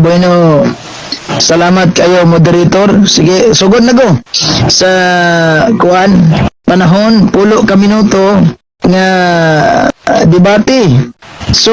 Bueno, salamat kayo, moderator. Sige, sugod na ko sa kuan, panahon 10 ka minuto nga debate. So,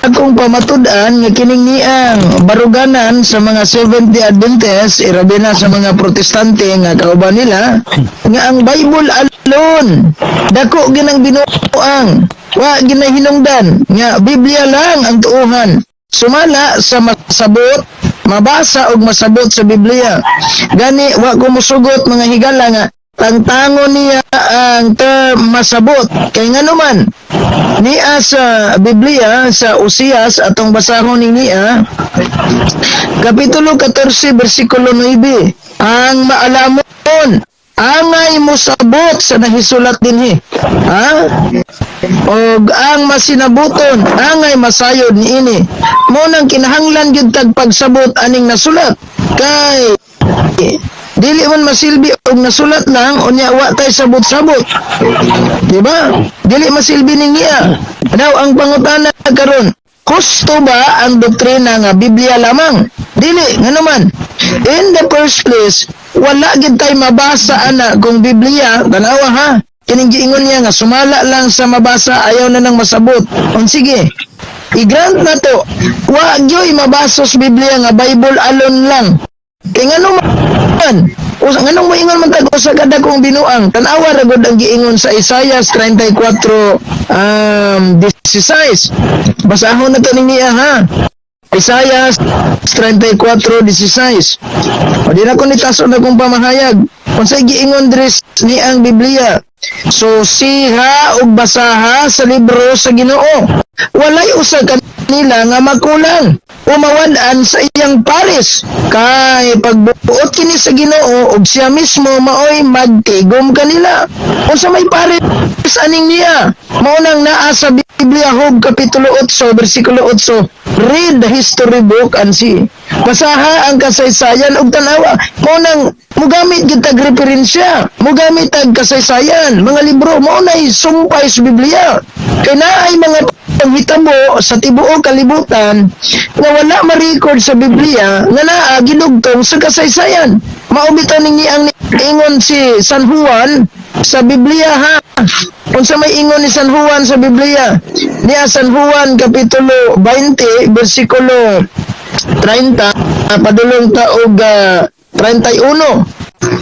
akong pamatud-an nga kining niang baruganan sa mga Seventh-day Adventist, irabi na sa mga Protestante nga kauban nila, nga ang Bible alone, dako ginang binuang, wa ginahinungdan nga Biblia lang ang tuuhan. Sumala sa masabot, mabasa og masabot sa Biblia. Gani wa ko musugot, mga higala, nga tangtangon niya ang term "masabot". Kay ngano man niya sa Biblia, sa Osias, atong basahon ni niya, Kapitulo 14, versikulo 9: "Ang maalamon angay mosabot sa nahisulat dinhi." Ha? Og ang masinabuton angay masayod niini. Mao nang kinahanglan gyud tag pagsabot aning nasulat. Kay dili man masilbi og nasulat lang unya wa tay sabot-sabot. Di ba? Dili masilbi ning niya. Now, ang pangutana karon, husto ba ang doktrina nga Biblia lamang? Dili, ngano man? In the first place, wala gid tay mabasa ana kung Biblia, tanawa ha. Kining giingon niya nga sumala lang sa mabasa, ayaw na nang masabot. On sige, i-grant na to. Wa gyoy mabasa sa Biblia nga Bible alone lang. Kay ngano man? Usa nganong moingon man tag usa ka dakong binuang? Tan-awa ra gud ang giingon sa Isaiah 34 16. Basahon na to ni niya ha. Isaiah 34:16. O di na ko nitason akong pamahayag. Unsay giingon diri ni ang Biblia? "Susiha ug basaha sa libro sa Ginoo. Walay usa kanila nga makulang o mawad-an sa iyang pares. Kay pagbuot kini sa Ginoo ug siya mismo maoy magtigom kanila." Unsa may pares aning niya? Mao nang naa sa Biblia, Job kapitulo 8 bersikulo 8. "Read the history book and see." Basaha ang kasaysayan ug tanawa. Mao nang mugamit gyud tag referensya, mugamit tag kasaysayan, mga libro, mao nay sumpay sa Biblia. Kay naay mga panghitabo sa tibuok kalibutan nga wala ma-record sa Biblia nga naa gidugtong sa kasaysayan. Mao bitaw ning ang ingon si San Juan sa Biblia ha. Unsa may ingon ni San Juan sa Biblia? Niya San Juan kapitulo 20 bersikulo 30 padulong ta og 31.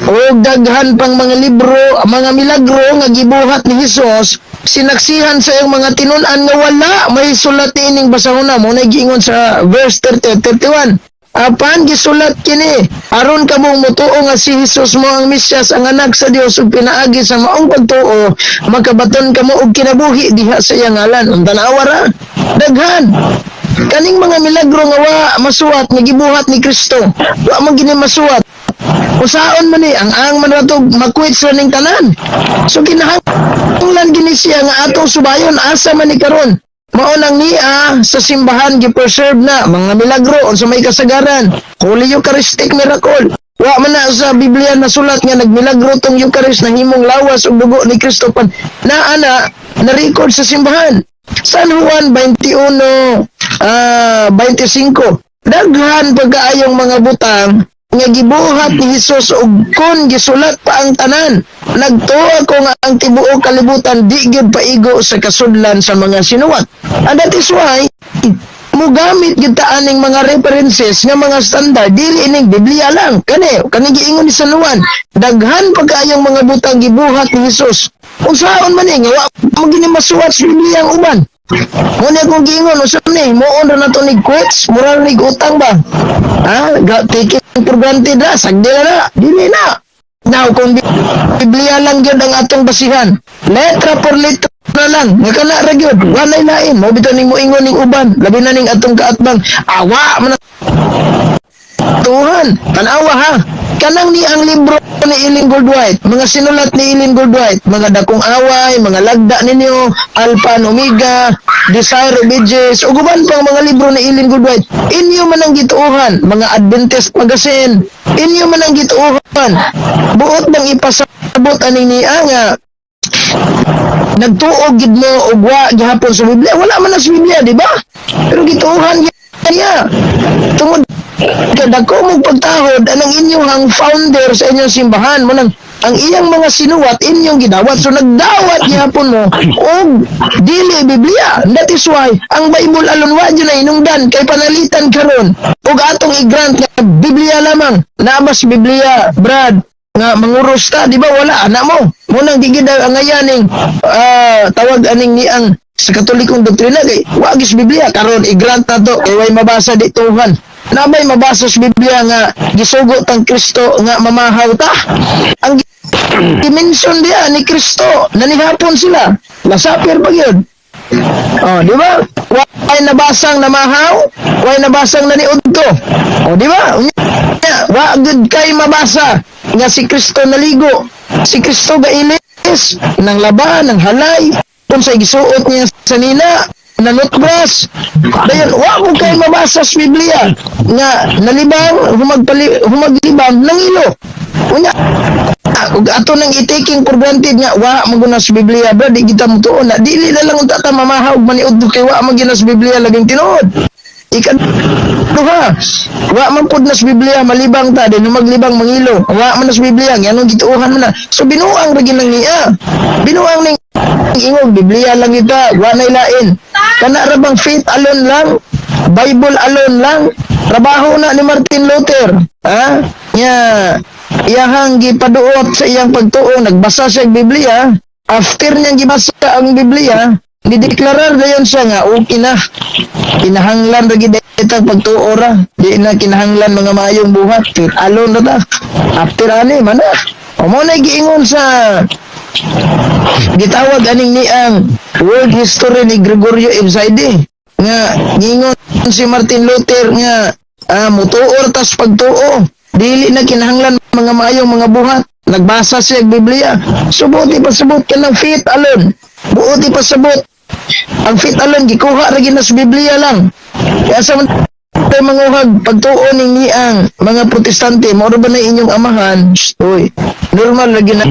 Og daghan pang mga libro, mga milagro nga gibuhat ni Hesus, sinaksihan sa iyang mga tinun-an nga wala may sulat niining basahon na. Mao na giingon sa verse 30 31. "Apan gisulat kini aron kamong mutuo nga si Hesus mao ang Mesiyas, ang anak sa Dios, ug pinaagi sa maong pagtuo makabaton kamo og kinabuhi diha sa iyang ngalan." Ang tanawa ra. Daghan kaning mga milagro nga wa masuwat nga gibuhat ni Kristo. Wa man gini masuwat. Usaon man ni ang man rato makwit sa ning tanan. So kinahanglan gini siya nga atong subayon, asa man ni karon. Mao nang niya sa simbahan gi-preserve na mga milagro, unsa may kasagaran, Holy Eucharistic miracle. Wa man na sa Biblia nasulat nga nagmilagro tong Eucharist, nahimong lawas ug dugo ni Kristo pan na ana na record sa simbahan. San Juan 21 25. Daghan pagkaayong mga butang nga gibuhat ni Hesus ug kon gisulat pa ang tanan, nagtuo ko nga ang tibuok kalibutan di gyud paigo sa kasudlan sa mga sinuwat. And that is why mugamit gyud ta aning mga references nga mga standard, dili ining Biblia lang. Kani kani giingon ni San Juan, daghan pagkaayong mga butang gibuhat ni Hesus. Unsaon man ni nga wa mo gini masuwat sa Biblia ang uban? Mo ni akong giingon, unsa ni moon ra nato ni quits, moral ni utang ba? Ha, taking for granted ra, sagdi na na, dili na. Now, kung Biblia lang gyud ang atong basihan, letra por letra lang, nga kana ra gyud, walay lain. Mao bitaw ning moingon ning uban, labi na ning atong kaatbang, awa man na tuhan. Tanawa ha. Kanang ni ang libro ni Ellen Goldwhite, mga sinulat ni Ellen Goldwhite, mga Dakong Away, mga Lagda Ninyo, Alpha and Omega, Desire of Ages, ug uban pang mga libro ni Ellen Goldwhite. Inyo man ang gituohan, mga Adventist magazine, inyo man ang gituohan. Buot bang ipasabot aning niya nga nagtuo gid mo og wa gihapon sa Biblia? Wala man na sa Biblia, di ba? Pero gituohan niya. Tungod kay dako mo pagtahod anang inyong founder sa inyong simbahan mo nang ang iyang mga sinuwat inyong gidawat. So nagdawat gihapon mo og dili Biblia. That is why ang Bible alone wa jud na hinungdan kay panalitan karon og atong i-grant nga Biblia lamang. Naa bas Biblia, Brad, nga manguros ta, di ba? Wala ana mo mo nang gigid ang ngayaning tawag aning ni ang sa Katolikong doktrina kay wa gis Biblia. Karon i-grant na to kay way mabasa dituhan. Nabay mabasa sa Biblia nga gisugo tang Kristo nga mamahaw ta? Ang dimension diya ni Kristo nanihapon sila lasapir pa gyud. Oh, di ba? Way nabasang namahaw, way nabasang naniudto. Oh, di ba? Unya, wa gud kay mabasa nga si Kristo naligo. Si Kristo gailis ng laba, ng halay, unsay gisuot niya sa nina, na toothbrush. Dayon, wa mo kay mabasa sa Biblia nga nalibang, humaglibang nangilo. Unya, ug ato nang i-taking for granted nga wa man guna sa Biblia, bro, di kita mutuon na dili na lang unta ta mamahaw maniudto kay wa man gina sa Biblia. Laging tinuod. Ikaduha, wa man pud na sa Biblia malibang ta din maglibang mangilo. Wa man na sa Biblia nganong gituohan man na? So binuang ra ginang niya, binuang ning ingog Biblia lang kita, wa na ilain. Kana ra bang faith alone lang, Bible alone lang? Trabaho na ni Martin Luther, ha, nya iyahang gipaduot sa iyang pagtuo, nagbasa siya og Biblia. After niyang gibasa ang Biblia, nideklarar dayon siya nga okay na, kinahanglan ra gid itang pagtuo ra, di na kinahanglan mga maayong buhat, faith alone ra ta after ani mana. O mo na giingon sa gitawag aning ni ang world history ni Gregorio Ebside nga giingon si Martin Luther nga mutuor tas pagtuo, dili na kinahanglan mga maayong mga buhat, nagbasa siya og Biblia. So buot ipasabot kanang faith alone, buot ipasabot ang faith alone gikuha ra gid na sa Biblia lang. Kaya sa man tayo manguhag pagtuo ning niang mga Protestante, mao ra ba na inyong amahan? Shh, uy, normal lagi na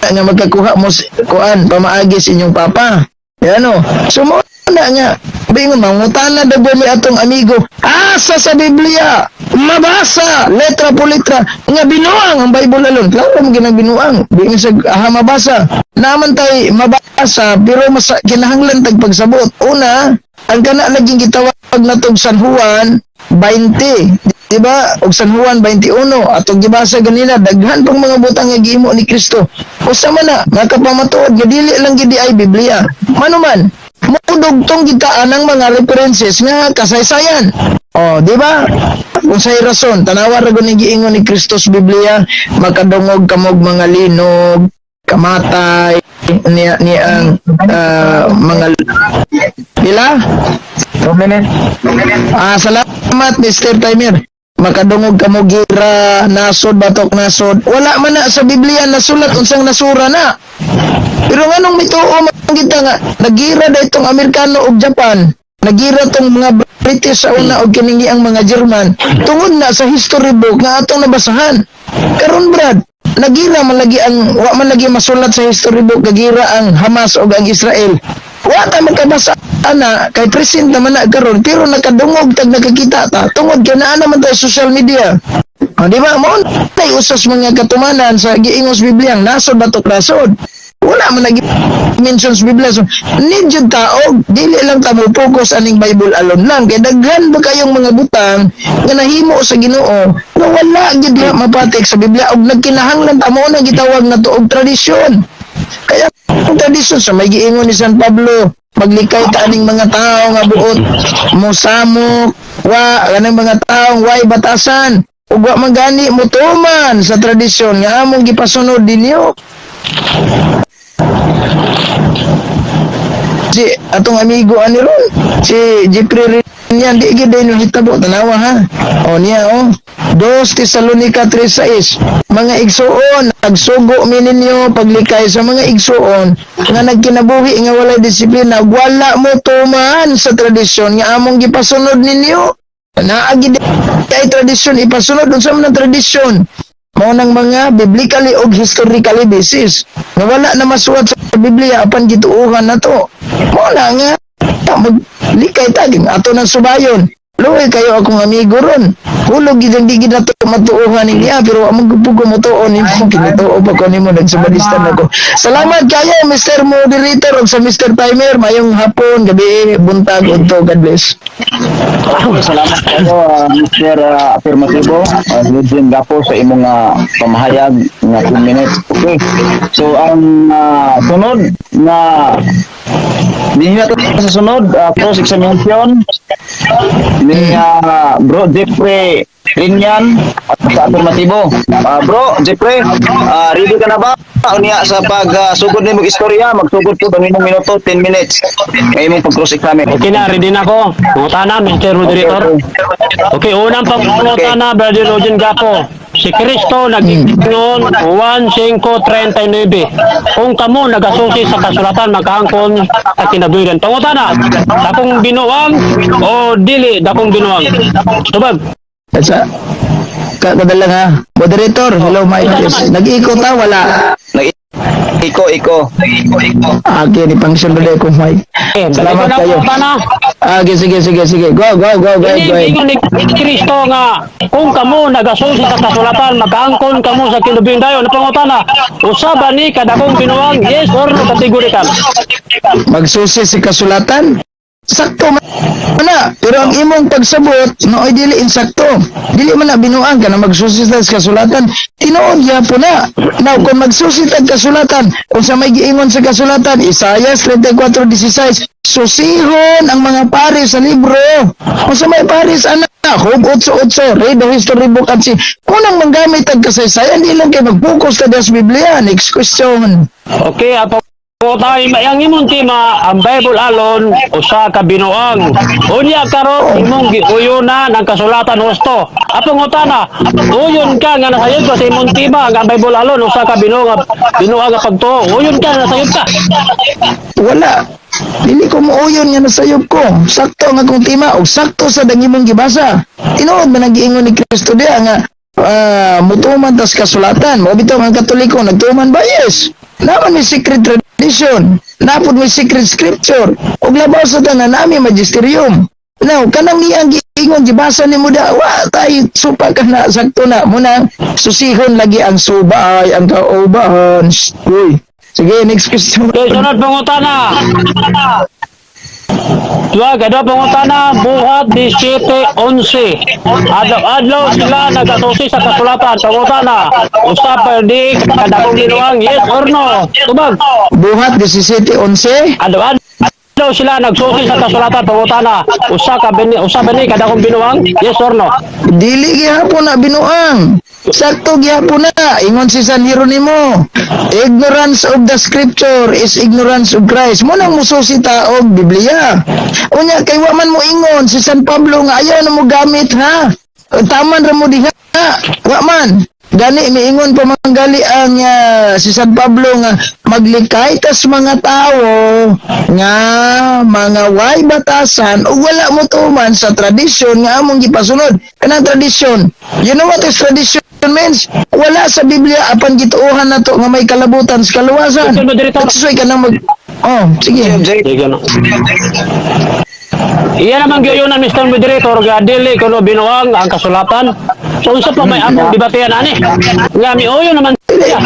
nga magkakuha mo kuan pamaagi sa inyong papa. Yan o. So mo na nga bingon mangutana daw mi atong amigo, asa sa Biblia mabasa letra po letra nga binuang ang Bible alone? Klaro mo ginang binuang bingon sa aha mabasa naman tay mabasa, pero mas kinahanglan tag pagsabot. Una, ang kana laging gitawag natog San Juan 20, di ba? Og San Juan 21 atong gibasa ganina, daghan pang mga butang nga gihimo ni Kristo. Usa man na makapamatuod nga dili lang gid ay Biblia. Manuman mudugtong kita anang mga references nga kasaysayan. Oh, di ba? Kung sa'y rason, tanawa ra gud ni giingon ni Kristo sa Biblia, makadungog kamog mga linog, kamatay, niya niang mga pila? 2 minutes. Ah, salamat, Mr. Timer. Makadungog kamo gira, nasod batok nasod. Wala man na sa Biblia nasulat unsang nasura na. Pero nganong mituo man kita nga nagira da itong Amerikano ug Japan, nagira tong mga British sa una og kining ang mga German, tungod na sa history book nga atong nabasahan. Karon, Brad, nagira man lagi ang wa man lagi masulat sa history book nagira ang Hamas ug ang Israel. Wa ta magkabasa ana kay present naman na karon, pero nakadungog tag nakakita ta tungod kay naa naman tayo social media. Ah, di ba? Mo tay usas mga katumanan sa giingos Biblia ang nasod batok nasod. Wala man nag mention sa Biblia. So, need jud taog, dili lang ta mo focus aning Bible alone lang kay daghan ba kayong mga butang nga nahimo sa Ginoo nga wala gid na mapatik sa Biblia og nagkinahanglan ta mo na gitawag na og tradisyon. Kaya ang tradisyon sa may giingon ni San Pablo, maglikay ta aning mga tao nga buot mosamok, wa kanang mga taong way batasan ug wa man gani motuman sa tradisyon nga among gipasunod ninyo. Si atong amigo ani ron, si Jeffrey Rinyan, di gid din hitabo. Tanawa ha, o niya o 2 Tesalonica 3:6, "Mga igsuon, nagsugo mi ninyo paglikay sa mga igsuon nga nagkinabuhi nga walay disiplina, wala mo tuman sa tradisyon nga among gipasunod ninyo." Naa gid kay tradisyon ipasunod. Unsa man ang tradisyon? Mao nang mga biblically og historically basis nga wala na masuwat sa Biblia apan gituohan na to. Mao na nga maglikay ta ato nang subayon. Luoy kayo akong amigo ron. Hulog gid ang di gid nato matuohan niya, pero wa man gud ko motuo nimo, kinituo pa ko nimo, nagsubalista na ko. Salamat kayo, Mr. Moderator, ug sa Mr. Timer. Mayong hapon, gabi, buntag, udto. God bless. Okay, salamat kayo, Mr. Affirmativo, Eugene Gapo, sa imong pamahayag nga 2 minutes. Okay. So ang sunod na dinhi na to sa sunod cross examination ni Bro Jeffrey Rinyan sa Affirmativo. Bro Jeffrey, ready ka na ba? Unya sa pag sugod nimo istorya, magsugod ko ang imong minuto, 10 minutes. Ngay imong pag cross examine. Okay na, ready na ako. Pangutana, Mr. Moderator. Okay, unang pangutana, Brother Eugene Gapo. Si Kristo nag-ingon 1.5.39. Kung kamo nagasusi sa kasulatan, makaangkon sa kinabuhian. Pangutana, dakong binuang o dili dakong binuang? Tubag. Sa kadalang ha. Moderator, hello, Mike. Yes. Nag-ikot ha, wala. Nag iko iko. Okay, ni function rin ko, Mike. Okay, Salamat balik ko na kayo. pangutana. Ah, okay, sige, sige, sige. Go, go, go, go ahead, Ini go ahead. ingon ni Kristo nga kung kamo nagasusi sa kasulatan, makaangkon kamo sa kinabuhian dayon. Pangutana, usa ba ni kadakong binuang, yes or no, categorical? Magsusi si kasulatan. Sakto man na, pero ang imong pagsabot no ay dili insakto. Dili man na binuang ka na magsusi sa kasulatan. Tinuod gyapon na. Now kung magsusi tag kasulatan, unsa may giingon sa kasulatan? Isaiah 34:16, susihon ang mga pari sa libro. Unsa may paris ana? Job 8:8, read the history book and see. Kunang manggamit ang kasaysayan, di lang kay mag-focus ta sa Biblia. Next question. Okay, apo tayo ang imong tema, ang Bible alone usa ka binuang. Unya karon imong giuyunan ang kasulatan husto. Apong utana, uyon ka nga nasayod ka sa imong tema nga ang Bible alone usa ka binuang, binuang nga pagtuo. Uyon ka nga nasayod ka? Wala. Dili ko muuyon nga nasayop ko. Sakto ang akong tema og sakto sa dang imong gibasa. Tinuod man ang giingon ni Kristo diha nga mutuman tas kasulatan. Mao bitaw ang Katoliko nagtuman ba? Yes. Naman may secret tradition. Napod may secret scripture. Ug labaw sa tanan nami magisterium. Now, kanang niyang giingon gibasa nimo da, wa tay supa ka na, sakto na muna susihon lagi ang subay ang kaubahan. Shh, uy. Sige, next question. Okay, sunod pangutana. Dua, kadua pangutana, Buhat 17:11. Adlaw-adlaw sila nagasusi sa kasulatan. Pangutana, usa pa di kadakong binuang, yes or no? Tubag. Buhat 17:11. Adlaw-adlaw sila nagsusi sa kasulatan. Pangutana, usa ba ni kadakong binuang, yes or no? Dili gihapon na binuang. Sakto gihapon na. Ingon si San Jeronimo. Ignorance of the scripture is ignorance of Christ. Mo nang mususi ta og Biblia. Unya kay wa man mo ingon si San Pablo nga ayaw na mo gamit ha. Taman ra mo diha. Wa man. Gani miingon pa manggali ang si San Pablo nga maglikay tas mga tao nga mga way batasan o wala mo tuman sa tradisyon nga among gipasunod. Kanang tradisyon. You know what is tradition means? Wala sa Biblia apan gituohan nato nga may kalabutan sa kaluwasan. Mr. Moderator. That's why kanang mag. Oh, sige. Sige no. Iya naman gyud, Mr. Moderator, nga dili kuno binuang ang kasulatan. So unsa pa may among debatehan ani? Nga miuyon naman siya.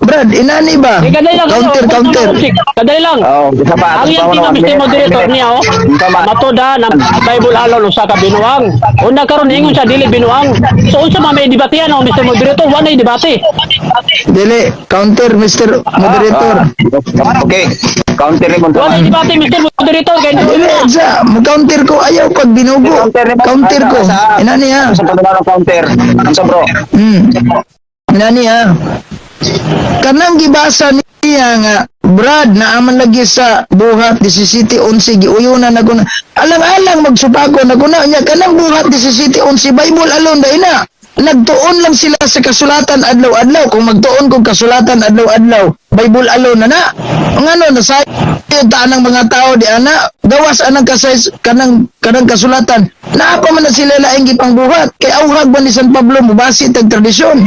Brad, inani ba? Eh, kadali lang. Counter, counter. Kadali lang. Oh, isa pa. Ang iyang tema, Mr. Moderator niya, oh. Tama. Matuda ng Bible alone usa ka binuang. Una karon ingon siya dili binuang. So unsa man may debatehan, oh, Mr. Moderator, wala nay debate. Dili, counter, Mr. Moderator. Okay. Counter ni Wala nay debate, Mr. Moderator, kay Dili, sa, mo-counter ko, ayaw pag binugo. Counter ko. Inani ha. Sa pagdala ng counter. Ang sa bro. Inani ha. Kanang gibasa niya nga, Brad, naaman lagi sa Buhat 17:11, giuyunan na ko na. Alang-alang magsupako na ko na. Nya, kanang Buhat 17:11, Bible alone dahil na. Nagtuon lang sila sa kasulatan adlaw-adlaw. Kung magtuon kong kasulatan adlaw-adlaw, Bible alone na na. Ang ano, nasayod ta ng mga tao di ana, gawas anang kasay, kanang kasulatan. Naa pa man na sila laing gipangbuhat. Kay auhag ba ni San Pablo mubasi tag tradisyon.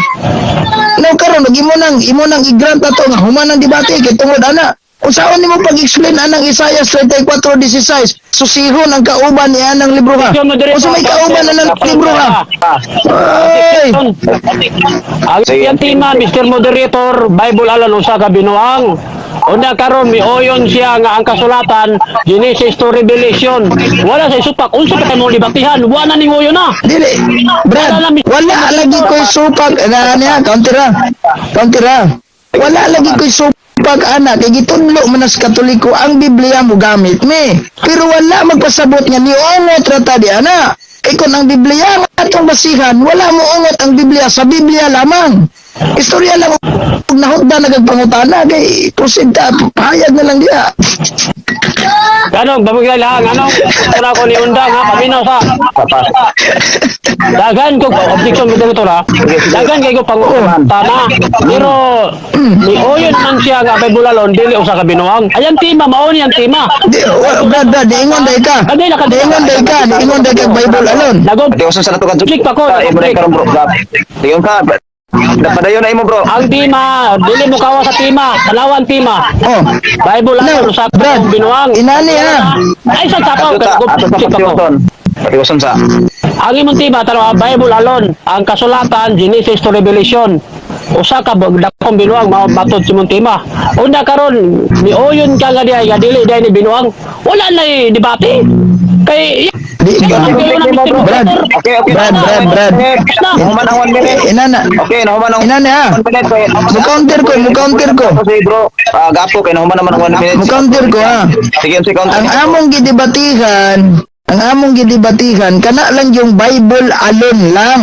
No karon ug imo nang i-grant ato nga human ang debate kay tungod ana. Unsaon nimo pag-explain anang Isaiah 34:16? Susihon ang kauban ni anang libro ha. Unsa may kauban anang libro ha? Ay! Ang iyang tema, Mr. Moderator, Bible alone usa ka binuang. Una karon mioyon siya nga ang kasulatan Genesis to Revelation. Wala sa isupak, unsa pa kay mo debatihan? Wala ning uyon na. Dili, Brad, wala lagi ko'y supak. Na, niya, counter ra. Counter ra. Wala lagi ko'y supak, ana. Kay gitudlo man as Katoliko ang Biblia mo gamit mi. Pero wala magpasabot nga niungot ra ta di ana. Kay kung ang Biblia nga atong basihan, wala mo ungot ang Biblia sa Biblia lamang. Istorya lang og nahutda nagpangutana kay proceed ta, pahayag na lang diha. Anong babagay lang, anong wala ko ni undang ha, paminaw sa. Dagan ko objection moderator ha. Dagan kay ko pangutana. Pero mioyon man siya nga Bible alone dili usa ka binuang. Ayan tema, mao ni ang tema. Di, Brad, Brad, diingon day ka. Diingon day ka, diingon day ka Bible alone. Nagom Di usan sa nato ka. Object pa ko, Imo na karon, bro. Diyon ka. Napadayon na imo, bro. Ang tema, dili mo kawa sa tema, tanawan tema. Oh. Bible No, alone usa ka Brad, binuang. inani ha. Ay sa tapaw Ato ta, kay ato sa object pa ko. patiuson. Patiuson sa. Ang imong tema tanawa Bible alone, ang kasulatan Genesis to Revelation. Usa ka dakong binuang mao matod sa imong tema. Una karon miuyon ka nga diay nga dili diay ni binuang. Wala na debate. Kay Di ba? Brad, Okay. Brad, Brad, Brad. Nahuman ang 1 minute. Inana. Okay, nahuman ang Inana ha. 1 minute. Okay. Mo-counter ko, mo-counter ko. Kasi bro, gapo kay nahuman naman ang 1 minute. Mo-counter ko ha. Sige, sige, counter. Ang among gidebatihan, kana lang yung Bible alone lang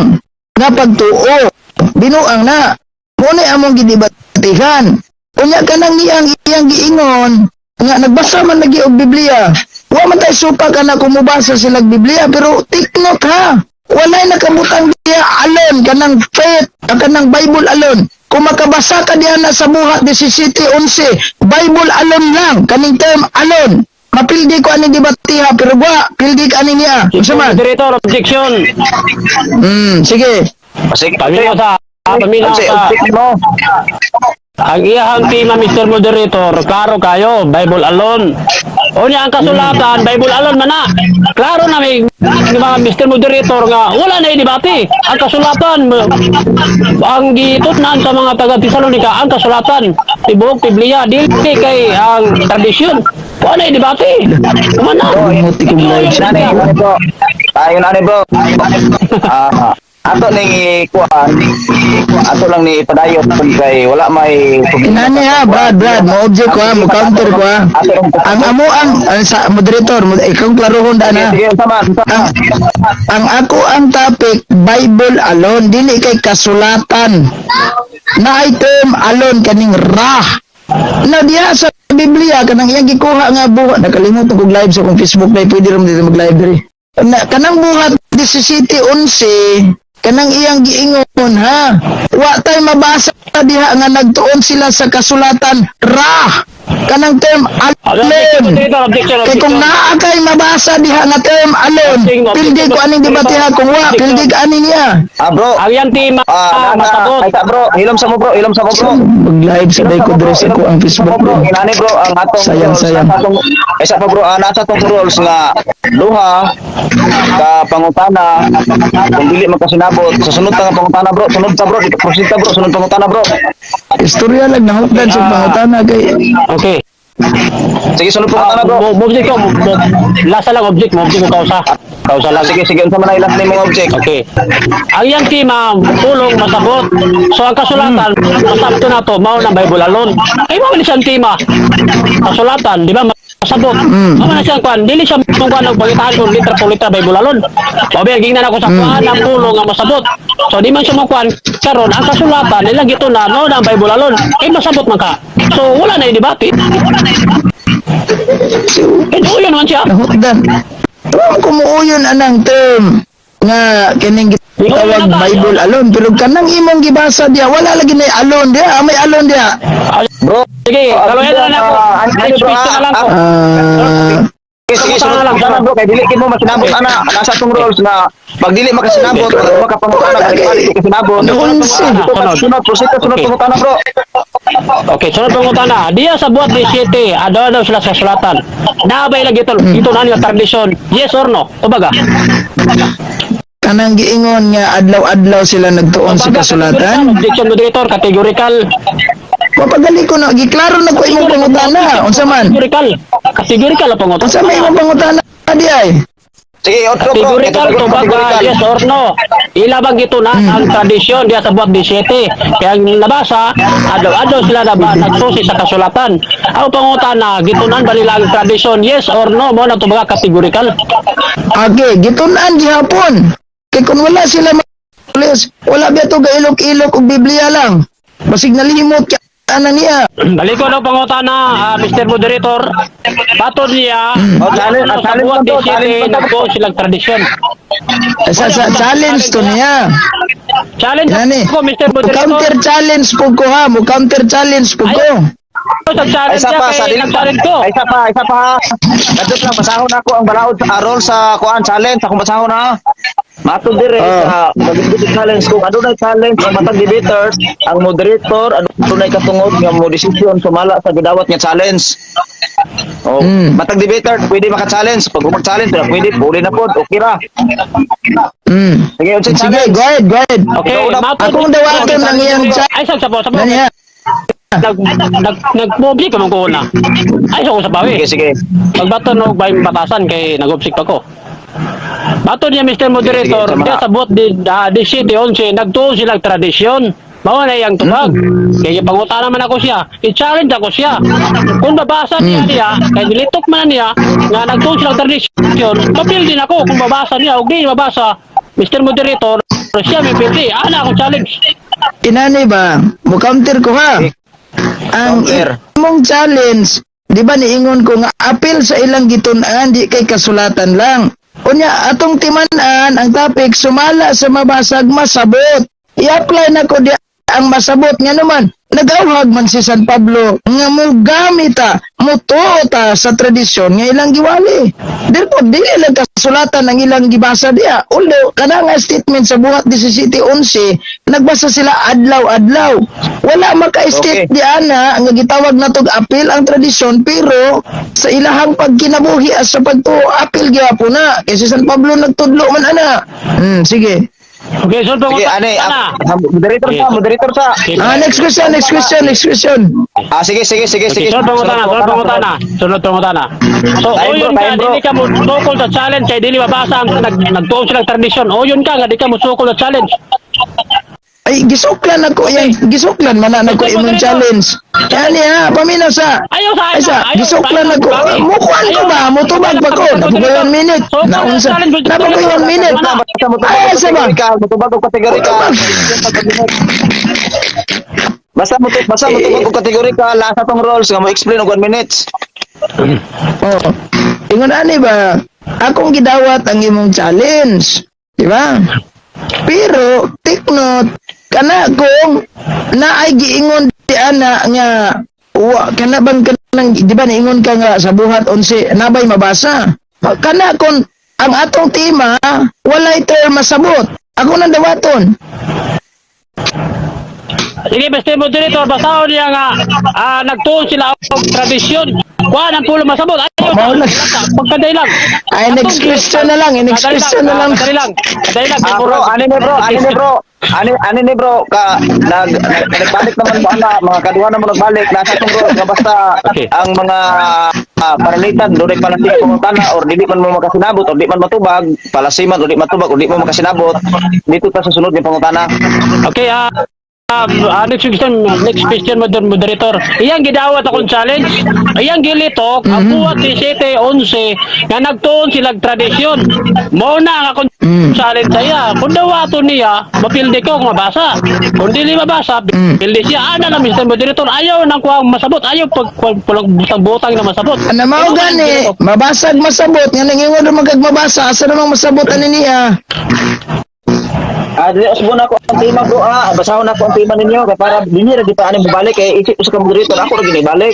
nga pagtuo. Binuang na. Mo na among gidebatihan. Unya kanang niyang iyang giingon nga nagbasa man lagi og Biblia. Wa man tay supak ana kung mobasa sila og Biblia, pero take note ha. Walay nakabutang diya alone kanang faith, ang kanang Bible alone. Kung makabasa ka diya na sa Buhat 17:11, Bible alone lang, kaning term alone. Mapildi ko ani debatiha pero wa pildi ka ani niya. Unsa man? Moderator, objection. Sige. Sige. Paminaw sa, paminaw Sige, sa. object mo. Ang iyahang tema, Mr. Moderator, klaro kayo, Bible alone. Unya ang kasulatan, Bible alone man na. Klaro na may mga Mr. Moderator nga wala na debate. Ang kasulatan, ang gitutnan sa mga taga Tesalonica, ang kasulatan, tibuok Biblia, dili kay ang tradisyon. Wala na debate. Kuma na. Muti kong live sa Nani, nani bro. Tayo nani, bro. Ato ning ikuan, ato lang ni ipadayon kay wala may Inani ha, Brad, Brad, mo object ko ha, mo counter ko ha. Ang amo ang sa moderator, ikaw klarohon daan ha. Sige, sama, sama. Ang ako ang topic Bible alone, dili kay kasulatan. Na term alone kaning ra. Na diha sa Biblia kanang iyang gikuha nga buhat, nakalimot kog live sa akong Facebook na pwede ra man dito mag live diri. Na kanang Buhat 17:11 kanang iyang giingon ha. Wa tay mabasa diha nga nagtuon sila sa kasulatan ra. Kanang term alone. Moderator, objection, Kay kung objection. naa kay mabasa diha nga term alone, pildi ko aning debatiha kung wa, pildi ka ani niya. Ah, bro. Ang iyang tema, Ah, nana, masabot. ay ta, bro, hilom sa mo, bro, hilom sa mo, bro. Mag-live sa day ko diri sa ko ang Facebook, Bro, bro. inani bro, ang atong Sayang, rules, sayang. nasa atong, isa pa bro, nasa atong rules nga duha ka pangutana kung dili magkasinabot sa sunod ta nga pangutana, bro, sunod ta, bro, proceed ta, bro, sunod pangutana, bro. Istorya lang nahupdan sa pangutana kay Okay. Sige, sunod pangutana, bro. Mo object ko, lasa lang object, mo object ko kausa. Kausa lang. Sige, sige, unsa man ang ilas nimong object? Okay. Ang iyang tema, tulong masabot. So ang kasulatan, masabto na to, mao ng Bible alone. Ay mao ni siyang tema. Kasulatan, di ba? Masabot. Mao na siyang kwan, dili siya mong kwan og pangitahan kung litra po litra Bible alone. Mao ba gingnan ako sa kuan ang pulong nga masabot. So di man siya mo kwan karon ang kasulatan nilang gituna mao na ang Bible alone. Ay masabot man ka. So wala na yung debate. Eh, uyon man siya. Nahutdan. Wa kumuuyon anang term nga kining gitawag Bible alone pero kanang imong gibasa diha wala lagi na alone diha. May alone diha. Bro, Sige, kaloyan na lang ako. Ano, Next bro, question na lang ko. Ah, sige, Okay, sige, sunod Pangutana lang, pangutana, bro, kay dili kid mo masinabot ana. Nasa tong rules na pag dili makasinabot, wala mo makapangutana, balik-balik ka kasinabot. Nonsense. Sunod, sunod, proceed ka, sunod Okay. pangutana, bro. Okay, sunod pangutana. Diya sa buhat ni City, adlaw sila sa sulatan. Naabay lagi ito, ito na nila tradisyon. Yes or no? Tubaga. Kanang giingon nga adlaw-adlaw sila nagtuon sa Tubaga, kasulatan. Objection, moderator, categorical. Mapagali ko na giklaro na ko imong pangutana. Unsa man? Categorical. Categorical ang pangutana. Unsa may imong pangutana di ay? Sige, otro, bro. Categorical, tubaga, yes or no? Ilabang ito na ang tradisyon diya sa buhat ni City. Kaya ang nabasa, adlaw-adlaw sila na ba nagsusi sa kasulatan. Ang pangutana, gitunan ba nila ang tradisyon? Yes or no? Mo na tubaga categorical. Okay, gitun-an gihapon. Kay kung wala sila malis, wala ba to gailok-ilok og Biblia lang. Basig nalimot ka ana niya. Balik ko na pangutana, Mr. Moderator. Patod niya, Oh, challenge, ano, sa challenge buhat pa to, ni City, challenge pa to. nagtuon silang tradisyon. Sa challenge to niya. Challenge Nani? ako, Mr. Moderator. Counter challenge po ko ha, mo counter challenge po ko. Sa Ay, challenge isa niya, pa, sa kay dili pa. nag-challenge ko. Ay, isa pa, isa pa, ha. Kadto lang, basahon ako ang balaod sa role sa kuan challenge, akong basahon ha. Matod dire sa mag challenge kung adunay challenge ang matag debaters, ang moderator adunay katungod nga mo desisyon sumala sa gidawat nga challenge. Oh, matag debater pwede maka-challenge, pag mag-challenge na pwede, puli na pod, okay ra. Sige, unsay Sige, challenge? go ahead, go ahead. Okay, Ikaw na. matod- Akong dawaton ang iyang challenge. Ay, sa sabo. Nani ha? Nag nag nag-mobli ka man ko una. Ay, sa ko sa bawi. Sige, sige. Pagbato no bay batasan kay nag-obsik pa ko. Bato niya, Mr. Moderator, Sige, sige, diya sa buot di City 11 nagtuon silang tradisyon. Mao na iyang tubag. Kaya pangutana man ako siya, i-challenge ako siya. Kung babasa niya niya, kay nilitok man niya nga nagtuon silang tradisyon, mapil din ako kung babasa niya og di mabasa. Mr. Moderator, siya may pildi. Ana akong challenge. Inani ba? Mo counter ko ha. Ang Counter. imong challenge, di ba niingon ko nga apil sa ilang gitun-an di kay kasulatan lang. Unya atong timan-an ang topic sumala sa mabasag masabot. I-apply na ko di ang masabot nga naman nagawhag man si San Pablo nga mogamit ta motuo ta sa tradisyon nga ilang giwali. Therefore, dili lang kasulatan ang ilang gibasa diya. Although, kana nga statement sa buhat 17:11, nagbasa sila adlaw-adlaw. Wala maka-state di ana nga gitawag natog apil ang tradisyon, pero sa ilahang pagkinabuhi as sa pagtuo apil gyapon na. Kasi San Pablo nagtudlo man ana. Sige. Okay, so Sige, ane, moderator sa, moderator sa. Ah, next question, next question, next question. Ah, sige, sige, sige, Okay, sige. sunod pangutana, sunod pangutana, sunod pangutana. So, Time, bro, uyon ka, time, bro. dili ka mo sukol sa challenge kay dili mabasa ang nagtuon silang tradisyon. Uyon ka nga di ka mo sukol sa challenge. Ay, gisuklan ako yan. Gisuklan man na ako imong challenge. Yani ha, paminaw sa. Ayaw sa Ay sa, ayaw, gisuklan ayaw, ako. ayaw. Mukuan ko ba? Mutubag ba ko? Nabugoy 1 minute. Naunsa. Nabugoy 1 minute. Basta mo Ay, asa ba? Mutubag og kategorika. Basta mo tubag og kategorika, lasa tong roles nga mo explain og 1 minute. Oh. Ingon ani ba? Akong gidawat ang imong challenge. Di ba? Pero take note kana kung naay giingon di ana nga wa kana bang kanang di ba niingon ka nga sa buhat 11 nabay mabasa kana kung ang atong tema walay term masabot ako nang dawaton. Sige, Mr. Moderator, basahon niya nga nagtuon sila og tradisyon. Kuha ng pulo masabot. Ayaw Mao lang. Pagkaday lang. Ay, next question na lang, eh, next question na lang. Kadali lang. Kadali lang. Ah, bro, ani ni bro, ani ni bro. Ani ni bro ka nag nagbalik naman mo ana, mga kaduha na mo nagbalik nasa tong bro nga basta ang mga paralitan dunay palasi pangutana or dili man mo makasinabot or di man matubag, palasi man or di matubag or di mo makasinabot dito ta sa sunod nga pangutana. Okay, next question, moderator. Iyang gidawat akong challenge. Iyang gilitok, ang buhat ni City 11, nga nagtuon silang tradisyon. Mao na ang akong challenge sa iya. Kung dawaton niya, mapildi ko kung mabasa. Kung dili mabasa, pildi siya. Ana lang, Mr. Moderator, ayaw nang kuha masabot. Ayaw pag butang-butang na masabot. Ana mao gani mabasag masabot nga nangingon ra man kag mabasa asa namang masabot ani niya. Dili usbon ako ang tema, bro, ah. Basahon ako ang tema ninyo kay para dinhi ra di pa ani mobalik kay isip usa ka moderator ako ra gini balik.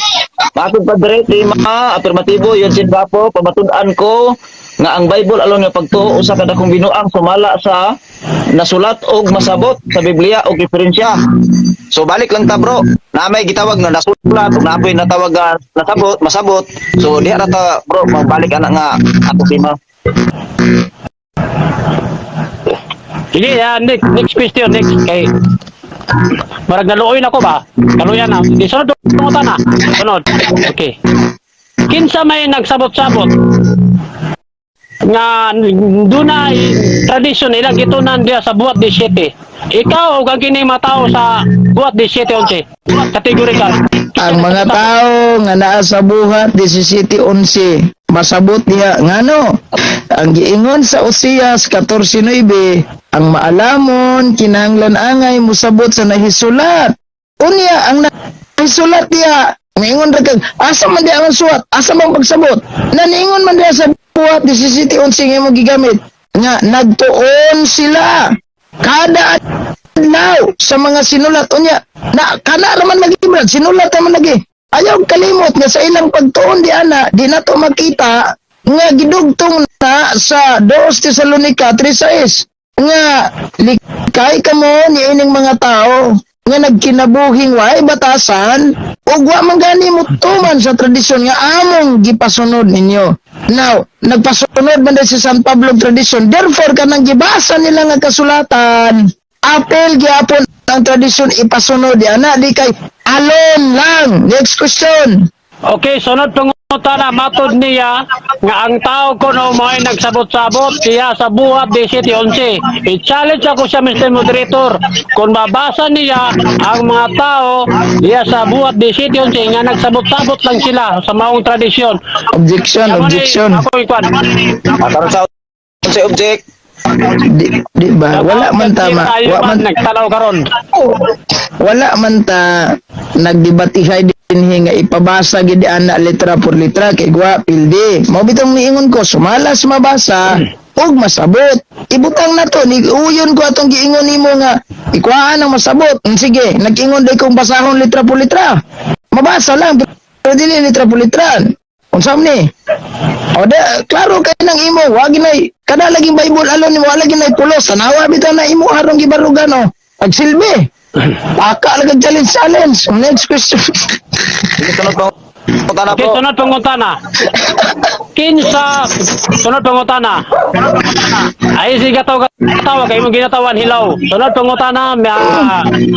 Matod pa dire tema afirmatibo Eugene Gapo, pamatud-an ko nga ang Bible alone nga pagtuo usa ka dakong binuang sumala sa nasulat og masabot sa Biblia og referensya. So balik lang ta, bro. Na may gitawag nga nasulat ug naa poy natawag nga nasabot, masabot. So diha ra ta, bro, mabalik ana nga ato tema. Sige, next, next question, next. Kay, marag naluoy na ko ba? Kaluyan na. Di, sunod, pangutana. Sunod. Okay. Kinsa may nagsabot-sabot nga dunay tradisyon ilang gitunan diya sa Buhat 17? Ikaw o ang kini matao sa Buhat 17:11. Categorical. Ang mga tao nga naa sa Buhat 17:11 masabot diha ngano ang giingon sa Oseas 14:9, ang maalamon kinahanglan angay musabot sa nahisulat. Unya ang nahisulat diha, ningon ra kag asa man diha ang suwat, asa man pagsabot, naningon man diha sa Buhat 17:11 nga imong gigamit nga nagtuon sila kada adlaw sa mga sinulat. Unya na kana raman lagi, brad, sinulat naman lagi. Ayaw kalimot nga sa ilang pagtuon di ana di nato makita nga gidugtong na sa 2 Tesalonica 3:6 nga likay kamo ni ining mga tao nga nagkinabuhing way batasan ug wa man gani mo tuman sa tradisyon nga among gipasunod ninyo. Now, nagpasunod man si San Pablo og tradisyon. Therefore, kanang gibasa nila nga kasulatan, apel gyapon ang tradisyon ipasunod di ana, di kay alon lang. Next question. Okay, sunod pangutana, matod niya nga ang tao kuno mo'y nagsabot-sabot siya sa Buhat 17:11. I-challenge ako siya, Mr. Moderator, kung mabasa niya ang mga tao diya sa Buhat 17:11 nga nagsabot-sabot lang sila sa maong tradisyon. Objection, objection. Ako ikuan. Karon sa unsay object? Di ba? Wala man tama. Wa Wa man nagtalaw karon. Wala man ta nagdebatihay dinhi nga ipabasa gid ana letra por letra kay gwa pildi. Mao bitong niingon ko sumalas mabasa ug masabot. Ibutang na to ni uyon ko atong giingon nimo nga ikuhaan ang masabot. Sige, nag-ingon day kong basahon letra por letra. Mabasa lang pero dili letra por letra. Unsa man ni? O da, klaro kay nang imo, wag ginay kada laging Bible alone nimo, wala ginay pulos. Tanawa bitaw na imo harong gibarugan o. Pagsilbi. Paka lagi challenge challenge. Next question. Sige, sunod pangutana, Okay, bro. sunod pangutana. Kinsa sunod pangutana. Ay sige kataw katawa kay imong ginatawan hilaw. Sunod pangutana,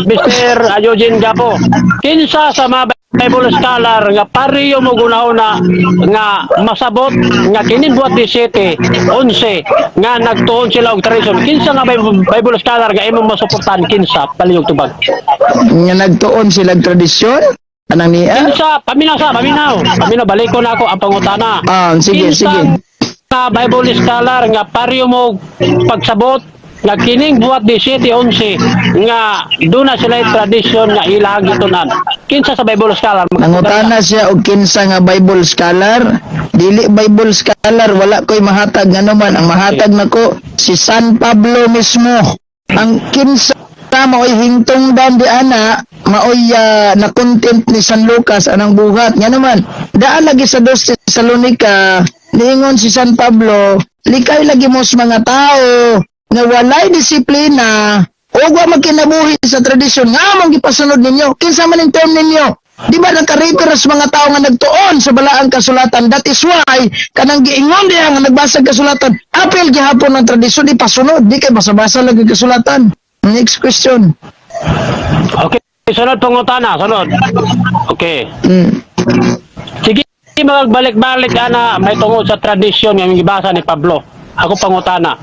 Mr. Eugene Gapo. Kinsa sa mga Bible scholar nga pareho mo gunahuna nga masabot nga kini Buhat 17:11 nga nagtuon sila og tradisyon? Kinsa nga Bible scholar nga imong masuportahan? Kinsa, palihog tubag? Nga nagtuon sila tradisyon? Anang niya? Kinsa, paminaw sa paminaw paminaw, baliko na ako ang pangutana. Ah, sige, Kinsa sige. nga Bible scholar nga pareho mo pagsabot nga kining Buhat 17:11 nga duna sila tradisyon nga ilang gitunan? Kinsa sa Bible scholar? Nangutana siya og kinsa nga Bible scholar? Dili Bible scholar, wala ko'y mahatag nga naman. Ang mahatag nako si San Pablo mismo. Ang kinsa maoy hingtungdan di ana, maoy na content ni San Lucas anang buhat. Nga naman, daan lagi sa Dos Tesalonica, niingon si San Pablo, likay lagi mo sa mga tao nga walay disiplina o wa magkinabuhi sa tradisyon nga among gipasunod ninyo. Kinsa man ang term ninyo? Di ba naka-refer sa mga tao nga nagtuon sa balaang kasulatan? That is why kanang giingon diha nga nagbasa kasulatan, apil gihapon ang tradisyon ipasunod, di kay basa-basa lang ang kasulatan. Next question. Okay, sunod pangutana, sunod. Okay. Sige, magbalik-balik ana may tungod sa tradisyon nga gibasa ni Pablo. Ako pangutana.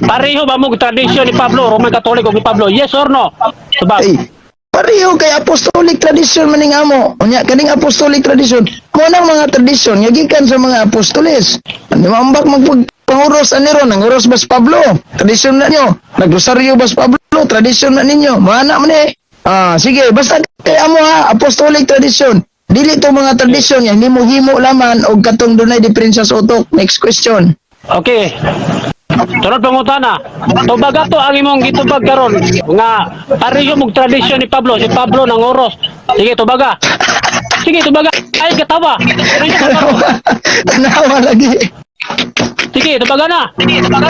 Pareho ba mo tradisyon ni Pablo, Roman Catholic ug ni Pablo? Yes or no? Tubag. Ay, pareho kay apostolic tradition maning amo. Unya kaning apostolic tradition, mo nang mga tradisyon nga gikan sa mga apostoles. Ano maambak magpagpanguros ani ron, nanguros bas Pablo. Tradisyon na nyo. Nagrosaryo bas Pablo, tradisyon na ninyo. Mana man eh. Ah, sige, basta kay amo ha, apostolic tradition. Dili to mga tradisyon nga nimo himo laman og katong dunay diferensya sa utok. Next question. Okay. Sunod pangutana. Tubaga to ang imong gitubag karon nga pareho mog tradisyon ni Pablo, si Pablo nanguros. Sige, tubaga. Sige, tubaga. Ay katawa. Ano siya katawa? Tanawa lagi. Sige, tubaga na. Sige, tubaga.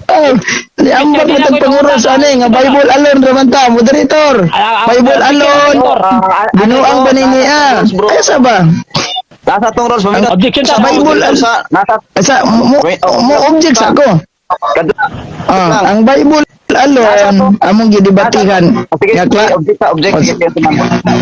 Oh, di ambak mo tag panguros ani nga Bible alone raman ta, moderator. Bible alone. Binuang ba ni niya? Ay sa ba? Nasa tong rules, paminot. Objection Sa ta. Bible Sa, nasa, Sa mo, mo object sa ako. Ah, ang Bible alone among gidebatihan Sige, nga sige, object sa object. Sige, sige,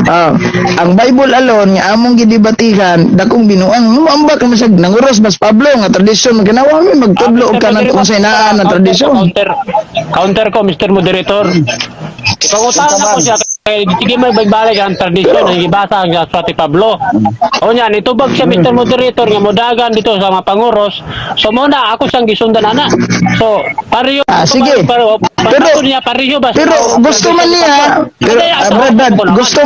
Ah, ang Bible alone nga among gidebatihan dakong binuang mo ambak man siya nanguros mas Pablo nga tradisyon ganawa mi magtudlo og kanang kung sa inaan na tradisyon. Counter, counter ko, Mr. Moderator. Ipangutana ko siya, kay sige may bagbalik ang tradisyon ang gibasa ang sa ti Pablo. O niya, nitubag siya, Mr. Moderator, nga modagan dito sa mga panguros. So muna ako siyang gisundan ana. So pareho Ah, sige. Pero, Pero- pero niya pareho ba? Pero gusto man niya, pero Brad, Brad, gusto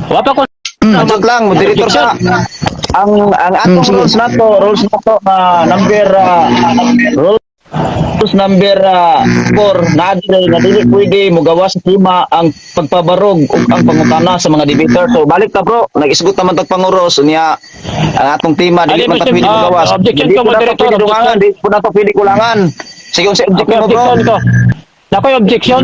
Wa pa ko Joke lang, moderator sa ang atong Sige. rules nato number rules number 4 na dili na dili pwede mogawas sa tema ang pagpabarog ug ang pangutana sa mga debater. So balik ta, bro, nag-isgot naman tag panguros unya ang atong tema dili Ali, man ta Mr. pwede mogawas. Objection Dili ko, po nato moderator, pwede dungangan, objection. dili po nato pwede kulangan. Sige, unsa object Okay, mo, bro? objection ko. Nakoy objection.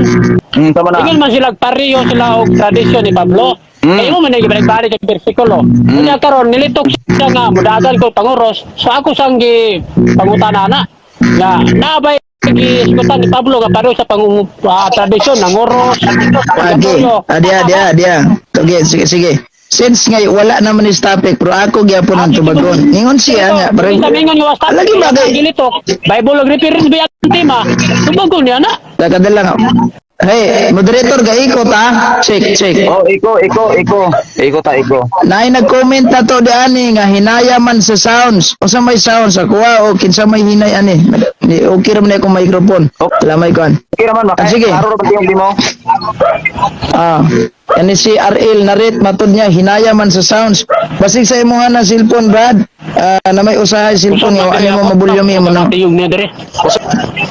Tama na. Tingin man sila pareho sila og tradisyon ni Pablo. Kaya mo man balik ang bersikulo. Unya karon nilitok siya nga mudagan ko panguros. So ako sang gi pangutana na nga naabay gisgutan ni Pablo nga pareho sa pang tradisyon nanguros. Okay. Adia, adia, adia. Okay, sige, sige. Since ngay wala naman is topic, pero ako gyapon ang tubagon. Ningon siya nga, Pero parang sa nga was topic. Lagi ba kay gilitok? Bible og reference ba ang tema? Tubagon niya na. Takadala nga. Hey, moderator gaikot ha. Check, check. Oh, iko, iko, iko. Iko ta, iko. Naay nag-comment na to di ani nga hinaya man sa sounds. Unsa may sounds sa kuha o kinsa may hinay ani? Di okay ra man akong microphone. Lamay kon. Okay naman, Ah, sige. Klaro ra ba yung mo? Ah, kani si RL narit matod niya hinaya man sa sounds. Basig sa imong na cellphone, Brad. Ah, na may usahay cellphone nga wa nimo mabulyumi mo na. Tiyog niya dire.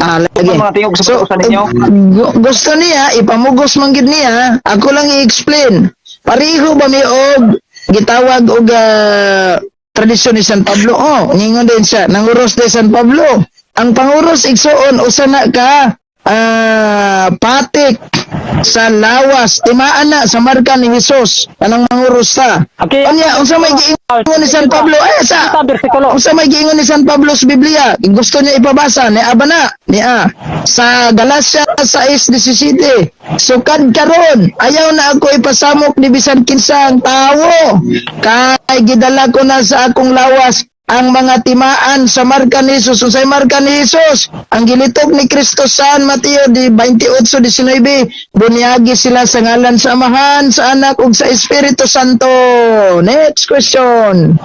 Ah, lagi. Mga tingog sa So, sa ninyo. gusto niya, ipamugos man gid niya, ako lang i-explain. Pareho ba mi og gitawag og tradisyon ni San Pablo? Oh, ningon din siya, nanguros din San Pablo. Ang panguros igsuon usa na ka patik sa lawas, timaan na sa marka ni Jesus kanang manguros ta. Okay. Unya, unsa may giingon ni San Pablo? Eh, sa Sa bersikulo. Unsa may giingon ni San Pablo sa Biblia? Gusto niya ipabasa ni aba na ni a sa Galacia 6:17. Sukad karon, ayaw na ako ipasamok ni bisan kinsa ang tawo. Kay gidala ko na sa akong lawas ang mga timaan sa marka ni Jesus. Unsay marka ni Jesus? Ang gilitok ni Kristo sa Mateo di 28:19, bunyagi sila sa ngalan sa Amahan, sa Anak ug sa Espiritu Santo. Next question.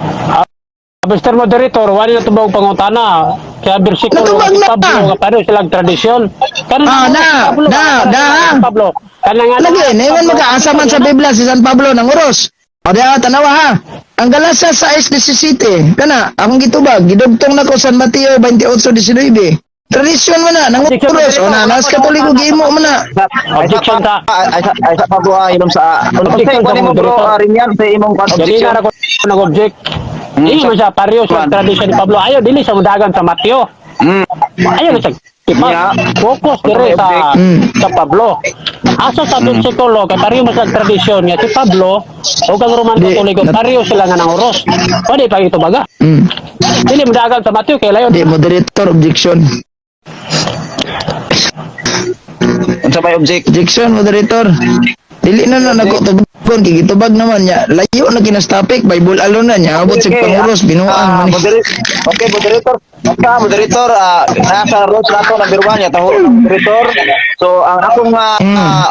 Mr. Moderator, wala na tubag pangutana. Kaya bersikulo Natubag si na! Pablo nga pareho silang tradisyon. Kanang Ah, na, Pablo, na, nga, na. si Pablo. Kanang nga Lagi, naiwan mo ka, asa man sa Biblia si San Pablo ng uros. O di tanawa ha. Ang Galacia 6:17, kana, akong gitubag, gidugtong na ko San Mateo 28:19. Tradisyon mo na, nang uros. O na, nas Katoliko, gimo mo na. Objection ta. Ay sa pa bro, ilom sa Objection objection sa mo, bro, moderator. Rinyan sa imong kwan Dili objection. na ra ko nag-object. Dili man siya pareho sa tradisyon ni Pablo. Ayaw dili sa mudagan sa Mateo. Ayaw na siya. Ipa, focus dire sa sa Pablo. Aso sa bersikulo kay pareho man sa tradisyon nga si Pablo o kang Roman Di, Katoliko pareho sila nga nanguros. Pwede pa ito baga. Dili mudagan sa Mateo kay layon. Di, moderator, objection. Unsa may object? Objection, moderator. Dili na na nako tubagon, kay gitubag naman niya. Layo na kinas topic, Bible alone na niya. Abot sa panguros, binuang man. Okay, moderator. Okay, moderator, nasa rules nato number 1 ya taho moderator. So ang akong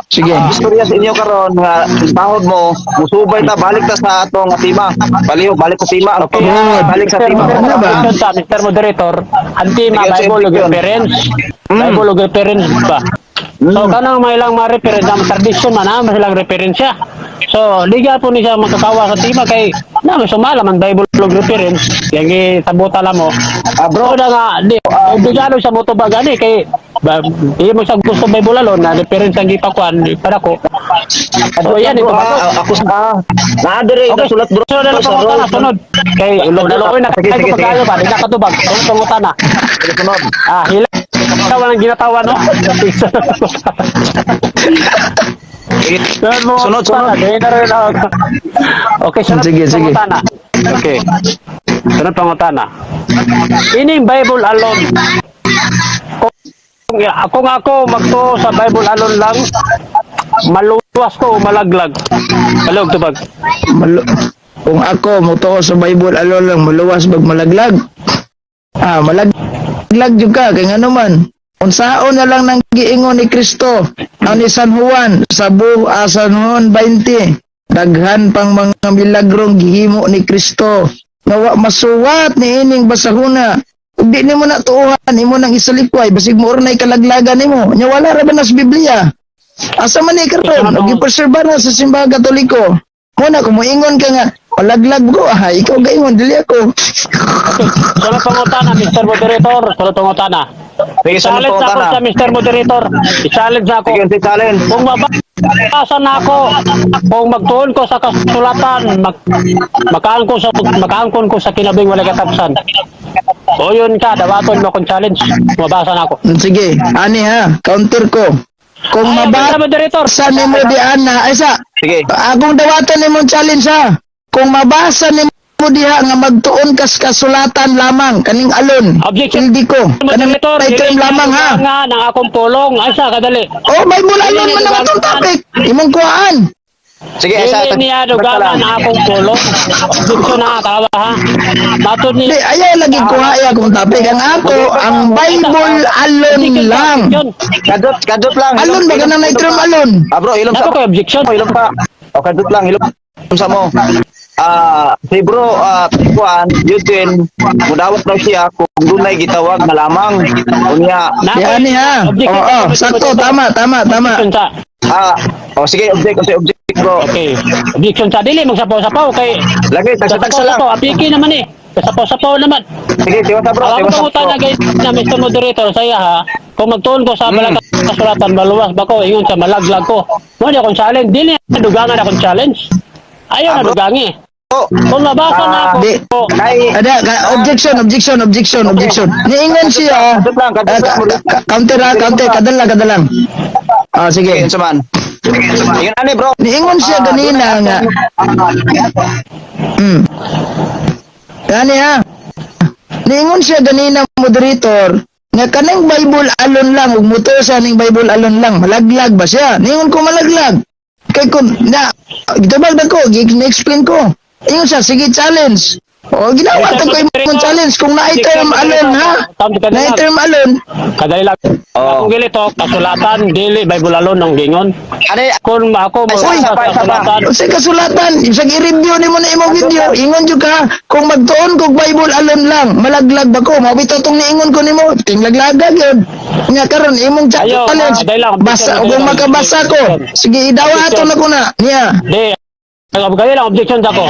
Sige. Istorya sa inyo karon nga tahod mo, musubay ta balik ta sa atong tema. Baliw, balik sa tema. Okay, Good. balik sa Mr. tema. Ano ba? Objection ta, Mr. Moderator, ang tema Sige, Bible ug objection. reference. Bible ug reference ba? So kanang may ilang mga reference na tradisyon man na silang referensya. So di po ni siya magkakawa sa tema kay na may sumala man Bible og reference yang gitabuta lang mo. Ah, bro. So na nga di obligado sa motobag ani kay ba, di mo sa gusto Bible alone na reference ang gipakuan padako. So yan ito. Ah, ako sa naa dire Okay. nasulat, bro. Sunod na lang Sa pangutana, road. sunod. Kay naloy na Sige, kay sige, sige. pagkayo ba, di na katubag. Sunod pangutana. Sige, sunod. Ah, hila. Tawa ng ginatawa, no? Sunod mo. Sunod, sunod. Di na rin ako. Okay, sunod Sige, sige. pangutana. Okay. Sunod pangutana. Ining Bible alone. Kung ako magtuo sa Bible alone lang, maluwas ko o malaglag. Palog tubag. Kung ako motuo sa Bible alone lang, maluwas bag malaglag. Ah, malaglag jud ka kay ngano man. Unsaon na lang nang giingon ni Kristo ang ni San Juan sa San Juan 20. Daghan pang mga milagrong gihimo ni Kristo nga wa masuwat ni ining basahuna. Ug di nimo na tuohan, imo nang isalikway basig mo ornay kalaglagan nimo. Nya wala ra ba nas Biblia? Asa man ni karon? Ug gipreserba na sa simbahan Katoliko. Muna kung moingon ka nga malaglag ko, ah, ikaw gaingon dili ako. Sunod pangutana, Mr. Moderator. Sunod pangutana. Sige, sunod I-challenge ako pangutana. sa Mr. Moderator. I-challenge ako. Sige, unsay challenge? Kung mabasa na ako, kung magtuon ko sa kasulatan, makaangkon ko sa kinabing walay katapusan. O yun ka, dawaton mo akong challenge. Mabasa na ako. Sige, ani ha, counter ko. Kung Ay, Mr. mabasa Moderator. nimo di ana, ay sa Sige. akong dawatan nimo challenge ha. Kung mabasa nimo diha nga magtuon kas kasulatan lamang kaning alon. Objection. Hindi ko. Kanang Moderator, may term dili lamang ha. nga ng akong pulong. Ay sa, kadali. Oh, Bible alone man ang atong topic. Imong kuhaan. Sige, isa Dili niya dugangan ang akong pulong. Objection na, tawa ha. Matod ni Di ayaw lagi kuha iya akong topic. Ang ako ang Bible alone lang. Objection. Kadot, kadot lang. Alon ba kanang may term alone? Ah, bro, ilom sa Dapat ko objection. Ilom pa. O, kadot lang, ilom sa mo. Ah, si bro, kuan, Eugene, mudawat daw siya kung dunay gitawag na lamang. Unya, Di ani ha. Objection. Oo, sakto, tama, tama, tama. Objection sa. oh, sige, object, sige, object, bro. Okay. Objection sa dili magsapaw-sapaw kay Lagi, tagsa-tagsa lang. Sapaw-sapaw, apiki naman eh. Sapaw-sapaw naman. Sige, tiwasa bro, Ang tiwasa pangutan bro. na guys na Mr. Moderator saya ha. Kung magtuon ko sa balang kasulatan maluwas ba ko ingon sa malaglag ko. Mo ni akong challenge dili na dugangan akong challenge. Ayaw na Ah, bro. dugangi. Oh, Kung mabasa na ako, Di. Kay, Ada, objection, objection, objection, objection. Niingon siya. Kadot lang, kadot Ah, lang. counter ha, counter, kadala, kadalang. Ah, Sige, sige. unsa man. Yun ani bro. Niingon siya ganina nga. Gani ha. Niingon siya ganina, moderator, nga kanang Bible alone lang ug mutuo sa ning Bible alone lang, malaglag ba siya? Niingon ko malaglag. Kay kun na gitubag na ko, gi-explain ko. Ingon siya, sige challenge. O ginawa ko imong challenge kung naay term alone ha. Naay term alone. Kadali lang. Oo. Akong gilito, kasulatan, dili, Bible alone ang gingon. Ani, Kung ako mo Ay, Uy! sa isa pa, isa pa. kasulatan, Unsay kasulatan, isang i-review nimo na imong video, ingon jud ka kung magtuon kog Bible alone lang, malaglag ba ko? Mao bitaw tong niingon ko nimo, tinglaglaga gyud. Nya karon imong Ayaw, challenge. dahil lang, Basa kung makabasa ko. Sige idawa ato na ko na niya. Di, ang gali lang objection ako.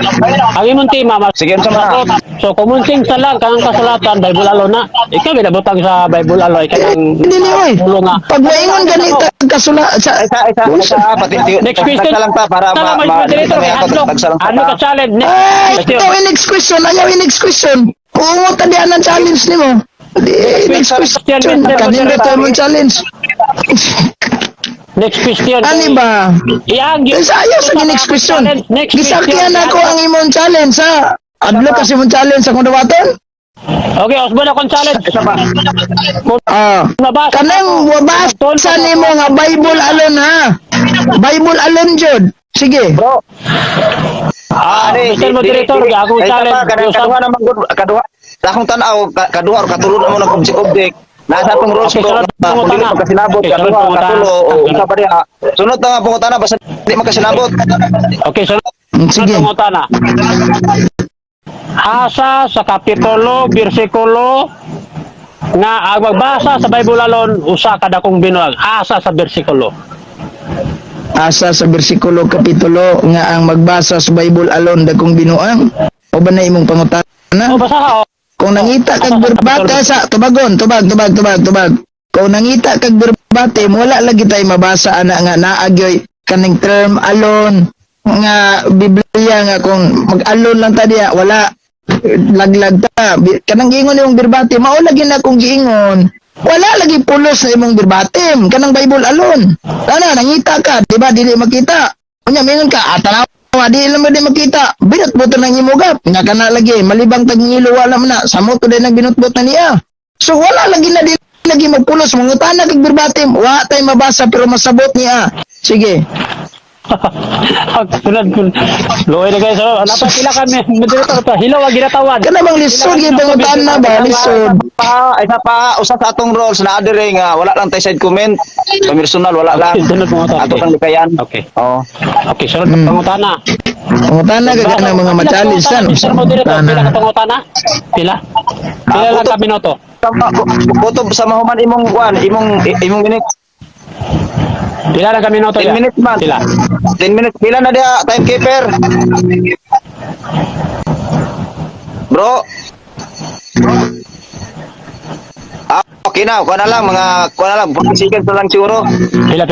Ang imong tema mas Sige, unsa man na? So kumunsing sa lang kanang kasulatan Bible alone na. Ikaw binabutang sa Bible alone kanang Hindi ni oy. ulo nga. Pag maingon ganita kasula sa isa, isa, isa, pati, Next question. tagsa lang ta para Tama, ma, may moderator kay Hadlok. tagsa lang ta. Ano ka challenge? Next Ay, question. ito yung next question. Ayaw yung next question. Uungot ka diyan ang challenge nimo. Di, next question. Kanina to imong challenge. Next question. Ani ba? Iyang Eh, sa ayaw sa next question. Next question. Gisakyan ako ang imong challenge ha. Adlo kasi imong challenge sa kung dawaton. Okay, Osborne akong challenge. Isa pa. Kung Ah. mabasa Kanang wabasa nimo nga Bible alone ha. Bible alone jud. Sige. Bro. Ah, Ani, Mr. Moderator, akong ay, isa pa, challenge. kanang kaduha naman gud, kaduha. Sa akong tanaw, kaduha or katulo na mo nag object object. Nasa akong rules Okay, bro, sunod nga, kung dili pangutana. magkasinabot, Okay, sunod kaduha, pangutana. katulo, o usa pa diha. Sunod na nga pangutana basta di magkasinabot. Okay, sunod. Sige. Pangutana. Asa sa kapitulo, bersikulo, Nga ang magbasa sa Bible alone usa ka dakong binuang, asa sa bersikulo? Asa sa bersikulo, kapitulo nga ang magbasa sa Bible alone dagkong binuang? O ba na imong pangutana? O basa ka, oh. Kung nangita kag verbatim sa tubagon, tubag, tubag, tubag, tubag. Kung nangita kag verbatim, wala lagi tay mabasa ana nga naagyoy kaning term alone nga Biblia nga kung mag-alone lang ta diya, wala, laglag ta. Kanang giingon imong verbatim, mao lagi na kung giingon. Wala lagi pulos na imong verbatim kanang Bible alone. Ana nangita ka, di ba, dili makita. Unya mingon ka, ah, tanawa, di lang ba di makita. Binutbut na ng imong gap. Nga kana lagi malibang tag ngilo, wala man na. Samot ko din ang binutbut na niya. So wala lagi na, di lagi magpulos. Mangutana kag verbatim, wa tay mabasa pero masabot niya. Sige. Tulad kun. Luoy na guys, oh, napa pila kami moderator pa. Hilaw ang ginatawan. Kana bang lisod gyud pangutana ba? Lisod. Pa, isa pa, usa sa atong roles na adere nga wala lang tay side comment. Personal wala lang. Okay, sunod pangutana. Ato kang likayan. Okay. Oo. Okay, sunod na pangutana. Pangutana ka kanang mga ma-challenge tan. Mr. Moderator, pila ka pangutana? Pila? Pila lang ka minuto? Kutob sa mahuman imong kwan, imong minutes. Pila lang ka minuto? 10 ya? minutes man. Pila? 10 minutes. Pila na diha, timekeeper? Bro. Ah, okay na, kuha na lang mga kuha na lang 40 seconds na lang siguro. Pila?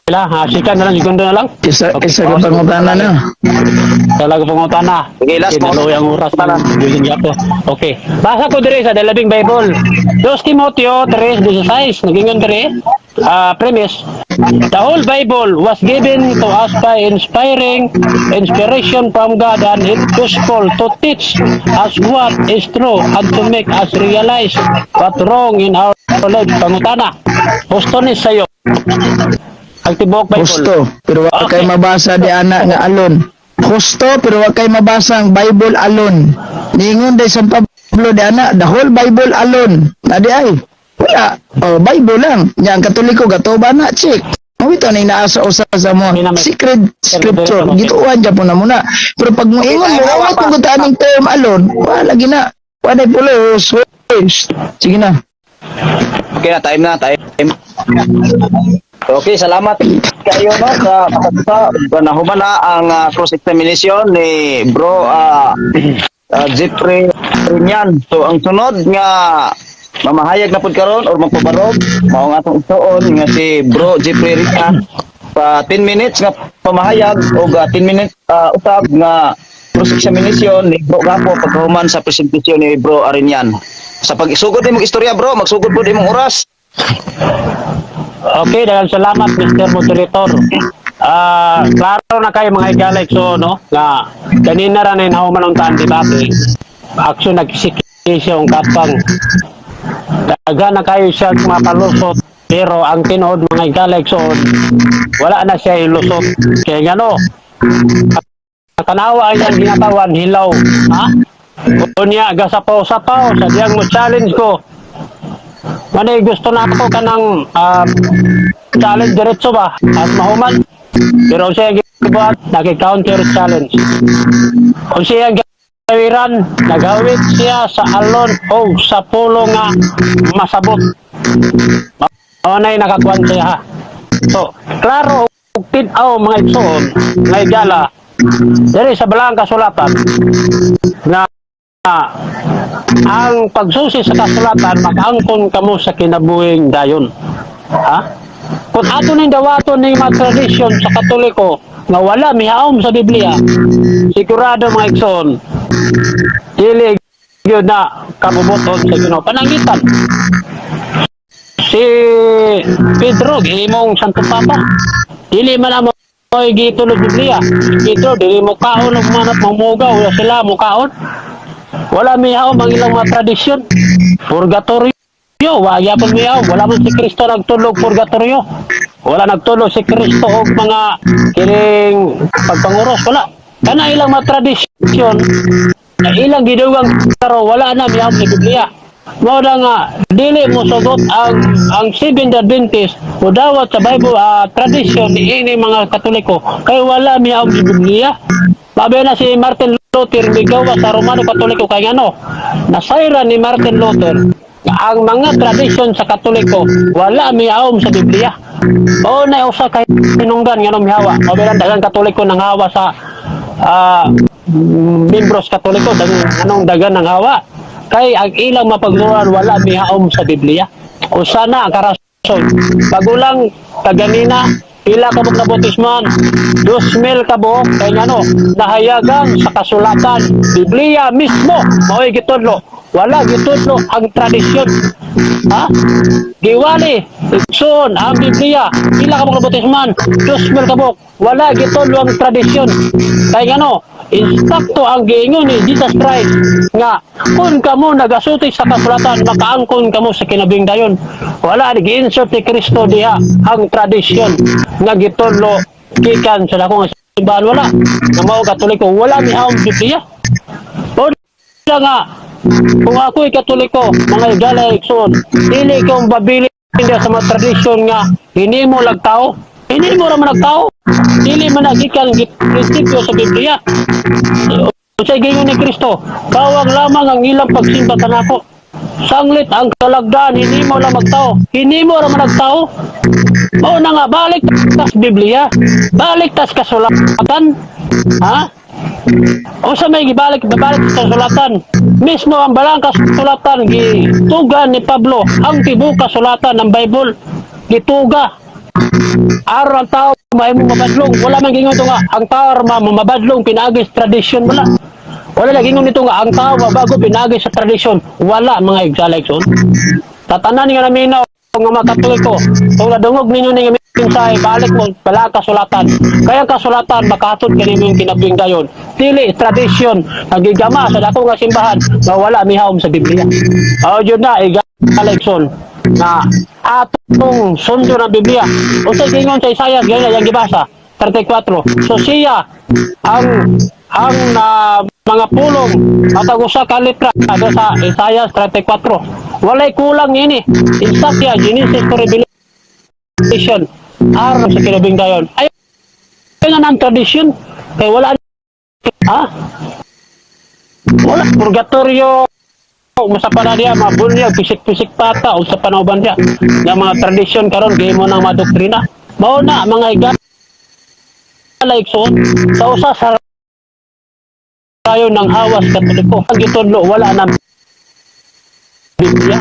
Pila? Ha, sikan na lang, segundo na lang. Isa ka pangutana na. Talaga pangutana. Sige, last Okay, naluoy ang oras pangutana. ng Julian Gapo. Okay. Basa ko dire sa The Living Bible. 2 Timoteo 3:16. Nagingon dire. Ah, premise. The whole Bible was given to us by inspiring inspiration from God and it useful to teach us what is true and to make us realize what wrong in our life. Pangutana. Husto ni sa'yo ang tibuok Bible? Husto, pero wa kay Okay. mabasa di ana nga alone. Husto, pero wa kay mabasa ang Bible alone. Niingon day San Pablo di ana, the whole Bible alone. Na di ay. Wala. Oh, Bible lang. Nya ang Katoliko gato ba na check. Mao ito na inaasa usa sa mga secret scripture. Gituan gyapon na muna. Pero pag moingon mo, wa kung aning term alone, wala lagi na. Wala pulos. Hoy, shh. Sige na. Okay na, time na, time. Okay, salamat kayo no sa nahuman na ang cross examination ni bro Jeffrey Rinyan. So ang sunod nga mamahayag na pud karon or magpabarog mao nga atong igsuon nga si bro Jeffrey Rinyan pa 10 minutes nga pamahayag og 10 minutes usab nga cross examination ni bro Gapo pagkahuman sa presentasyon ni bro Arinyan. Sa pag-isugod imong istorya, bro, magsugod pud imong oras. Okay, daghang salamat, Mr. Moderator. Ah, klaro na kayo, mga higalay, so no nga kanina ra na inahuman ang taan debate. Action nagsikisyo ang kapang. Daghan na kayo siya mapalusot pero ang tinuod, mga higalay, so wala na siya ilusot. Kaya nga no, tanawa ay ang ginatawan hilaw, ha? Unya gasapaw-sapaw sa diyang mo challenge ko. Manay gusto na ako kanang challenge diretso ba at mahuman. Pero siya gibuhat, nagi-counter challenge. Kung siya gawiran, nagawit siya sa alon o sa pulo nga masabot. Mao na'y nakakuan siya ha. So, klaro ug tin-aw, mga igsoon, nga igala, diri sa balang kasulatan na ang pagsusi sa kasulatan mag-angkon kamo sa kinabuhing dayon. Ha? Kung ato ning dawaton ning mga tradisyon sa Katoliko nga wala mihaom sa Biblia, sigurado, mga igsoon, dili gyud na kabubuton sa Ginoo. Panangitan si Pedro gihimong Santo Papa. Dili man amo gitulog Biblia. Si Pedro dili mo kaon og manat mamugaw, wala sila mo kaon. Wala mihaom ang ilang mga tradisyon. Purgatorio, wa gyapon mihaom. Wala man si Kristo nagtulog purgatorio. Wala nagtulog si Kristo og mga kining pagpanguros, wala. Kana ilang mga tradisyon na ilang gidugang karo wala na mihaom sa Biblia. Mao na nga dili mo sugot ang Seventh Adventist dawat sa Bible tradition ni ini mga Katoliko kay wala mihaom sa Biblia. Babe na si Martin Luther migawa sa Romano Katoliko kay ngano nasayran ni Martin Luther. Ang mga tradisyon sa Katoliko wala miaom sa Biblia. O na usa kay hinungdan nga mihawa. O bilang daghang Katoliko nanghawa sa membros Katoliko, daghang anong dagan nang hawa kay ang ilang mapagluran wala mihaom sa Biblia. Usa na ang karason. Bagulang kaganina, pila ka buok nabautismohan? 2,000 ka buok. Kay ngano? Nahayagan sa kasulatan, Biblia mismo mao'y gitudlo, wala gitudlo ang tradisyon, ha? Giwali, igsoon, ang Biblia. Pila ka buok nabautismohan? 2,000 ka buok. Wala gitudlo ang tradisyon. Kay ngano? Insakto ang giingon ni Jesus Christ nga kung kamo nagasulti sa kasulatan, makaangkon kamo sa kinabuhing dayon. Wala gi-insert ni Kristo diha ang tradisyon nga gitudlo gikan sa dako nga simbahan. Wala. Nga mao Katoliko wala mihaom Biblia. O nga kung ako'y Katoliko, mga higala, igsoon, dili kong babili sa mga tradisyon nga hinimo lag tao. Hinimo ra man nagtao, dili man nagikan prinsipyo sa Biblia. Unsay giingon ni Kristo? "Kawang lamang ang ilang pagsimba kanako. Sanglit ang kalagdan hinimo lang magtao." Hinimo ra man nagtao. Mao na nga balik tas Biblia, balik tas kasulatan. Ha? Unsa may gibalik babalik sa kasulatan? Mismo ang balang kasulatan gituga ni Pablo ang tibuok kasulatan ng Bible. Gituga. Aron ang tao mahimong mabadlong. Wala man gingon to nga ang tao mabadlong pinaagi sa tradisyon, wala. Wala lagi ingon nito nga ang tao mabago pinaagi sa tradisyon. Wala, mga higala, igsoon. Tatanan nga naminaw nga mga Katoliko, kung nadungog ninyo ning mensahe, balik mo bala kasulatan. Kaya ang kasulatan makahatod kanimo yung kinabuhing dayon. Dili tradisyon ang gigama sa dako nga simbahan nga wala mihawom sa Biblia. O yun na, higala, igsoon, na atong sundo ng Biblia. Unsay giingon sa Isaiah, ganyan yang gibasa 34? So siya ang mga pulong matag usa ka letra do sa Isaiah 34. Walay kulang ini. Exact ya Genesis to Revelation aron sa kinabuhing dayon. Ay nga ng tradisyon kay wala, ha? Wala purgatorio, usa pa na diya, mga bunyag, pisik-pisik pata, usa pa na uban diya. Nga mga tradisyon karon gihimo ng mga doktrina. Mao na, mga higala, igsoon, sa usa sa rayon ng hawas Katoliko. Ang gitudlo, wala na Biblia.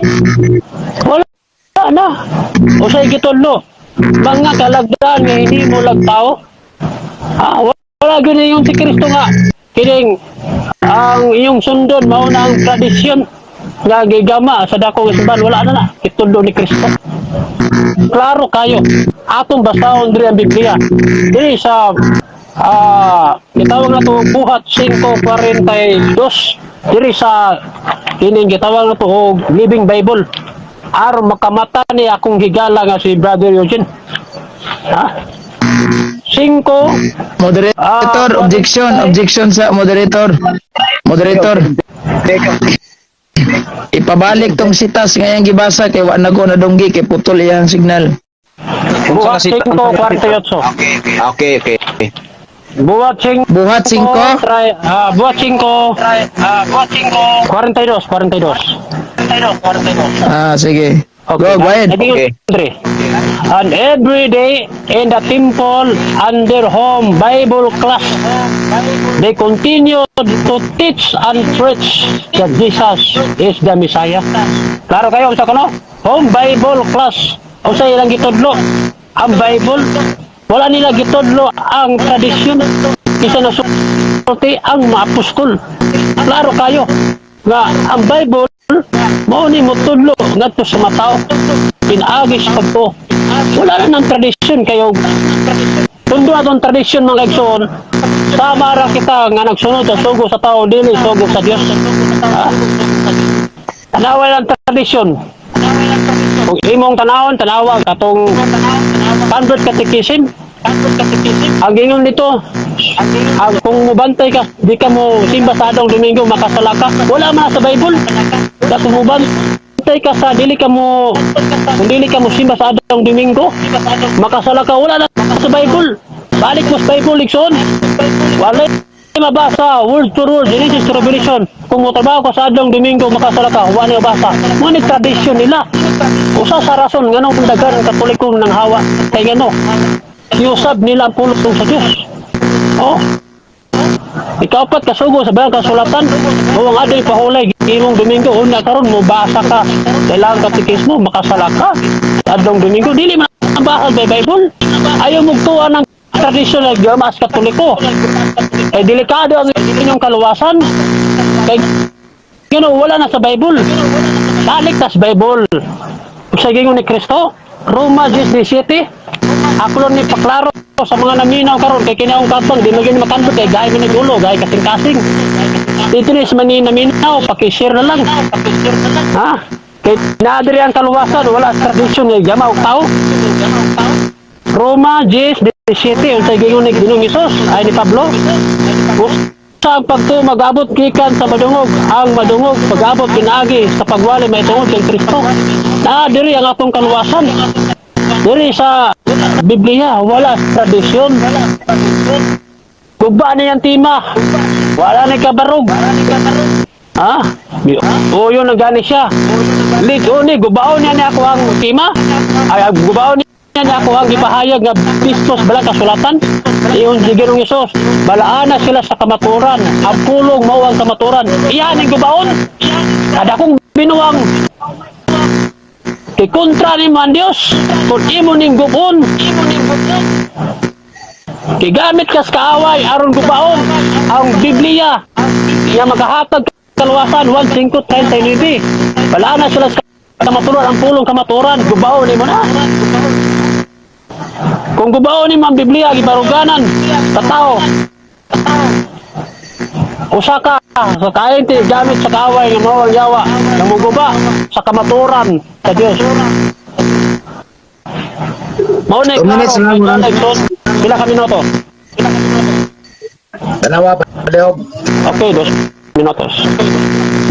Wala na. Usay gitudlo? Mga kalagdan nga hindi mo lagtao. Ah, wala gyud yung si Kristo nga kining ang iyong sundon mao na ang tradisyon nga gigama sa dakong simbahan. Wala na na gitudlo ni Kristo. Klaro kayo. Atong basahon diri ang Biblia. Diri sa gitawag na to Buhat 5:42 diri sa kining gitawag na to og Living Bible aron makamata ni akong higala nga si Brother Eugene. Ha? 5 Moderator, objection, objection sa moderator. Moderator. Ipabalik tong sitas ngayang gibasa kay wa na ko nadunggi kay putol iyang signal. Buhat 5:48. Okay. Buhat 5 Buhat 5? Try, buhat 5, buhat 5 42 42 42 42. Ah, sige. Go, go ahead. Okay. Okay. And every day in the temple and their home Bible class, they continue to teach and preach that Jesus is the Messiah. Klaro kayo sa kuno? Home Bible class. Unsa ilang gitudlo? Ang Bible. Wala nila gitudlo ang tradisyon. Isa na sulti ang mga apostol. Klaro kayo nga ang Bible mao ni motudlo ngadto sa mga tao pinaagi sa pagtuo. Wala na ng tradisyon kayo. Tundo atong tradisyon, mga igsoon. Sama ra kita nga nagsunod sa sugo sa tao, dili sugo sa Dios. Ha? Tanawa lang tradisyon. Kung imong tanawon, tanawa katong Convert Catechism. Ang ingon nito, ang kung mubantay ka, di ka mo simba sa adong Domingo, makasala ka. Wala man sa Bible. Da kung mubantay ka sa dili ka mo kung dili ka mo simba sa adong Domingo, makasala ka. Wala na sa Bible. Balik mo sa Bible, igsoon. Wala mabasa word to word Genesis to Revelation. Kung motrabaho ka sa adlong Domingo, makasala ka, wa ni mabasa. Mo ni tradisyon nila. Usa sa rason nganong daghan ang Katoliko nang hawa kay ngano giusab nila ang pulong sa Dios. Oh. Ikaapat, kasugo sa balang kasulatan, o ang adto'y pahulay gihimong Domingo, una karon mo basa ka, kailangan katikismo, makasala ka. Adlong Domingo, dili man ang basa by Bible. Ayaw mo tuwa ng tradisyon na gamas Katoliko. Kay delikado ang inyong kaluwasan. Kay wala na sa Bible. Balik tas Bible. Sa gingon ni Kristo, Roma 10:17, ako lang ni paklaro sa mga naminaw karon kay kini akong katong di magin makandot kay gahi man ulo, gahi kasing-kasing. Dito ni sa mani naminaw, paki-share na lang. Ha? Kay naadiri ang kaluwasan, wala sa tradisyon nga jama og tao. Roma 10:17, unsay gingon ni Ginoong Hesus ay ni Pablo? Usa ang pagtuo mag-abot gikan sa madungog, ang madungog pag-abot pinaagi sa pagwali mahitungod kay Kristo. Na diri ang atong kaluwasan. Diri sa Biblia, wala sa tradisyon. Guba na yung tima. Wala na kabarog. Ha? O yun ang gani siya. Lig ni gubaon niya ni ako ang tima. Ay, gubaon niya ni ako ang gipahayag nga pistos bala kasulatan. Iyon si Ginoong Hesus. Balaana sila sa kamaturan. Ang pulong mao ang kamaturan. Iyan ang gubaon. Kada kong binuang kay kontra ni man Dios kung imo ning gubon, kay gamit kas kaaway aron gubaon ang Biblia nga magahatag kaluwasan. 1:5:39, wala na sila sa kamaturan, ang pulong kamaturan, gubaon nimo na. Kung gubaon nimo ang Biblia, gibaruganan sa tao, usa ka sa kainti gamit sa kaaway nga mao ang yawa nga muguba sa kamaturan sa Dios. Mao na. 2 minutes klaro lang, kay murag. Pila ka minuto? Tanawa palihog. Okay, 2 minutos.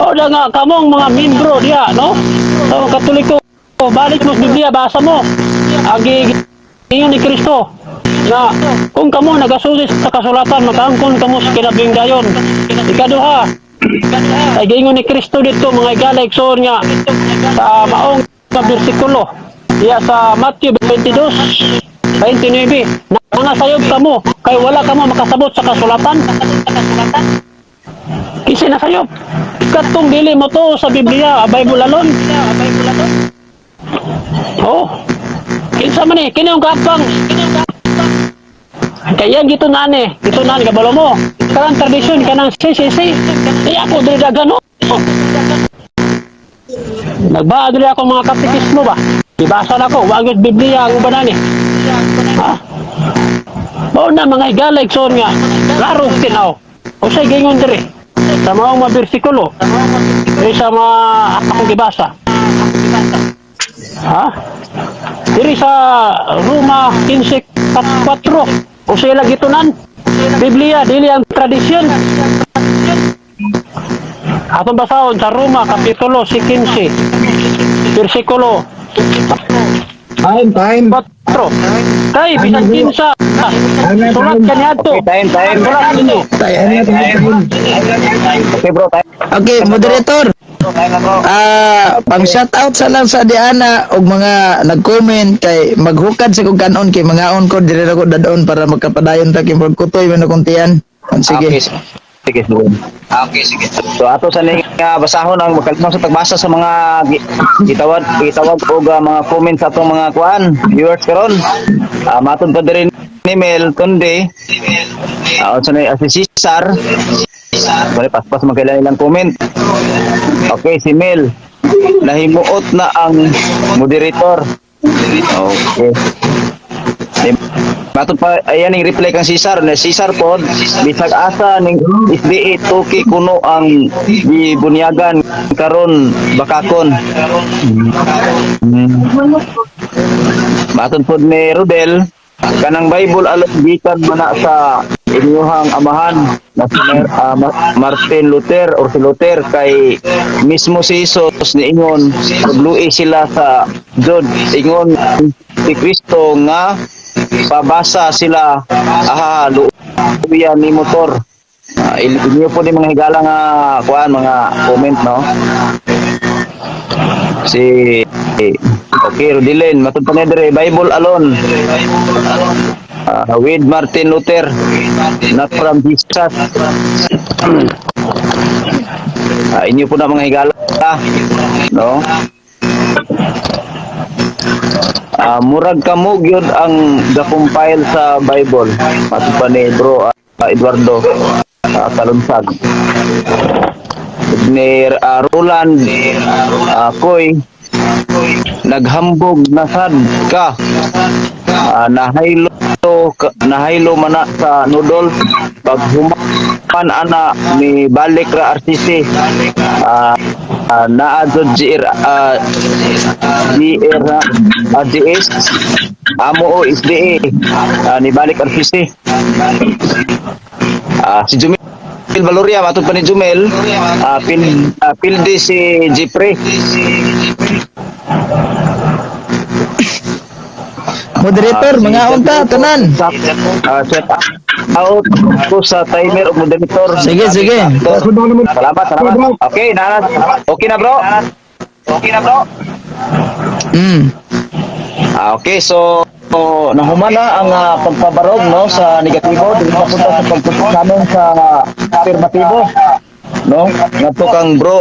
Mao na nga kamong mga membro diya, no? So, Katoliko, balik mo sa Biblia, basa mo. Ang giingon ni Kristo na kung kamo nagasusi sa kasulatan, makaangkon kamo sa kinabuhing dayon. Ikaduha, ay giingon ni Kristo dito, mga igala igsoon, nga sa maong nga bersikulo iya sa Matthew 22:29, mga sayop kamo kay wala kamo makasabot sa kasulatan. Kinsa na sayop? Katong dili mo to sa Biblia, Bible alone. Oh. Kinsa man eh, kini ang kapang. Kaya gito nani, gito nani kabalo mo. Kanang tradisyon kanang CCC. Eh ako diri dagan, no. Nagbaa diri ako mga katekismo ba. Gibasa na ko, wa gyud Biblia ang uban ani. Ha? Mao na, mga higala igsoon, nga klaro tinaw. Usay gingon diri sa mga bersikulo eh sa mga akong gibasa. Ha? Diri sa Roma 15:4, usay lagi gitunan. Biblia dili ang tradisyon. Atong basahon sa Roma kapitulo si 15 bersikulo Time, time. 4. Kay bisan kinsa sulat kaniadto. Okay, time, time. Sulat ninyo. Time, time. Okay, bro, time. Okay, moderator. Time na, bro. Ah, pang shout out sa lang sa Diana og mga nag-comment kay maghukad sa kog kanon kay mangaon ko diri ra ko dadon para magkapadayon ta kay magkutoy man akong tiyan. Sige. Okay, sige, sige. Okay, sige. So ato sa ning nga basahon ang makalimang sa tagbasa sa mga gitawag gitawag og mga comments sa atong mga kuan viewers karon. Matun pa diri ni Mel Tunde. Unsa ni si Cesar. Bale paspas magkailan ilang comment. Okay, si Mel. Nahimuot na ang moderator. Okay. Matod pa ayan ning reply kang Cesar na Cesar pod bisag asa ning SDA tuki kuno ang gibunyagan karon bakakon. Matod pod ni Rodel, kanang Bible alone gikan man na sa inyuhang amahan na si Martin Luther or si Luther kay mismo si Jesus niingon pagluoy sila sa Jud, ingon si Kristo nga pabasa sila, aha, luuya ni motor. Inyo po ni mga higala nga kuan mga comment, no. Si Okay, Rodilin, matud pa ni dire Bible alone. With Martin Luther, not from Jesus. Inyo po na mga higala, no? Murag kamo gyud ang ga-compile sa Bible. Matud pa ni bro Eduardo Kalunsag. Ni Roland Koy, naghambog na sad ka. Nahaylo mana sa noodle pag human ana ni balik ra RCC. Naa jud GR GR GS amo o SDA ni balik RCC. Si Jumel Valoria, matod pa ni Jumel, pildi si Jeffrey. Moderator, Si mga unta, tanan. Set out ko sa timer o moderator. Sige, sige. Salamat, salamat. Okay, na okay na, bro. Okay na, bro. Okay, so nahuman na ang pagpabarog, no, sa negatibo, dili pa punta sa pagtutok namin sa afirmatibo. No? Ngadto kang bro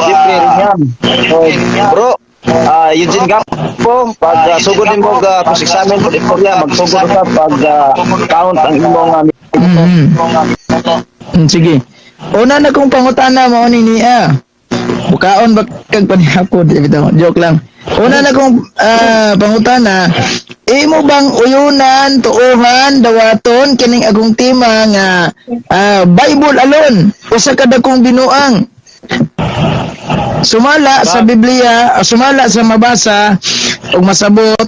Jeffrey Rinyam. So, bro, Eugene Gapo, pag sugod nimo og cross-examine pag istorya, magsugod ka pag count ang imong Sige. Una na kong pangutana mao ni niya. Bukaon ba kag panihapon? Di bitaw, joke lang. Una na kong pangutana, imo bang uyunan, tuohan, dawaton kining akong tema nga Bible alone usa ka dakong binuang? Sumala sa Biblia, sumala sa mabasa ug masabot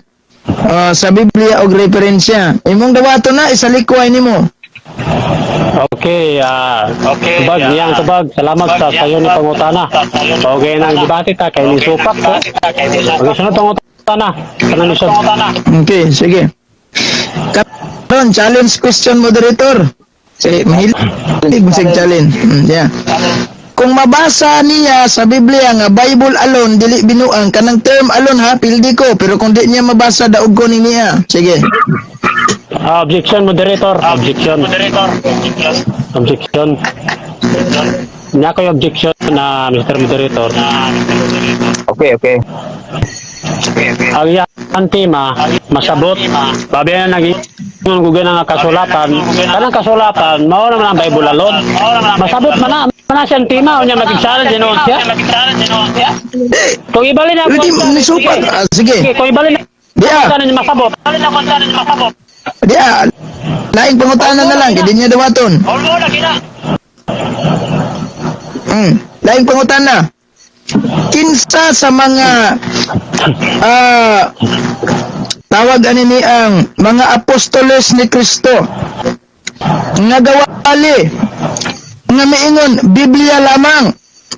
sa Biblia og referensya. Imong dawaton na isalikway nimo. Okay, tubag niyang tubag. Salamat sa sayo ni pangutana. Okay nang debate ta kay ni supak ko. Okay, sunod pangutana. Kanan ni sud. Okay, sige. Karon, challenge question, moderator. Sige, mahilig mo sig challenge. Yeah. Kung mabasa niya sa Biblia nga Bible alone dili binuang kanang term alone ha, pildi ko, pero kung di niya mabasa, daog ko ni niya. Sige. Objection, moderator. Objection. Moderator. Objection. Nya ko'y objection na Mr. Moderator. Okay. Ang iyang tema, masabot. Babi na naging gugan nga kasulatan. Kanang kasulatan, mao naman ang Bible alone. Masabot man na. Mana siyang tema, unya mag-challenge dinuon siya. Eh, Kung ibalin na hindi ni supak. Sige. Sige, kung ibalin na Diya, kung niya masabot. Diya. Laing pangutana na lang, kay di niya dawaton. Laing pangutana. Kinsa sa mga tawag ani ni ang mga apostoles ni Kristo nga gawali nga miingon Biblia lamang?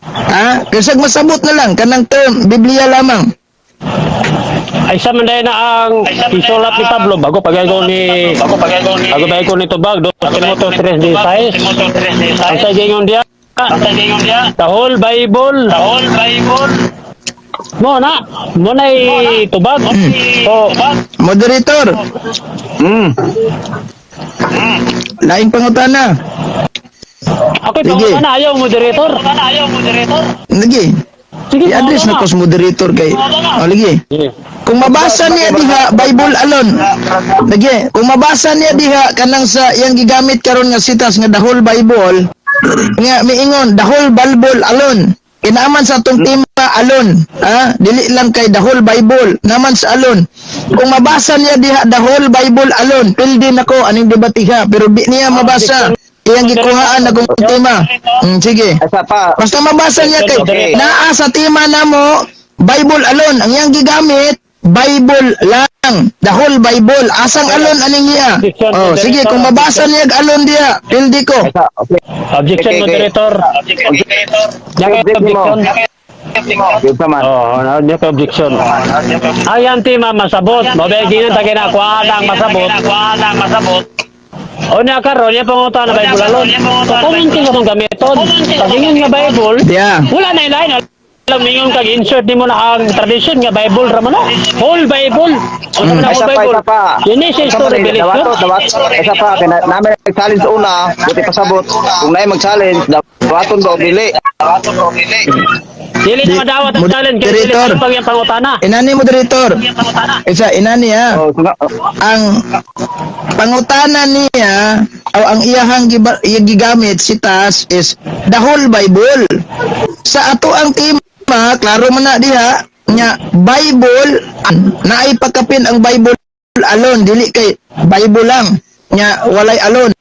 Ha? Kasi masabot na lang kanang term Biblia lamang. Ay sa man na ang isulat ni Pablo bago pagayon ni Tubag 2 Timoteo 3:16. Ang sa gingon diya, the whole Bible mo na tubag. So, Moderator, laing pangutana. Ako Sige. pangutana ayaw moderator. Lagi. Sige, I-address na ko sa moderator kay. Oh, lagi. Sige. Kung mabasa niya diha Bible alone. Lagi, kung mabasa niya diha kanang sa iyang gigamit karon nga sitas nga the whole Bible nga miingon the whole Bible alone. Kinaaman sa atong tema alone, ha? Dili lang kay the whole Bible, naman sa alone. Kung mabasa niya diha the whole Bible alone, pildi nako aning debatiha, pero di niya mabasa. Iyang gikuhaan akong tema. Sige. Asa pa. Basta mabasa niya kay Okay. naa sa tema namo Bible alone ang iyang gigamit Bible lang, the whole Bible, asang alone aning iya. Oh, sige, kung mabasa niya og alone diha, pildi ko. Asa, okay. Objection, Okay. moderator. Nya kay objection. Yun pa man. Oh, na nya kay objection. Ang yan tema masabot. Mabay ginan ta ginakuha ang masabot. O niya karon niya pangutana Bible alone. So common thing atong gamiton. Pag ingon nga Bible, wala na ilain. Alam mingon kag insert nimo na ang tradition nga Bible ra man na. Whole Bible. Unsa man Ay, ang isa whole pa, Bible? isa pa. Genesis Isa to pa rin, Revelation. Dawato, dawato. Isa pa, kaya namin nag-challenge sa una, buti pasabot. Kung naay mag-challenge, dawaton ba o dili? Dili na madawat ang challenge kay dili Moderator. pa pag iyang pangutana. Inani, moderator. Isa inani ha. Oh, oh. Ang pangutana niya o ang iyahang gigamit si Tas is the whole Bible. Sa ato ang tema, klaro man na diha nya Bible naay pagkapin ang Bible alone, dili kay Bible lang nya walay alone.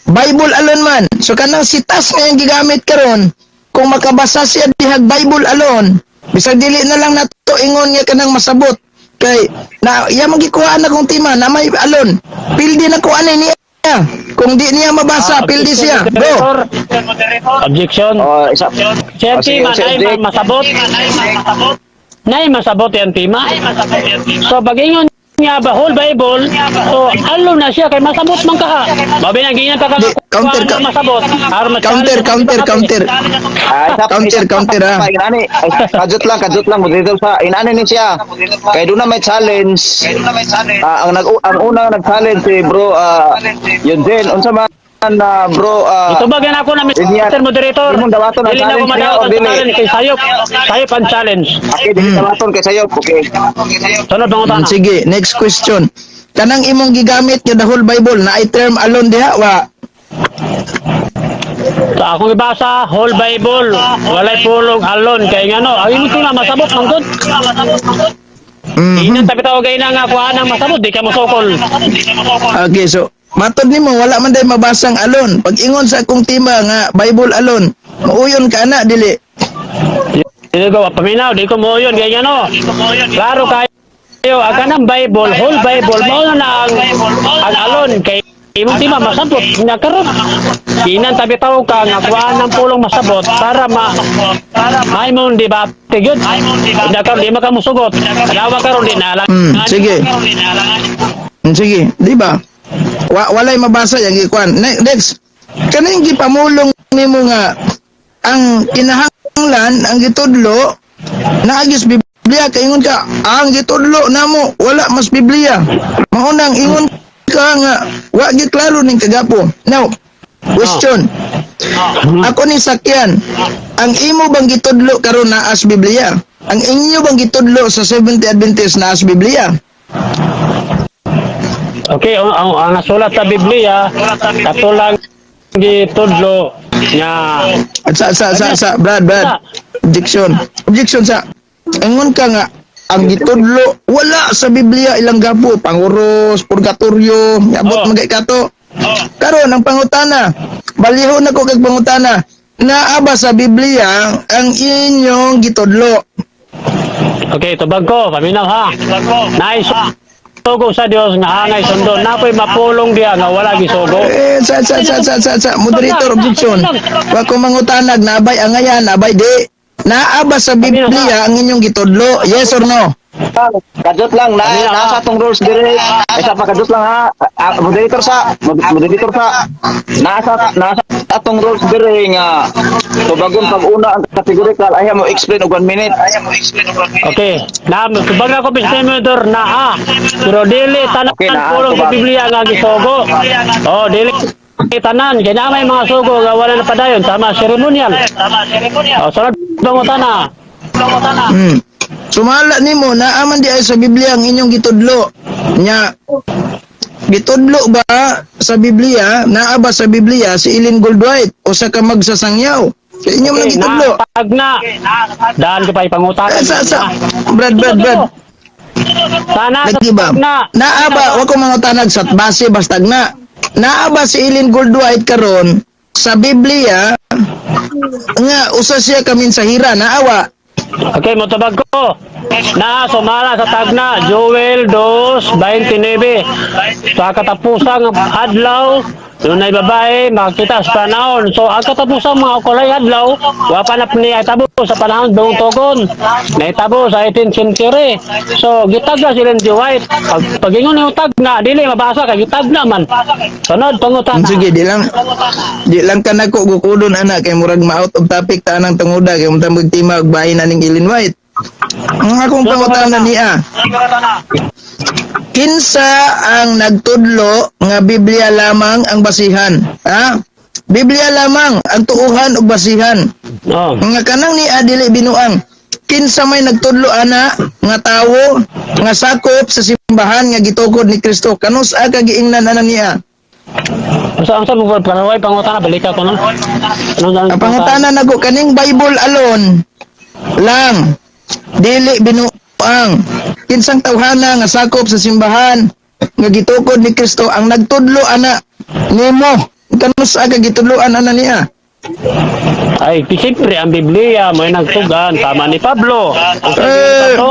Bible alone man. So kanang si Tas nga yung gigamit karon, kung makabasa siya dihag Bible alone, bisag dili na lang nato ingon nga kanang masabot kay na iya man gikuhaan na kung tema na may alone. Pildi na ko ani niya. Kung di niya mabasa, pildi siya. Go. Objection. Oh, isa. Siya Oh, sige, tema sige, nay Jake. masabot. Nay masabot yan tema. So pag ingon nga ba whole Bible, so alone na siya kay masabot man kaha. Mabi na gingan pa ka Di, counter ka. masabot. Aron Counter, counter, counter. Ah, isa, Counter, isa, counter, ah. Pa, inani, ay, kajut lang, moderator sa, inani ni siya. Kay doon na may challenge. Ah, ang unang nag-challenge si bro, yun din. Unsa man na bro, Itubagan ako na Yan. Mr. Moderator. Imong dawaton ang Dili na ko challenge niya madawat o ang dili? challenge kay sayop. Sayop ang challenge. Okay, dili dawaton kay sayop. Okay. Sunod pangutana. Sige, next question. Kanang imong gigamit nga the whole Bible na ay term alone diha wa? So, akong ibasa, whole Bible, walay pulong alon kay ngano. Ang imong tuna masabot man gud. Inan tabi tawag na nga kuha nang masabot di ka mosukol. Okay, so matod nimo wala man day mabasang alone. Pag ingon sa akong tema nga Bible alone, mauyon ka na dili? Dili ko paminaw, di ko moyon kay ngano. Klaro kayo, ang kanang Bible, whole Bible mao na na ang alon kay imong tima masabot nga karon. Inan tabi tawag ka nga kuha ng pulong masabot para ma maimong debate gyud. Hindi karon di makamusugot. Kalawa karon di na Sige. Sige, di ba? Walay mabasa yang gikuan. Next. Kaning gipamulong nimo nga ang kinahanglan ang gitudlo naagis Biblia, kay ingon ka ang gitudlo namo wala mas Biblia. Mao nang ingon ka nga wa gyud klaro ning kagapo. Now, question. Ako ni sakyan, ang imo bang gitudlo karon naas Biblia? Ang inyo bang gitudlo sa Seventh Adventist naas Biblia? Okay, ang nasulat sa Biblia, katulang gitudlo nga At sa Brad, Brad. Objection. Objection sa ingon ka nga ang gitudlo wala sa Biblia ilang gapo, panguros, purgatorio, yabot magay kato. Karon ang pangutana, balihon ako kag pangutana, naa ba sa Biblia ang inyong gitudlo? Okay, tubag ko, paminaw ha. Nice. Sugo sa Dios nga angay sundon. Napoy mapulong diya nga wala gisugo. Eh, sa, moderator, objection. Wa ko mangutanag, nabay angayan, nabay di. Naa ba sa Biblia ang inyong gitudlo? Yes or no? Kajut lang na Kanina, nasa tong rules dire. Isa pa, kajut lang ha. Ah, moderator sa nasa atong rules dire nga tubagon pag una ang categorical ay mo explain og 1 minute. Okay, na tubag na ko Mr. Moderator naa. Pero dili tanan Okay, naa, pulong sa tubag. Biblia nga gisugo. Oh, dili tanan kay na may mga sugo nga wala na padayon tama ceremonial. Oh, sunod pangutana. Sumala nimo naa man di ay sa Biblia ang inyong gitudlo. Nya gitudlo ba sa Biblia, naa ba sa Biblia si Ellen Goldwhite usa ka magsasangyaw? Sa inyo man ang Okay, gitudlo. na pag na daan ko pa ipangutana. Eh, sa Brad, Brad, Brad. Sana sa Lagi ba? na. Naa ba wa ko mangutanag sa base bastag na. Naa ba si Ellen Goldwhite karon sa Biblia nga usa siya ka mensahira naawa? Okay, motubag ko. Na sumala sa tagna Joel 2:29. Sa katapusang adlaw Dunay babae makita sa panahon. So ang katapusan, mga kulay adlaw, wa pa na nahitabo sa panahon dong tugon. Nahitabo sa 18th century. So gitagna si Ellen G. White. Pag pagingon ni tagna, dili mabasa kay gitagna man. Sunod pangutana. Sige, di lang ka nako gukudon ana kay murag ma-out of topic ta anang tunguda kay unta magtima og bahin aning Ellen White. Ang akong pangutana niya, kinsa ang nagtudlo nga Biblia lamang ang basihan? Ha? Biblia lamang ang tuuhan ug basihan. Oh. Nga kanang ni dili binuang. Kinsa may nagtudlo ana nga tawo nga sakop sa simbahan nga gitukod ni Kristo? Kanus ka giingnan ana niya? Unsa mo panaway pangutana, balika ko no. Ano Ang pangutana nako, kaning Bible alone lang dili binuang. Kinsang tawhana nga sakop sa simbahan nga gitukod ni Kristo ang nagtudlo ana nimo? Kanus ka gitudloan ana niya? Ay, siyempre, ang Biblia may nagtugan, tama ni Pablo. Ang sabi Eh. Pablo,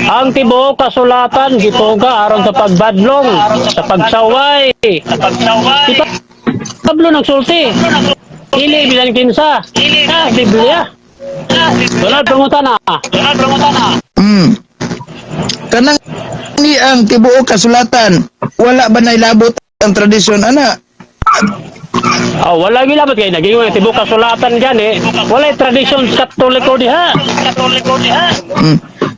ang tibuok kasulatan gituga aron sa pagbadlong, sa pagsaway. Si Pablo nagsulti. Dili bisan kinsa. Ah, Biblia. Wala pangutana. Kanang ni ang tibuok kasulatan, wala ba nailabot ang tradisyon ana? Oh, wala gilabot kay naging tibuok kasulatan gani. Walay tradisyon Katoliko diha.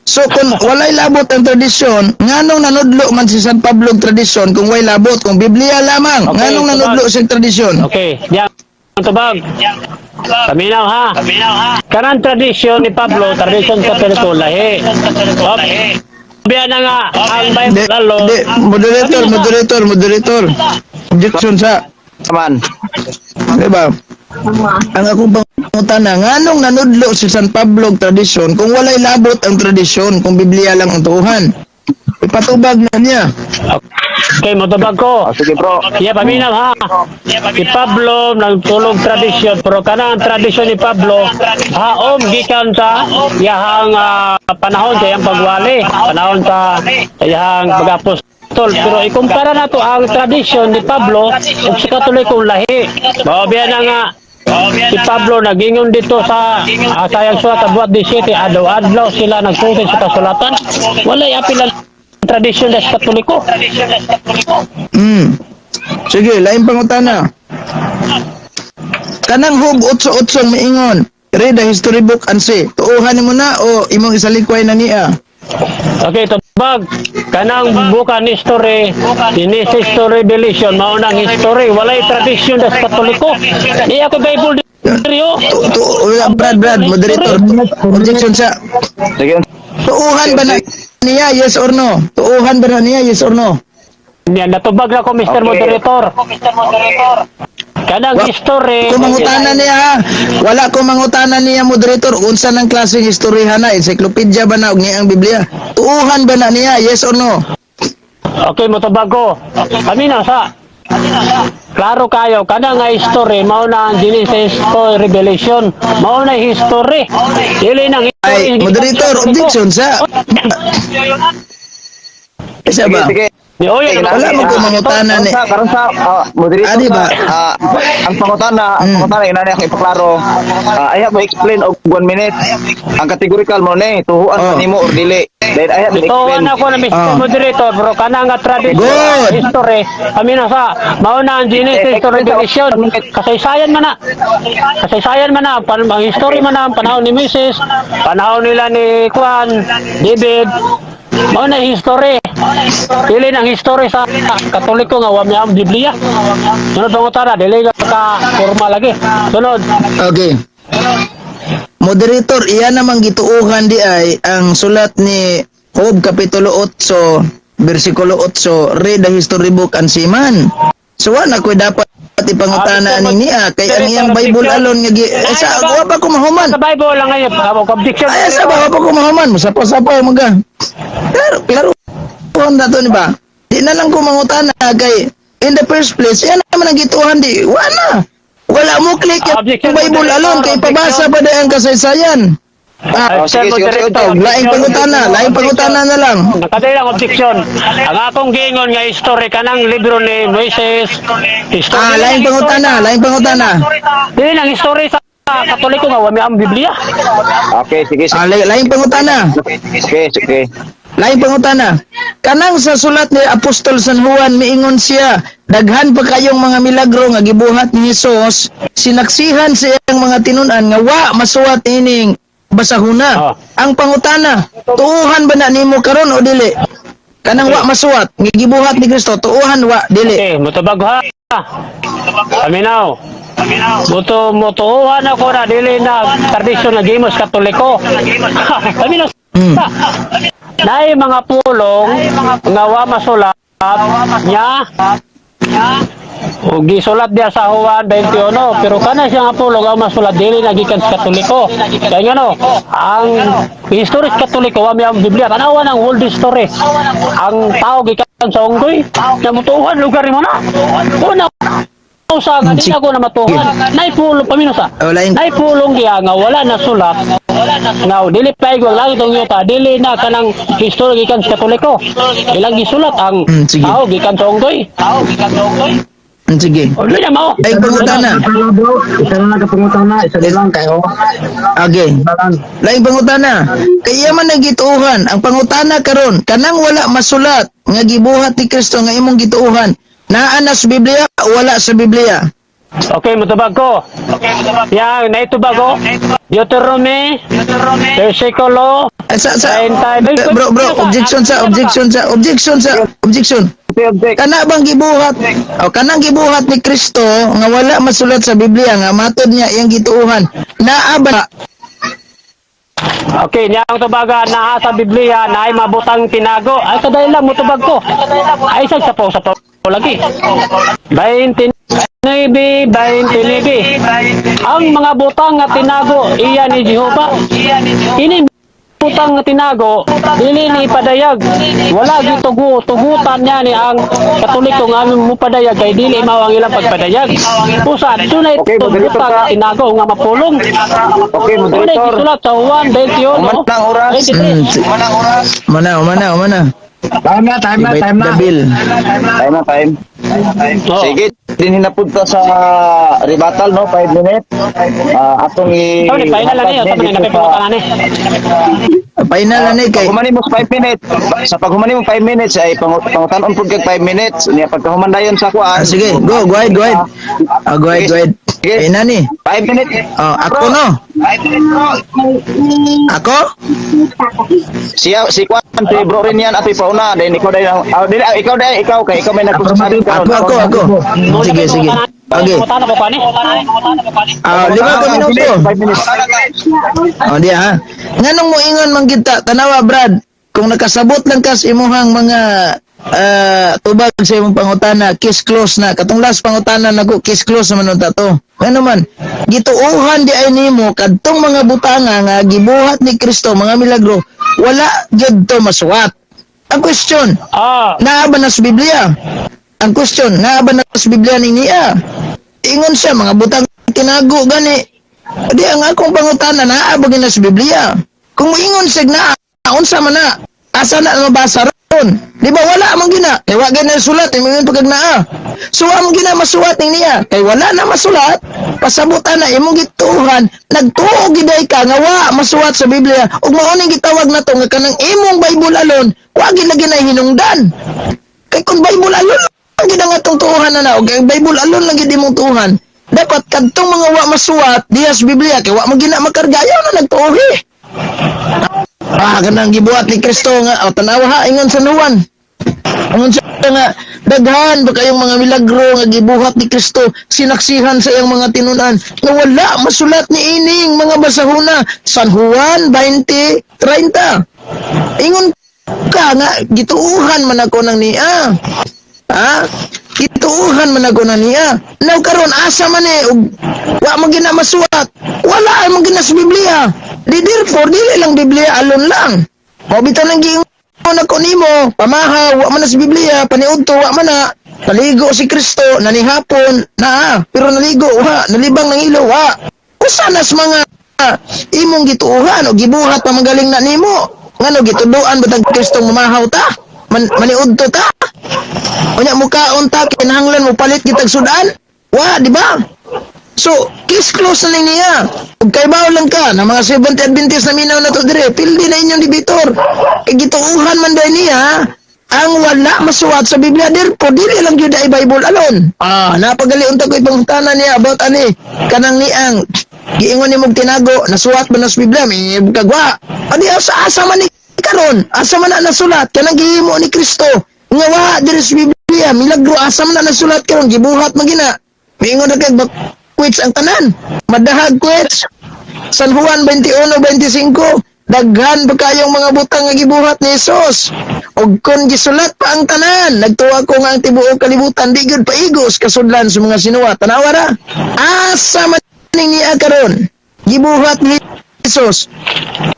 So kung walay labot ang tradisyon, nganong nanudlo man si San Pablo og tradisyon kung way labot, kung Biblia lamang, Okay, nganong nanudlo siya og tradisyon? Okay, diyan ang tubag. Paminaw ha. Kanang tradisyon ni Pablo, tradisyon Katoliko lahi. Oh, biya na nga ang Di, Bible alone. di, moderator, moderator, moderator. Objection sa, Man. di ba? Ang akong pangutana, nganong nanudlo si San Pablo og tradisyon kung walay labot ang tradisyon, kung Biblia lang ang tuuhan? Ipatubag na niya. Okay, motubag ko. Ah, sige, bro. Yeah, paminaw ha. Si Pablo nagtulog tradisyon pero kanang tradisyon ni Pablo haom gikan sa iyahang panahon sa iyang pagwali, panahon sa iyang pag-apostol. Pero ikumpara nato ang tradisyon ni Pablo ug sa Katolikong lahi. Mao biya na nga si Pablo nagingon dito sa sayang sulat sa buhat 17, adlaw-adlaw sila nagsulti sa kasulatan. Walay apil ang tradisyon sa Katoliko. Sige, lain pangutana. Kanang Job 8:8 miingon, "Read the history book and see." Tuuhan nimo na o imong isalikway na niya? Okay, tubag. Kanang bukan history, Genesis to Revelation, maunang history, walay tradisyon das Katoliko. Di ako Bible diri oh. Tu, tu, Brad, Brad, moderator, objection sa. Sige. Tuuhan ba na niya, yes or no? Tuuhan ba na niya, yes or no? Niya natubag na ko, Mr. Okay. Moderator. Kanang history. Kung mangutana niya ha, wala ko mangutana niya, moderator, unsa nang klaseng istorya na, encyclopedia ba na og niya ang Biblia? Tuuhan ba na niya, yes or no? Okay, motubag ko. Kami na sa. Klaro kayo, kanang nga history, mao na ang Genesis to Revelation, mao na history. Dili nang history. Ay, moderator, objection sa. Isa Sige, ba? sige. Di, oy, ano ba? Wala mo ko mangutana ni. Karon sa moderator Ah, di ba? sa, ang pangutana inani ako ipaklaro. I have to explain og 1 minute. Ang categorical mo ni tuhuan Oh. oh. nimo or dili. Then I have to Ito explain. na ako na Mr. Ah. Moderator, pero kana nga tradition, Good. history, kami na sa, mao na ang Genesis to Revelation, kasaysayan man na. Kasaysayan man na, ang history man na, ang panahon ni Moses, panahon nila ni Juan, David, mao na history. Dili nang history sa Katoliko nga wa may ang Biblia. Sunod pangutana, dili ka forma lagi. Sunod. Okay. Moderator, iya namang gituuhan di ay ang sulat ni Job Kapitulo 8, versikulo 8, "Read the history book and see man." So wala ko'y dapat ipangutana ani niya kay ang iyang Bible alone nga eh, sa wa pa ko mahuman. Sa Bible lang ngayon, objection. Ay, sa ba wa pa ko mahuman, musapa-sapa mga. Pero klaro na to ni ba? Di na lang ko mangutana kay in the first place, yan naman ang gituuhan di. Wala. Wala mo click yung Objection, Bible moderator, alone kay pabasa objection. pa di ang kasaysayan. Ah, Oh, sige, Mr. sige, Moderator, sige. laing pangutana na lang. Nakadali lang objection. Ang akong giingon nga history kanang libro ni Moises. History Ah, laing pangutana. Dili lang history sa Katoliko nga wa may ang Biblia. Okay, sige, sige. Ah, laing pangutana. Sige, sige. Laing pangutana. Kanang sa sulat ni Apostol San Juan miingon siya, daghan pa kayong mga milagro nga gibuhat ni Hesus, sinaksihan sa iyang mga tinun-an nga wa masuwat ining basahuna. Ah. Ang pangutana, tuuhan ba na nimo karon o dili? Kanang wa masuwat nga gibuhat ni Kristo, tuuhan wa dili? Okay, mutubag ha. Paminaw. Muto mutuuhan ako na dili na tradisyon na gimos Katoliko. Paminaw. Naay mga pulong nga wa masulat niya o gisulat diya sa Juan 21, pero kana siya nga pulong ang masulat dili na gikan sa Katoliko. Kaya nga no, ang history sa Katoliko wa may ang Biblia, tanawa ng whole history. Ang tao gikan sa unggoy, namutuhan lugar nimo na. Una usa nga di na ako na matuhan. Nay pulong pamino sa. Oh, Nay pulong giya nga wala na sulat. Now, dili pa igwang langit ang yuta, dili na kanang history gikan sa Katoliko. Ilang gisulat ang Sige. tao gikan sa unggoy. Sige. O, dili na mao. Laing pangutana. Isa na bro, isa na lang kapangutana, isa na lang kayo. Okay. Isa lang. Laing pangutana. Kaya man ang gituohan, ang pangutana karon, kanang wala masulat nga gibuhat ni Kristo nga imong gituohan, naa na sa Biblia o wala sa Biblia? Okay, mutubag ko. Yang naitubag ko. Deuteronomy, versikulo Eh, sa 30. Bro, bro, objection sa objection sa objection sa objection. Okay, object. Kana bang gibuhat? O kanang gibuhat ni Kristo nga wala masulat sa Biblia nga matod niya iyang gituohan. Naa ba? Okay, niya ang tubaga naa sa Biblia na ay mabutang tinago. Ay kadali lang mutubag ko. Ay sa sapo lagi. 29, 29. Ang mga butang nga tinago iya ni Jehova. Ini butang nga tinago dili ni ipadayag. Wala gitugo tugutan niya ni ang Katoliko nga aming mupadayag kay dili mao ang ilang pagpadayag. Usa dunay Okay, moderator butang ka. nga tinago nga mapulong. Okay, Unay moderator. gisulat sa Juan 21. Human ang oras. 23. Human ang oras. Mana, mana, mana. Time na, time na, Ibait time na. the bill. Time na, time. Oo. Sige, din hinapunta sa rebuttal, no? 5 minutes. Ah, atong i... Sabi ni, final lang niyo. Sabi ni, napipunta na ni. Final na ni kay Paghuman mo 5 minutes, sa paghuman mo 5 minutes ay pangutanon pud kag 5 minutes niya pagkahuman dayon sa kuan. Ah, sige, go, go ahead, go ahead. Ah, go ahead, go ahead. Sige. Eh, nani? 5 minutes. Oh, ako no. 5 minutes, bro. Ako? Siya si kuan si bro rin yan atoy pauna dahil ikaw dahil dili, ikaw dahil ikaw kay ikaw may nagkusabi Ako, ako, ako. Sige, sige. Okay. Punta na ko pa ni. Ah, 5 ka minuto. 5 minutes. Oh, di ha. Nganong moingon man kita, tanawa Brad, kung nakasabot lang ka sa imuhang mga tubag sa imong pangutana, case close na. Katong last pangutana nako, case close naman unta to. Ngano man, gituohan di ay nimo kadtong mga butanga nga gibuhat ni Kristo, mga milagro, wala gyud to masuwat. Ang question, naa ba na sa Biblia? Ang question, naa ba na sa Biblia ni niya? Ingon siya, mga butang tinago gani. Di ang akong pangutana, naa ba gyud na sa Biblia? Kung moingon siya naa, unsa man na? Asa na mabasa ron? Di ba wala man gina? Kay wa gina sulat, ingon pagkag naa. So wa man gina masuwat ning niya. Kay wala na masulat, pasabutan na imong gituohan, nagtuo giday ka nga wa masuwat sa Biblia ug mao ning gitawag nato nga kanang imong Bible alone, wa gid lagi na hinungdan. Kay kung Bible alone lang gid ang atong tuohan na na, og ang Bible alone lang gid imong tuohan. Dapat kadtong mga wa masuwat diha sa Biblia kay wa man gina makarga, ayaw na nagtuohi. Ah, kanang gibuhat ni Kristo nga oh, tanawa ha ingon sa Juan. Ingon siya nga daghan ba kayong mga milagro nga gibuhat ni Kristo sinaksihan sa iyang mga tinun-an nga wala masulat ni ining mga basahuna. San Juan 20:30. Ingon ka nga gituuhan man ako ng niya. Ha? Gituuhan man ako ng niya. Now karon asa man eh og wa man gina masuwat. Wala man gina sa Biblia. Di therefore dili lang Biblia alone lang. Mao bitaw nang giingon ako nimo, pamahaw wa man na sa Biblia, paniudto wa man na. Naligo si Kristo, nanihapon, naa, pero naligo wa, nalibang ng ilo wa. Usa nas mga Imong gituohan o gibuhat pa magaling na nimo. Ngano gituduan ba tag Kristong mamahaw ta? Maniudto ta? Unya mukaon ta, kinahanglan mo palit kitag sudan? Wa, di ba? So, case close na ning niya. Ug kaybaw lang ka na mga Seventh Adventist na minaw na to dire, pildi na inyong debater. Kay gituohan man dahil niya ang wala masuwat sa Biblia, therefore dili lang gyud ay Bible alone. Ah, napagali unta ko ipangutana niya about ani kanang niang giingon nimog tinago, nasuwat ba na sa Biblia, may kagwa. Adi asa asa man ni karon, asa man na nasulat kanang gihimo ni Kristo nga wa diri sa Biblia, milagro, asa man na nasulat karon, gibuhat man gina. Miingon na kag quits ang tanan. Madahag quits. San Juan 21:25, daghan pa kayong mga butang nga gibuhat ni Jesus. Ug kung gisulat pa ang tanan, nagtuwa ko nga ang tibuok kalibutan di gyud paigos kasudlan sa mga sinuwat. Tanawa ra. Asa man ning niya karon? Gibuhat ni Jesus.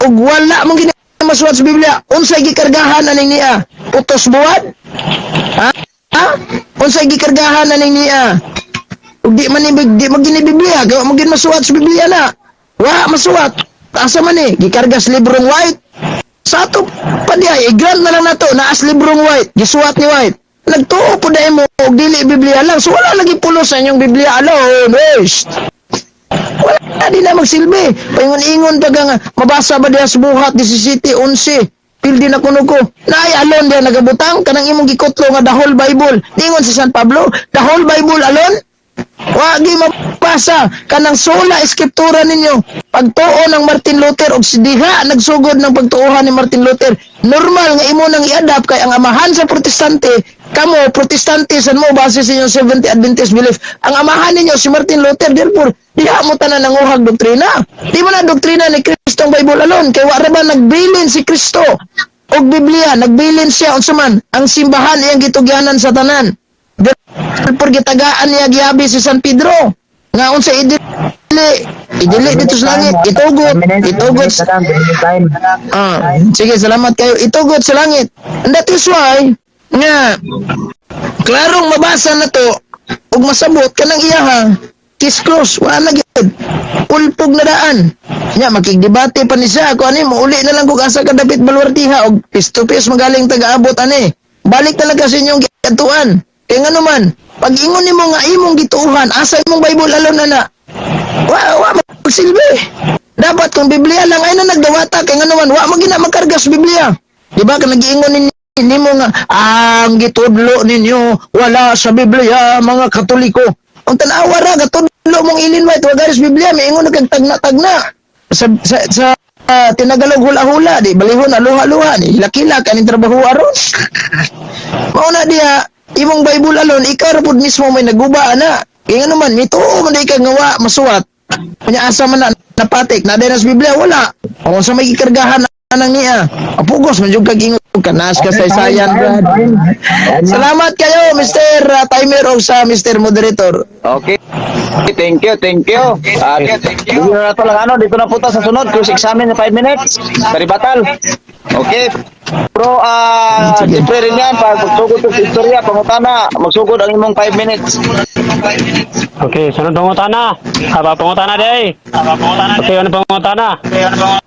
Ug wala mong masuwat sa Biblia. Unsay gikargahan aning niya? Utos buwad? Ha? Ha? Unsay gikargahan aning niya? Ug di man ni di man gini Biblia, gawa mo gin masuwat sa Biblia na. Wa masuwat. Asa man ni gikargas librong White. Sa ato pa diay, i-grant na lang nato naas librong White, gisuwat ni White. Nagtuo po dahil mo og dili Biblia lang. So wala lagi pulos sa inyong Biblia alone. West. Wala di na magsilbi. Paingon-ingon pa nga mabasa ba diha sa Buhat 17:11. Pildi na kuno ko. Naay alone diha nagabutang kanang imong gikutlo nga the whole Bible. Ningon si San Pablo, the whole Bible alone. Wagi mabasa kanang sola eskriptura ninyo. Pagtuo ng Martin Luther og si diha nagsugod ng pagtuohan ni Martin Luther. Normal nga imo nang i-adapt kay ang amahan sa Protestante, kamo Protestante san mo base sa inyong Seventh Adventist belief. Ang amahan ninyo si Martin Luther, therefore diha mo tanan nanguhag doktrina. Di mo na doktrina ni Kristo ang Bible alone kay wa ra ba nagbilin si Kristo og Biblia, nagbilin siya unsa man ang simbahan iyang gitugyanan sa tanan. Therefore gitagaan niya gihabi si San Pedro nga unsa idili idili dito sa langit, itugot itugot. Time. Ah, sige, salamat kayo. Itugot sa langit. And that is why nga klarong mabasa na to ug masabot kanang iyaha, case close, wala na gyud, ulpog na daan nya. Makigdebate pa ni siya ako ani, muuli na lang kung asa ka dapit baluartiha og face to face magaling taga-abot ani. Balik talaga sa inyong giadtuan kay ngano man pag ingon nimo nga imong gituohan, asa imong Bible alone na na? Wa wa magsilbi. Dapat kung Biblia lang ay na nagdawata kay ngano man wa man gina magkarga sa Biblia, di ba? Kung nagiingon nimo nga ang gitudlo ninyo wala sa Biblia, mga Katoliko, ang tan-awa ra gatudlo mong Ellen White wa sa Biblia, maingon na kag tagna-tagna sa tinagalog hula-hula, di balihon aluha-luha ni hilak-hilak aning trabaho aron. Mao na diha imong Bible alone, ikaw ra pud mismo may naguba ana. Kay ngano man mituo man di ka nga wa masuwat. Unya asa man na napatik na sa Biblia, wala. O sa may gikargahan anang niya. Apugos man jud kag ingon kanas kasaysayan, brad. Salamat kayo, Mr. Timer o sa Mr. Moderator. Okay. Thank you, thank you. At dito na to lang ano, dito na po ta sa sunod, cross examine na 5 minutes. Sa rebuttal. Okay. Bro, Sige. siyempre rin yan, pag magsugod sa istorya, pangutana, magsugod ang imong 5 minutes. Okay, sunod pangutana. Aba pangutana day. Okay, ano pangutana?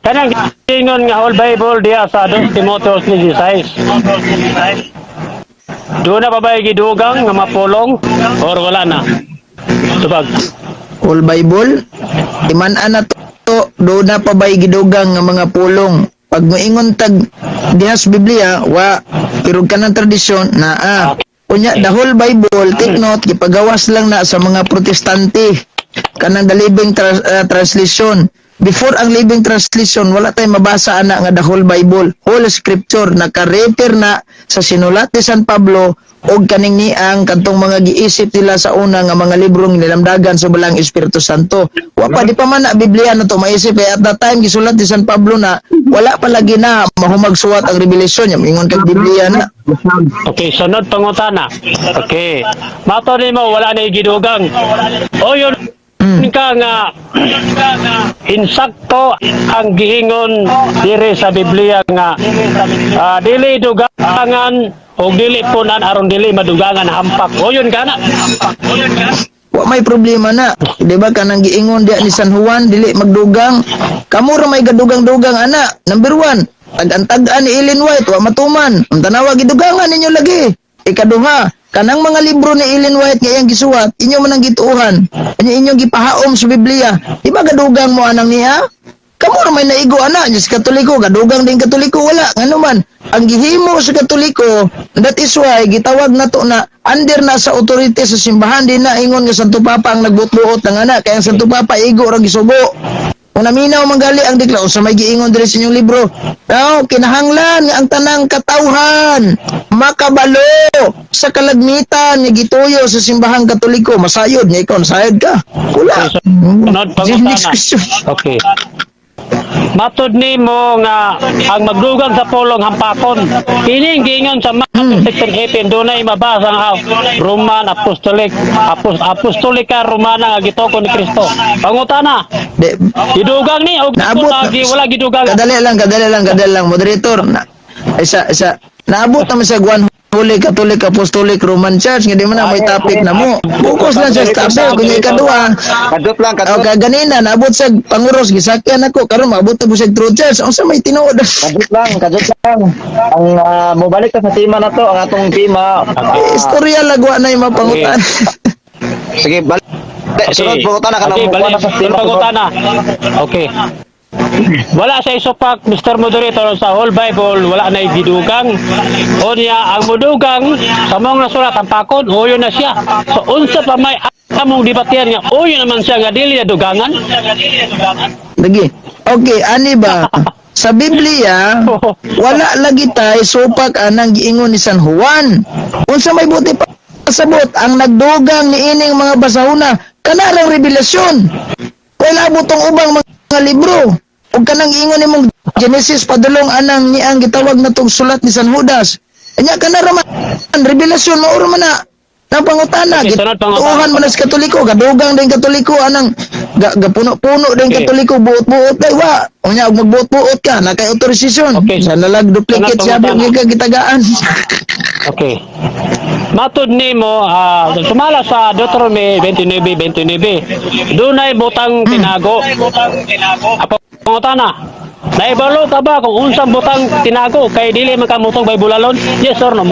Kanang ingon nga whole Bible diya sa 2 Timoteo 3:16. Doon na pa ba gidugang nga mapulong or wala na? Tubag. Whole Bible iman na to, do na pa ba'y gidugang nga mga pulong? Pag moingon tag diha sa Biblia, wa, pero kanang tradisyon naa. Unya the whole Bible, take note, gipagawas lang na sa mga Protestante kanang the Living Translation. Before ang Living Translation, wala tay mabasa ana nga the whole Bible. Whole Scripture naka-refer na sa sinulat ni San Pablo og kaning niang kadtong mga giisip nila sa una nga mga librong nilamdagan sa Balang Espiritu Santo. Wa pa, di pa man na Biblia na to maisip eh, at that time gisulat ni San Pablo na wala pa lagi na mahumagsuwat ang revelation niya. Ingon kag Biblia na. Okay, sunod pangutana. Okay. Mato nimo wala na gidugang. O yun ka nga insakto ang giingon diri sa Biblia nga dili dugangan o dili punan aron dili madugangan hampak. O yun ka na. Wa may problema na. Di ba kanang giingon diya ni San Juan dili magdugang. Kamo ra may gadugang-dugang ana. Number one, tag-an-tag-an ni Ellen White wa matuman. Ang tanawa gidugangan ninyo lagi. Ikaduha, kanang mga libro ni Ellen White nga iyang gisuwat, inyo man ang gituohan. Inyo inyong gipahaom sa Biblia. Di ba gadugang mo anang niya? Kamo ra may naigo ana sa Katoliko, gadugang din Katoliko, wala ngano man ang gihimo sa Katoliko. That is why gitawag nato na under na sa authority sa simbahan. Di na ingon nga Santo Papa ang nagbuot-buot ng ana, kay ang Santo Papa igo ra gisugo. Kung naminaw manggali ang dikla sa may giingon diri sa inyong libro. No, kinahanglan nga ang tanang katawhan makabalo sa kalagmitan nga gituyo sa simbahang Katoliko. Masayod nga ikaw nasayod ka. Wala. Okay, sunod pangutana. Next question. Okay. Matod nimo nga ang magdugang sa pulong hampakon. Kini giingon sa Matthew 16:18, dunay mabasa nga Roman Apostolic Apostolica Romana nga gitoko ni Kristo. Pangutana, Di, gidugang ni og Naabot wala, wala gidugang? Kadali lang, kadali lang, kadali lang. Moderator, na, isa, isa, naabot naman sa One Holy Catholic Apostolic Roman Church, nga di man na may topic na mo. Focus lang siya sa topic. Kung ikaduha, Kadot lang, o kadot. kaganina, naabot sa panguros, gisakyan ako, karon maabot na po sa True Church. Ang sa may tinuod. Kadot lang, kadot lang. Ang mobalik ta sa tema na to, ang atong tema. Istorya lagwa na yung mapangutan. Sige, balik. Sunod pangutana ka na Okay, mo balik. na sa Sunod tema. pangutana. Okay. Wala sa isupak, Mr. Moderator, sa whole Bible, wala na gidugang. O niya, ang mudugang, sa mga nasulat, ang pakon, uyo na siya. So, unsa pa may among debatihan nga, uyo naman siya nga dili na dugangan. Lagi. Okay, ani ba? Sa Biblia, wala lagi tay supak anang giingon ni San Juan. Unsa may buti pasabot ang nagdugang ni ining mga basahuna kanarang revelasyon. Wala butong ubang mga libro. Ug kanang ingon nimong Genesis padulong anang niang gitawag na tong sulat ni San Judas. Anya kana ra man revelasyon, mao ra man na. Nang pangutana, Okay, sunod pangutana. gituohan man na sa Katoliko, gadugang din Katoliko anang gapuno-puno din Katoliko, buot-buot day wa. Unya og magbuot-buot ka, na kay autorisasyon. Okay. Sa nalag duplicate Sunod siya pangutana. ka gitagaan. Okay. Matod nimo, sumala sa Deuteronomy 29:29, dunay butang tinago. Apo pangutana. Naibalo ka ba kung unsang butang tinago kay dili man ka mutong Bible alone? Yes or no?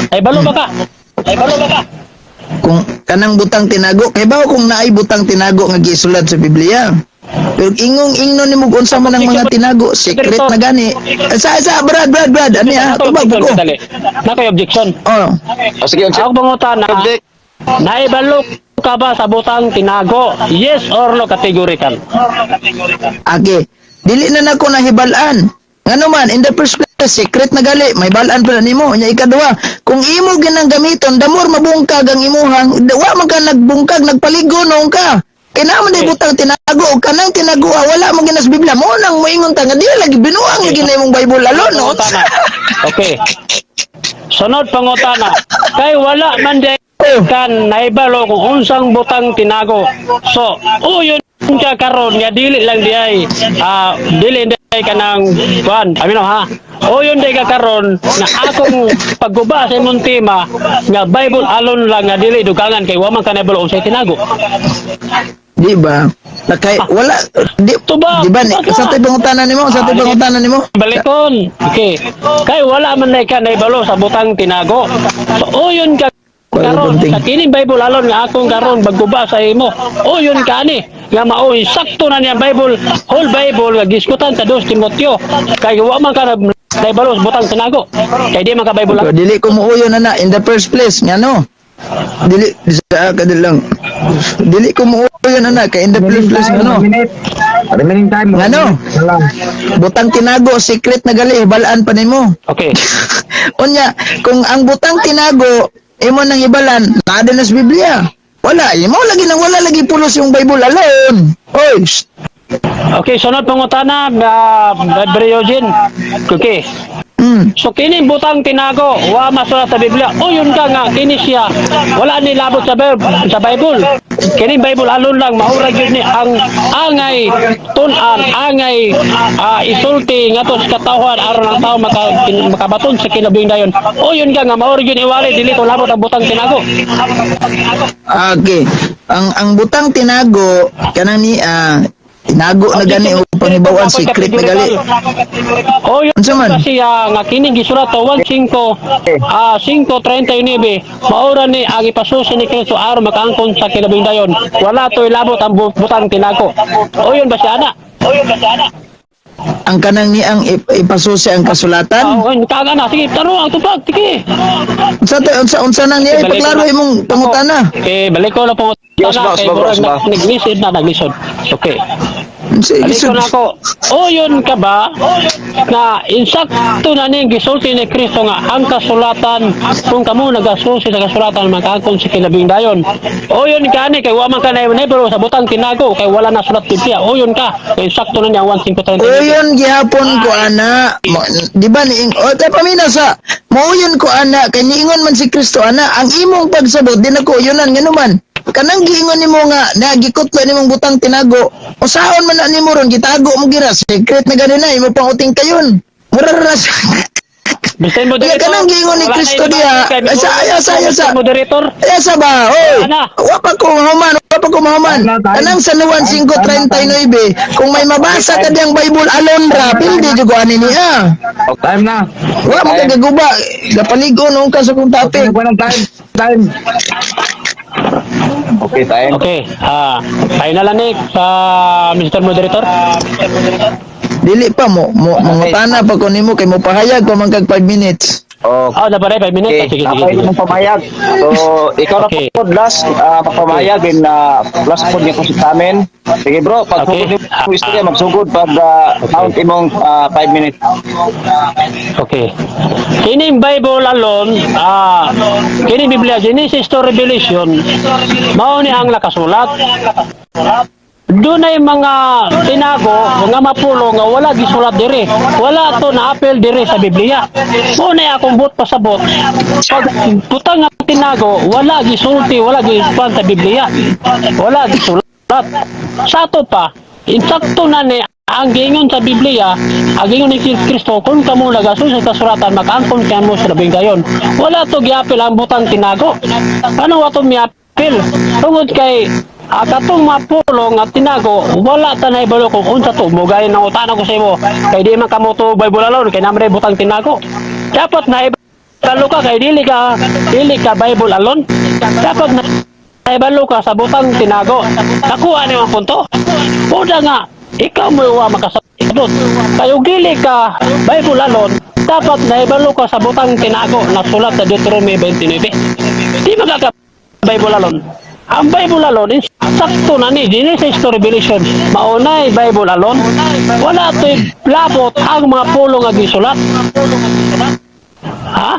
Naibalo ba ka? Naibalo ba ka? Kung kanang butang tinago, kay bawo kung naay butang tinago nga gisulat sa Biblia. Pero ingong ingnon nimo kung unsa man ang mga tinago, secret na gani. Sa sa Brad, Brad, Brad, ani ah, tubag ko. Dali. Na kay objection. Oh, Oh, sige, Ako pangutana, object. naibalo ka ba sa butang tinago? Yes or no categorical? Okay. Dili na nako nahibal-an. Ngano man, in the first place, secret na gali, may balaan pa na nimo. Nya ikaduha, kung imo ginang gamiton, the more mabungkag ang imuhang, wa man ka nagbungkag, nagpaligo noon ka. Kay naa man day butang tinago og kanang tinago ah, wala mo ginas Biblia mo nang moingon ta nga di lagi binuang lagi na imong Bible alone, no. Pangutana. Okay. Sunod pangutana. Kay wala man di kan naibalo kung unsang butang tinago. So, uyon ka karon nga dili lang di ay dili di ay kanang kuan. Amino ha. Uyon di ka karon nga akong pagguba sa imong tema nga Bible alone lang nga dili dugangan kay wa man ka naibalo unsay tinago. Di ba? Nakay wala di, Tubag, di ba ni, tubag sa ka. tay pangutana nimo, sa tay Ah, pangutana nimo. Balikon. Okay. Kay wala man na ka naibalo sa butang tinago. So, uyon ka Wala karon bunting. sa kining Bible alone nga akong karon bagguba sa imo. Uyon ka ani nga mao sakto na niya Bible, whole Bible nga giskutan sa 2 Timoteo. Kay wa man ka naibalo sa butang tinago. Kay di man ka Bible So, dili ko muuyon na na in the first place nga no. Dili sa kadil lang. Dili ko muuyon na na kay in the first place nga no. Remaining time. Ngano? Wala. Butang tinago secret na gali hibalaan pa nimo. Okay. Unya, kung ang butang tinago imo nang hibalan, naa din na sa Biblia. Wala, imo lagi nang wala lagi pulos yung Bible alone. Oy, shh. Okay, sunod pangutana, Brother Eugene. Okay. So kini butang tinago, wa masulat sa Biblia. O yun ka nga kini siya. Wala ni labot sa Bible, sa Bible. Kini Bible alone lang maura gyud ni ang angay tun-an, angay isulti ngadto sa katawhan aron ang tao makabaton sa kinabuhing dayon. O yun ka nga maura gyud iwali, dili to labot ang butang tinago. Okay. Ang butang tinago kanang ni tinago na gani o pangibawan, secret na gali. O yun Unsa man? kasi nga kining gisulat to 15 5:39, maura ni ang ipasusi ni Kristo aron makaangkon sa kinabuhing dayon. Wala to'y labot ang butang tinago. O yun ba siya ana? O yun ba siya ana? Ang kanang ni ang ipasusi ang kasulatan. Oh, kaga na. Sige, tanong ang tubag. Sige. Unsa nang niya, ipaklaro imong pangutana. Eh, balik ko na pangutana. Yes, boss, Kay boss, murag boss. naglisod na, naglisod. Okay. Unsa Balik ko isod? na ako. O yun ka ba na insakto na ning gisulti ni Kristo nga ang kasulatan, kung kamo nagasusi sa kasulatan, makaangkon sa kinabing dayon? O yun ka ni kay wa man ka na pero sa butang tinago kay wala na sulat Biblia. O yun ka kay insakto na niya ang 1:539. Uyon gihapon ko ana. Di ba ni o ta pamina sa mauyon ko ana kay niingon man si Kristo ana. Ang imong pagsabot di na ko uyunan, nganuman kanang giingon nimo nga na gikutlo nimong butang tinago, usaon man na nimo ron, gitago mo gira, secret na gani na imo pang uting kayon, mura ra Mr. Kaya Moderator. kanang giingon ni Wala na Kristo yung diha. kay Asa, asa, asa, asa. Mr. Moderator. Asa sa ba? Oy, Ana. wa pa ko mahuman, wa pa ko mahuman. Time na, time. Kanang sa Juan 5:39, kung may mabasa ka diyang Bible alone ra, pildi jud ko ani niya. Time na. Wa mo ka gaguba, gapaligo noon ka sa kong topic. Okay, ng time. Time. Okay, time. Okay. Final na ni sa Mr. Moderator. Dili pa mo, mo mangutana pa ko nimo kay mo pahayag pa man kag 5 minutes. Okay. Ah, dapat 5 minutes. Ah, sige, sige, Ako sige. yung pamayag. So, ikaw na po last papamayag in last po niya ko sa amin. Sige bro, pag sugod mo istorya, magsugod pag count imong 5 minutes. Okay. Kining Bible alone, kining Biblia, Genesis to Revelation, mao ni ang nakasulat. Dunay mga tinago, mga mapulo nga wala gisulat diri. Wala to na apel diri sa Biblia. Mao na akong but pasabot. Pag butang nga tinago, wala gisulti, wala gisulat sa Biblia. Wala gisulat. Sa ato pa, insakto na ni ang giingon sa Biblia, ang giingon ni Kristo, kung kamo nagasunod sa kasuratan, makaangkon kamo sa labing gayon. Wala to giapil ang butang tinago. Ano wato miapil? Tungod kay katong mapulo nga tinago, wala ta naibalo kung unsa to. Mugay nang utana ko sa imo. Kay di man kamo to Bible alone, kay namre butang tinago. Dapat naibalo ka kay dili ka Bible alone. Dapat na naibalo ka sa butang tinago. Nakuha ni ang punto. Una nga, ikaw mo wa makasabot. Kayo dili ka Bible alone, dapat naibalo ka sa butang tinago na sulat sa Deuteronomy 29. Di magkaka Bible alone. Ang Bible alone, sakto na ni Genesis to Revelation, maunay Bible alone. Wala to'y labot ang mga pulo nga gisulat. Ha?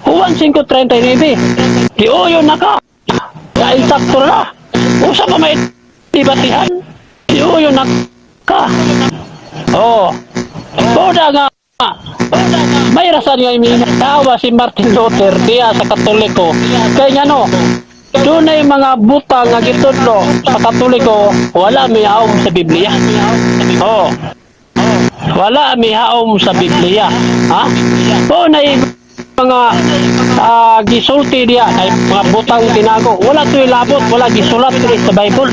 Juan 5:39. Giuyon na ka. Dahil sakto na. Usa pa may tibatihan. Giuyon na ka. Oh. Boda nga. May rasan nga minawa si Martin Luther diya sa Katoliko. Kay ngano, dunay mga butang nga gitudlo sa Katoliko wala mihaom sa Biblia. Oh. Wala mihaom sa Biblia. Ha? O na mga gisulti diya ay mga butang tinago. Wala to'y labot, wala gisulat diri sa Bible.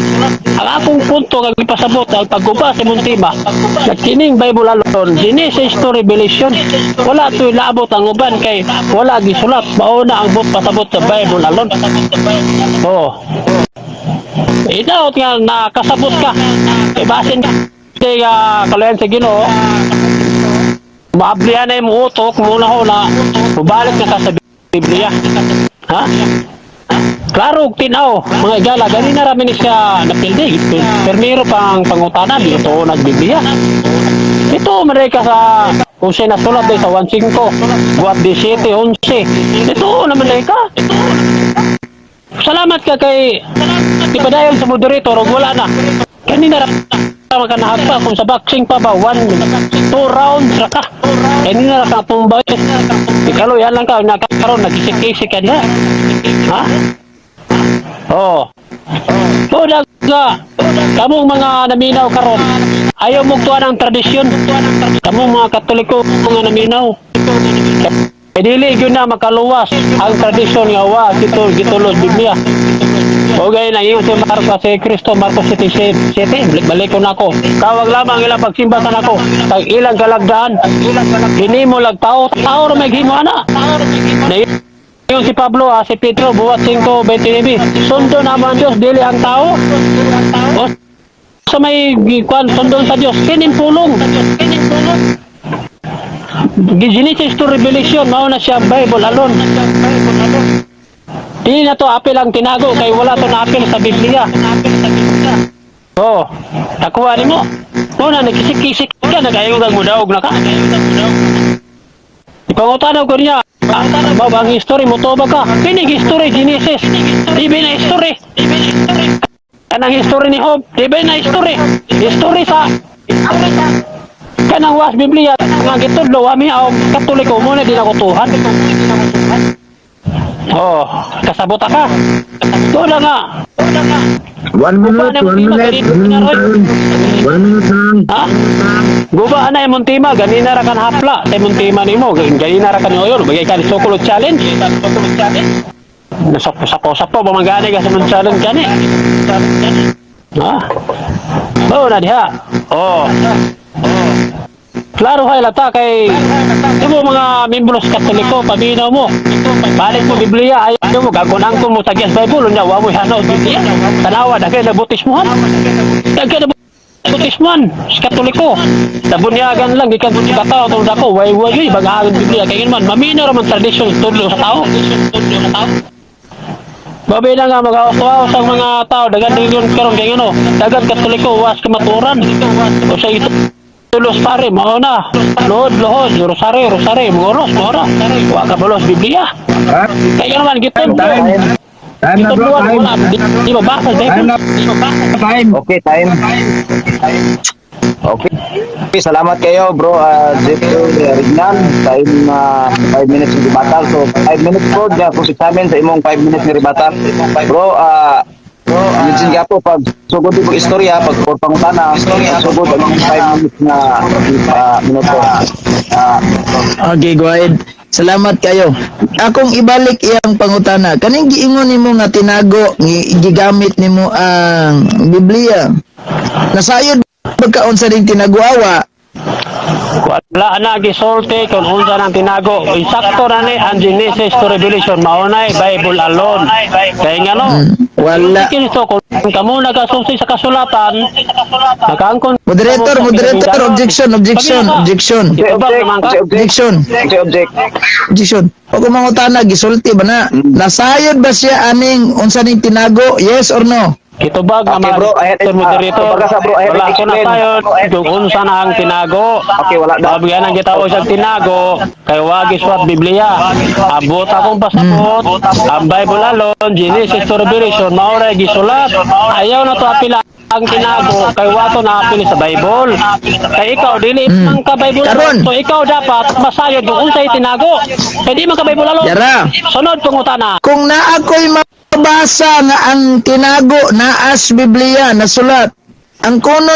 Ang akong punto nga gipasabot ang pagguba sa imong tema na kining Bible alone, Genesis to Revelation, wala to'y labot ang uban kay wala gisulat. Mao na ang but pasabot sa Bible alone. Oh. Idaot nga nakasabot ka. E basin kay kalayan sa Ginoo. Maablihan na yung utok muna ho na mubalik na ka sa Biblia. Ha? Klaro og tinaw, mga igala, gani na rami ni siya napildi. Permiro pang pangutana, di ito nagbiblia. Ito, maray ka sa kung siya nasulat sa 1.5, buhat 17, 11. Ito naman day ka. Salamat ka kay ipadayon sa moderator ug wala na. Kanina ra ka nahagpa kung sa boxing pa ba, one, two rounds ra ka. Kanina ra ka tumbay. Ikalo yan lang ka nakaroon nagkisik-kisik ka na. Ha? Oh. Una nga, kamong mga naminaw karon, ayaw mo tuwa ng tradisyon. Kamong mga Katoliko mga naminaw. Eh, dili gyud na makaluwas ang tradisyon nga wa gito gitulod Biblia. Okay na ingon si Marcos si Kristo, Marcos 7, 7, balik ko nako. Tawag lamang ilang pagsimba sa nako kag ilang kalagdaan. Hinimo lag tao, tao ra may himo ana. Yung si Pablo, si Pedro, Buhat 5:29. Sundo naman ang Diyos, dili ang tao. O sa may kwan, sundon sa Diyos, kining pulong. Genesis to Revelation, mao na siya Bible alone. Di na to apil ang tinago kay wala to naapil sa Biblia. Oh, nakuha nimo. Mao na nagkisik-kisik ka, nag-ayaw kang mudaog na ka. Ipangutanaw ko niya, ba ba ang history mo to ba ka? Kining history Genesis. Di ba na history? Kanang history ni Job, di ba na history? History sa kanang was Biblia nga gitudlo ami aw Katoliko mo na dinakutuhan. Oh, kasabot ka. Wala nga. 1 minute, 1 minute, 1 minute lang. 1 minute lang. Ha? Guba na imong tema, ganina ra kan hapla sa imong tema nimo, ganina ra kan oyon, bagay ka ni Sokolo challenge. Nasapo sapo sapo ba man gani ka sa imong challenge gani? Ha? Oh, na diha. Oh. Klaro hay lata kay imo mga membros Katoliko paminaw mo. Balik mo Biblia ayaw mo gagunang mo sa Gias Bible unya wa mo hanaw Biblia. Tanawa dagay na butismohan. Dagay na butismohan sa Katoliko. Nabunyagan lang gikan sa tao tungod ako way way way bagahan Biblia kay man maminaw ra man tradisyon tudlo sa tao. Babi na nga mag-awas ang mga tao dagan din karon kay ano dagan Katoliko was kamaturan o sa ito tulos pare mao na lohod lohod rosary rosary moros mora wa ka balos Biblia Ha? kay naman gitudlo Time. Time na, bro, gitudloan time. wala di mabasa sa Time Bible. na. Time. Okay, time. Okay. Salamat kayo, bro. Jeffrey Rignan. Time, 5 minutes ng rebuttal. So, 5 minutes po. Diyan po sa amin sa imong 5 minutes ni rebuttal. Bro, Eugene Gapo, pag sugod po istorya, pag por pangutana, istorya, sugod ang 5 minutes na minuto. Okay, go ahead. Salamat kayo. Akong ibalik iyang pangutana. Kaning giingon nimo nga tinago, gigamit nimo ang Biblia. Nasayod pagkaon sa ning tinaguawa? Wala na gisulti kung unsa nang tinago. Insakto na ni ang Genesis to Revelation mao na Bible alone. Kay ngano? Wala. Si Kristo kung kamo nagasulti sa kasulatan, nakaangkon Moderator, moderator, objection, objection, objection. Ito ba naman ka? Objection, Okay, object. objection. O kung mangutana, gisulti ba na? Nasayod ba siya aning unsa ning tinago? Yes or no? Kitubag nga Okay, mga bro, ahead, moderator. kumbaga sa bro, ahead, Wala ko na explain. tayo kung unsa na ang tinago. Okay, wala na. Babigyan ang gitawag siyang tinago kay wagi swat Biblia. Abot akong pasabot. Ang Bible alone, Genesis to Revelation, mao ra gisulat. Ayaw na to apila ang tinago kay wato na apil sa Bible. Kay ikaw dili man ka Bible. Karon. So ikaw dapat masayod kung unsay tinago. Kay di man ka Bible alone. Yara. Sunod pangutana. Kung naa ko'y mabasa nga ang tinago naas Biblia nasulat, ang kuno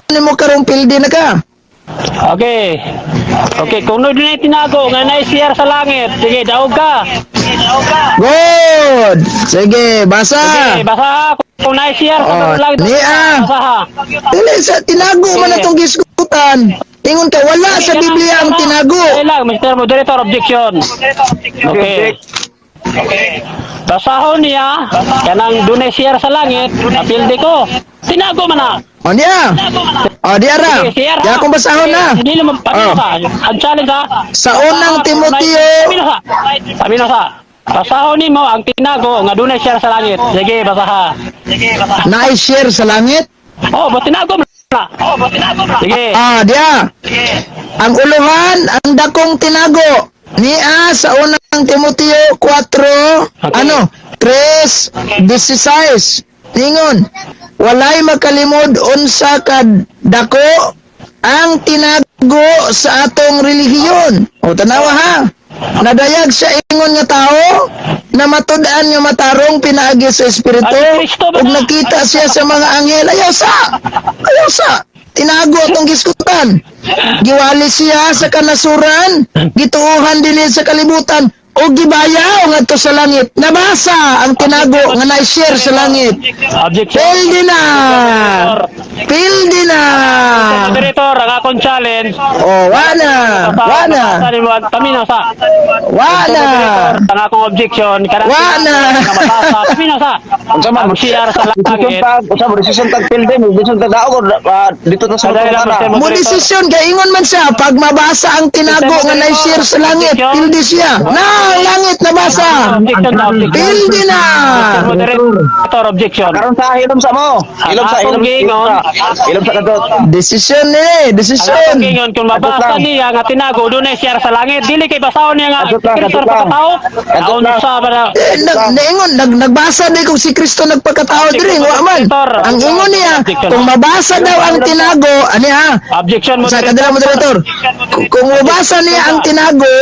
nimo karong pildi na ka. Okay. Okay, kung doon na tinago nga na-share sa langit, sige, daog ka. Good. Sige, basa. Okay, basa kung na-share sa Oh, langit, niya. basa ha. Dili sa tinago man atong gisgutan. Ingon ka wala sa Biblia ang tinago. Okay lang, Mr. Moderator, objection. Okay. Basahon niya, kanang doon share sa langit, apildi ko. Tinago man na. O niya. O di ara. Sige, share Di ha. akong basahon na. Hindi naman, pamino Oh. sa. Ang challenge ha. Sa unang Timoteo Pamino sa. Pamino sa. Basahon nimo ang tinago nga dunay share sa langit. Sige, basaha. na-share sa langit. Oh, ba tinago man na. Oh, ba tinago man. Sige. Ah, diya. Ang uluhan, ang dakong tinago. Niya sa unang Timoteo 4, Okay. ano, 3:16. Ningon, walay makalimod unsa ka dako ang tinago sa atong relihiyon. O tanawa ha. Nadayag siya ingon nga tao, na matud-an nga matarong pinaagi sa Espiritu, Ay, Kristo ba ug na? nakita siya sa mga anghel. Ayaw sa! Ayaw sa! Tinago atong giskutan. Giwali siya sa kanasuran, gituohan dinhi sa kalibutan, o gibayaw ngadto sa langit. Nabasa ang tinago nga na-share sa langit. Objection. Pildi na! Pildi na! Moderator, ang akong challenge. Oh, wana! Wana! Paminaw sa. Wana! Moderator, ang akong objection. Kanang Wana. nga mabasa. Paminaw sa. Unsa man Ang CR sa Desisyon langit. tag, unsa mo desisyon tag pilde mo, desisyon tag daog dito ta sa Sadali lang, pangutana. Mr. Mo desisyon kay ingon man siya pag mabasa ang tinago nga na-share sa langit, pildi siya. Na ang langit nabasa. Objection na objection. Pildi na. Mr. Moderator, objection. Karon sa hilom sa mo. Hilom sa Ang hilom. akong giingon. Hilom sa kadot. Desisyon eh, Ang akong desisyon. giingon, kung mabasa niya nga tinago, doon ay share sa langit. Dili kay basahon niya nga Kadot lang, Kristo kadot lang. pagkatao. Kadot Aon lang. sa ba na? Eh, naingon, nagbasa di kung si Kristo nagpakatao diri, wa man. Ang ingon niya, kung mabasa daw ang tinago, ani ha? Objection, Sa moderator. kadala moderator. Kung mabasa niya ang tinago,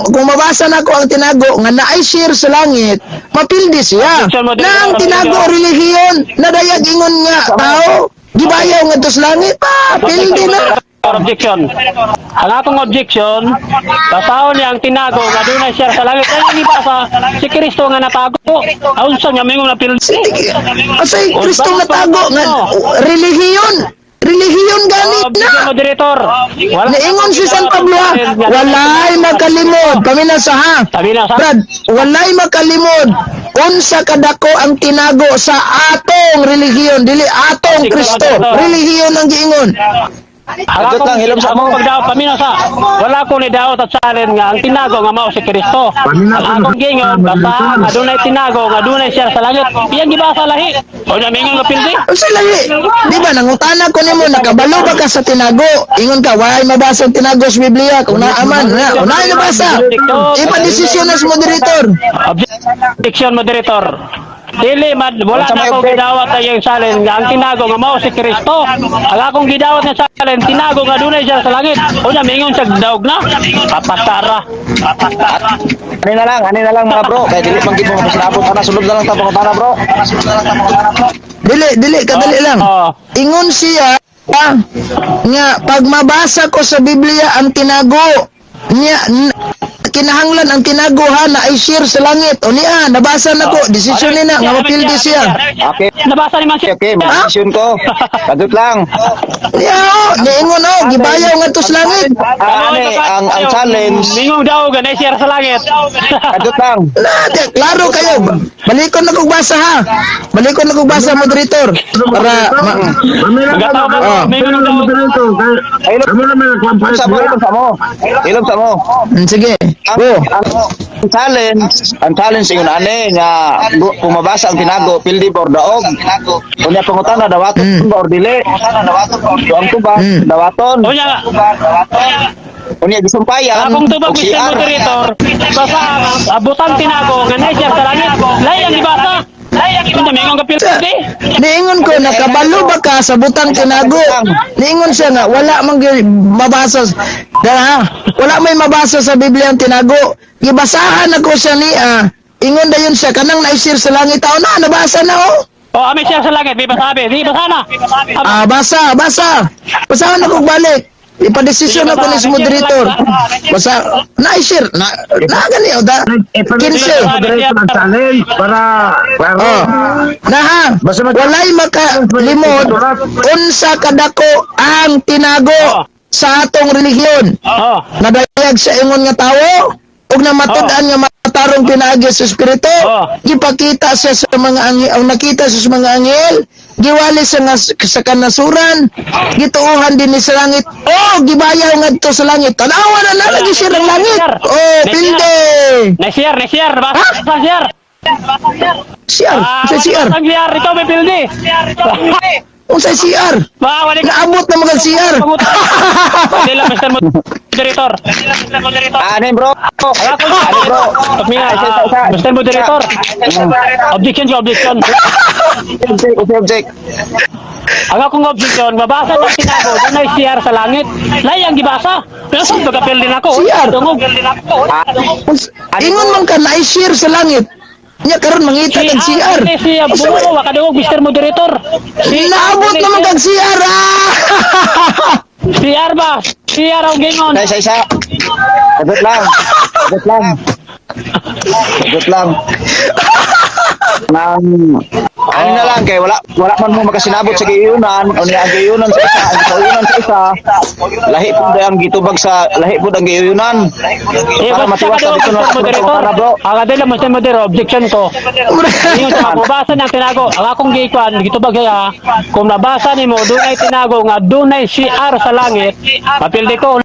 kung mabasa nako ang tinago nga naay share sa langit, mapildi siya. Na ang tinago relihiyon, nadayag ingon nga tao, gibayaw ngadto sa langit pa, pildi na. Objection. Ang akong objection, basahon niya ang tinago nga doon ay share sa langit. Kaya ang ibasa, si Kristo nga natago. Aon sa nga mingon na pildi. Asay Kristo natago nga relihiyon, relihiyon ganit na. Objection, moderator. Wala. Naingon si San Pablo ha, walay makalimod. Kami na sa ha. Sabi na sa. Brad, walay makalimod unsa kadako ang tinago sa atong relihiyon, dili atong Kristo. Relihiyon ang giingon. Ang Kadot lang, hilom sa mo. akong pagdaot, paminaw sa. Wala ko ni daot at salin nga ang tinago nga mao si Kristo. Paminaw Ang akong gingon, basta nga dunay tinago nga dunay siya sa langit. Iyang gibasa lahi. O na mingon nga pildi. Unsa lahi? Di ba nangutana ko nimo nakabalo ba ka sa tinago? Ingon ka way mabasa ang tinago sa Biblia kung naaman na unay nabasa. Ipa-desisyon na sa moderator. Objection, moderator. Dili man wala Unsa na may akong object? gidawat sa iyang salin nga ang tinago nga mao si Kristo. Ang akong gidawat nga salin tinago nga dunay siya sa langit. Unya mingon siya daog na. Papasara. Ani na lang mga bro. Kay dili man gid mo mapasinabot ana sulod na lang ta pangutana bro. Dili, dili, kadali lang. Oo. Ingon siya nga pag mabasa ko sa Biblia ang tinago niya kinahanglan ang tinago ha na i-share sa langit. O niya, nabasa na ko, desisyon ni na nga mapildi siya. Okay. Nabasa ni man siya. Okay, okay, desisyon ko. Kadot lang. Niya oh, niingon oh, gibayaw ngadto sa langit. Ang ani ang challenge. Mingong daw ganay siya sa langit. Kadot lang. Na, di, klaro kayo. Balikon na kog basa ha. Balikon na kog basa moderator para Pamilya Magataw ka, ba? Mingon daw. moderator. Kamo na may nagpampayat Sa mo, hilom sa mo. Hilom sa mo. Sige. Ang, Go. ang challenge ingon ani nga kung mabasa ang tinago pildi ba or daog. Unya pangutana dawaton ba or dili. So ang tubag dawaton. Unya Unya gisumpayan. akong tubag og Mr. CR. Moderator, basa ang abutan tinago nga nay siya sa langit. Lay ang gibasa. Unya mingon ka pildi. Niingon ko nakabalo ba ka sa butang tinago? Niingon siya nga wala man gyud mabasa. Dara, wala may mabasa sa Biblia ang tinago. Gibasahan ako siya niya. Ingon dayon siya kanang naisir sa langit tao na nabasa na oh. O ami siya sa langit, di basabi, di basa na. Ah, basa, basa. Basahan ako balik. Ipadesisyon ako ni sa moderator. Basa, na-share. Na, na gani, o da. 15. Moderator ang challenge para para Oh. Naha, Basta walay makalimod unsa kadako ang tinago sa atong relihiyon. Oh. Nadayag sa ingon nga tawo ug namatud-an nga matarong pinaagi sa espiritu, gipakita siya sa mga anghel, o nakita siya sa mga anghel, giwali siya nga sa kanasuran, gituohan din ni sa langit. Oh, gibayaw ngadto sa langit. Tanawa na na lagi siya ng langit. Oh, pilde. Na-share, na-share, basa Ha? share. CR, Ah, sa CR. Ang CR, ikaw may pildi. Unsa CR? Ba, wala ka. Naabot na mga CR. Hindi lang, Mr. Moderator. Ano yun, bro? Ano, bro? Paminga, Ah, isa, isa, isa. Mr. Moderator. Objection ko, objection. Object, object, object. Ang akong objection, mabasa ng tinago, dunay CR sa langit. Lay ang gibasa. Pero sa pagkapil din ako. CR? Dungog. Ingon man ka na share sa langit. Nya karon mangita kag CR. Dili siya Unsa buo, wakadungog Mr. Moderator. Naabot naman kag CR. Ah! CR ba? CR ang gingon. Isa, isa, isa. Sagot lang. Sagot lang. Sagot lang. Nang, ano na lang kay wala wala man mo makasinabot sa giyunan o niya ang giyunan sa isa ang giyunan sa isa, lahi pud ang gitubag sa lahi pud ang giyunan Eh, para basta matiwas ka sa dito daw, na Mr. Moderator. para, bro. Ang adela, Mr. Moderator, objection ko. Ingon sa mabasa ng tinago. Ang akong gikuan, gitubag siya, kung nabasa nimo dunay tinago nga dunay CR sa langit, mapildi ko.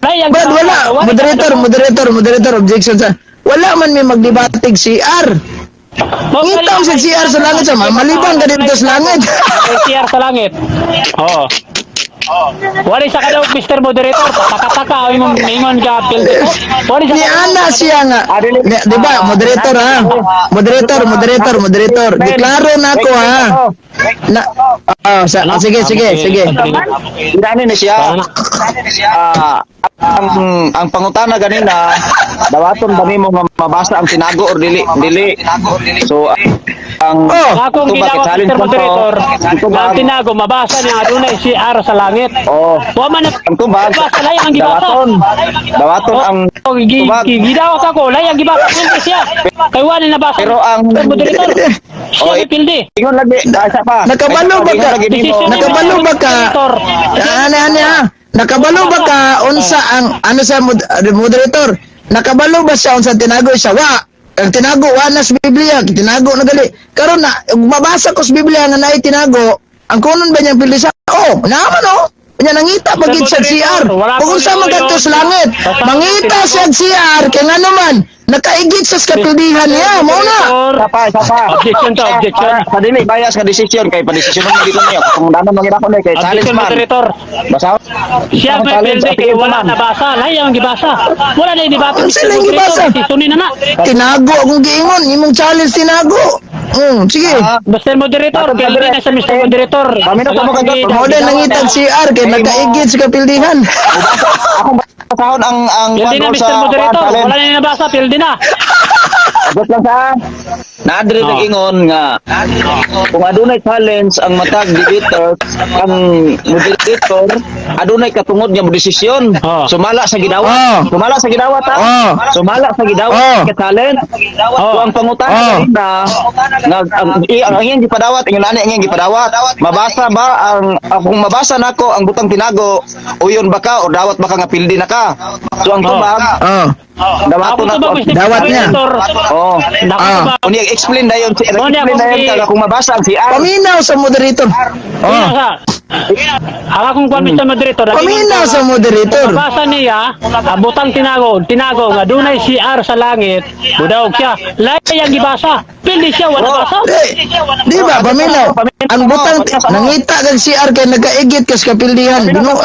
Lay ang Brad, wala. Moderator, moderator, moderator, objection sa. Wala man may magdebatig CR. Ngita sa CR sa langit sa malibang ka dito sa langit. May CR sa langit. Oo. Wala sa kadaog, Mr. Moderator. Pataka-taka, ingon, ingon ka, pildi ko. Wala sa Ni ana siya nga. Di ba, moderator ha? Moderator, moderator, moderator. Deklaro na ako ha. Na, ah, sa, ah, sige, sige, sige. Inani ni siya. Ah, ang pangutana ganina, dawaton ba nimo nga mabasa ang tinago or dili dili? So ang Oh. Akong tubag, ginawa, challenge Mr. lang to. Moderator, Ang tubag. nga ang tinago, mabasa niya nga dunay CR sa langit. Oh. Wa man na Ang tubag, basa lay ang gibasa. dawaton. Dawaton ang Oh, tubag. gidawat ako, lay ang gibasa pildi siya. Kay wa ni nabasa. Pero ang Mr. Moderator, siya Oh, may pildi. ingon lagi, ah, isa pa. Nakabalo ba ka? Ingon lagi nimo. Decision ni Nakabalo Mr. ba ka? Moderator. Ano, ano, ha? Nakabalo ba ka unsa ang ano sa moderator? Nakabalo ba siya unsa tinago siya? Wa. Ang tinago wa na sa Biblia, tinago na gali. Karon na mabasa ko sa Biblia nga naay tinago, ang kunon ba niyang pildi siya? Oh, naman oh. Nya nangita pagid siya CR. Wala Kung unsa man kadto sa langit, mangita siya CR kay ngano man nakaigit sa kapildihan niya, mao na. Moderator, Isa pa, isa pa. Objection to, objection. Para sa dili bias nga decision kay pa-desisyon man dito niya. Kung dano man ako ni kay challenge Objection, man. moderator. Basa. Siya Ang may challenge, pildi kay appeal wala man. nabasa. Lay ang gibasa. Wala na debate. Unsa lang gibasa? Decision na na. Tinago akong giingon, imong challenge tinago. Sige. Ah, Mr. Moderator, Atong pildi na sa Mr. Moderator. Kami na sa mga ganito. Mao din nangitag CR kay nakaigit sa kapildihan. Akong basahon ang Pildi na, one Mr. Moderator. challenge. Wala na nabasa, pildi na. Abot lang sa Naadre Oh. nag-ingon nga kung adunay challenge ang matag debater, ang moderator adunay katungod nga desisyon. Oh. Sumala sa gidawat. Oh. Sumala sa gidawat ha. Oh. Sumala sa gidawat Oh. ka challenge. Oh. So ang pangutana Oh. na nga ang iyang gipadawat, ingon ani ang iyang gipadawat. Mabasa ba ang kung mabasa nako ang butang tinago, uyon ba ka o dawat ba ka nga pildi na ka? So ang Oh. tubag, Oh. dawaton Ako nako. to ba, Mr. Dawat niya. Moderator? Oh. Nako Ah. ba? Unya explain dayon si Unya, explain kung dayon ka kung mabasa ang CR. Paminaw sa moderator. Paminaw Oh. sa. Ang akong kwan, Mr. Moderator. Paminaw sa moderator. Mabasa niya, abutang tinago, tinago nga dunay CR sa langit, budawg siya. Lay ang gibasa. Pildi siya, wala basa. Di, di ba paminaw? Ang butang nangita kag CR kay nakaigit kas kapildihan. Binu.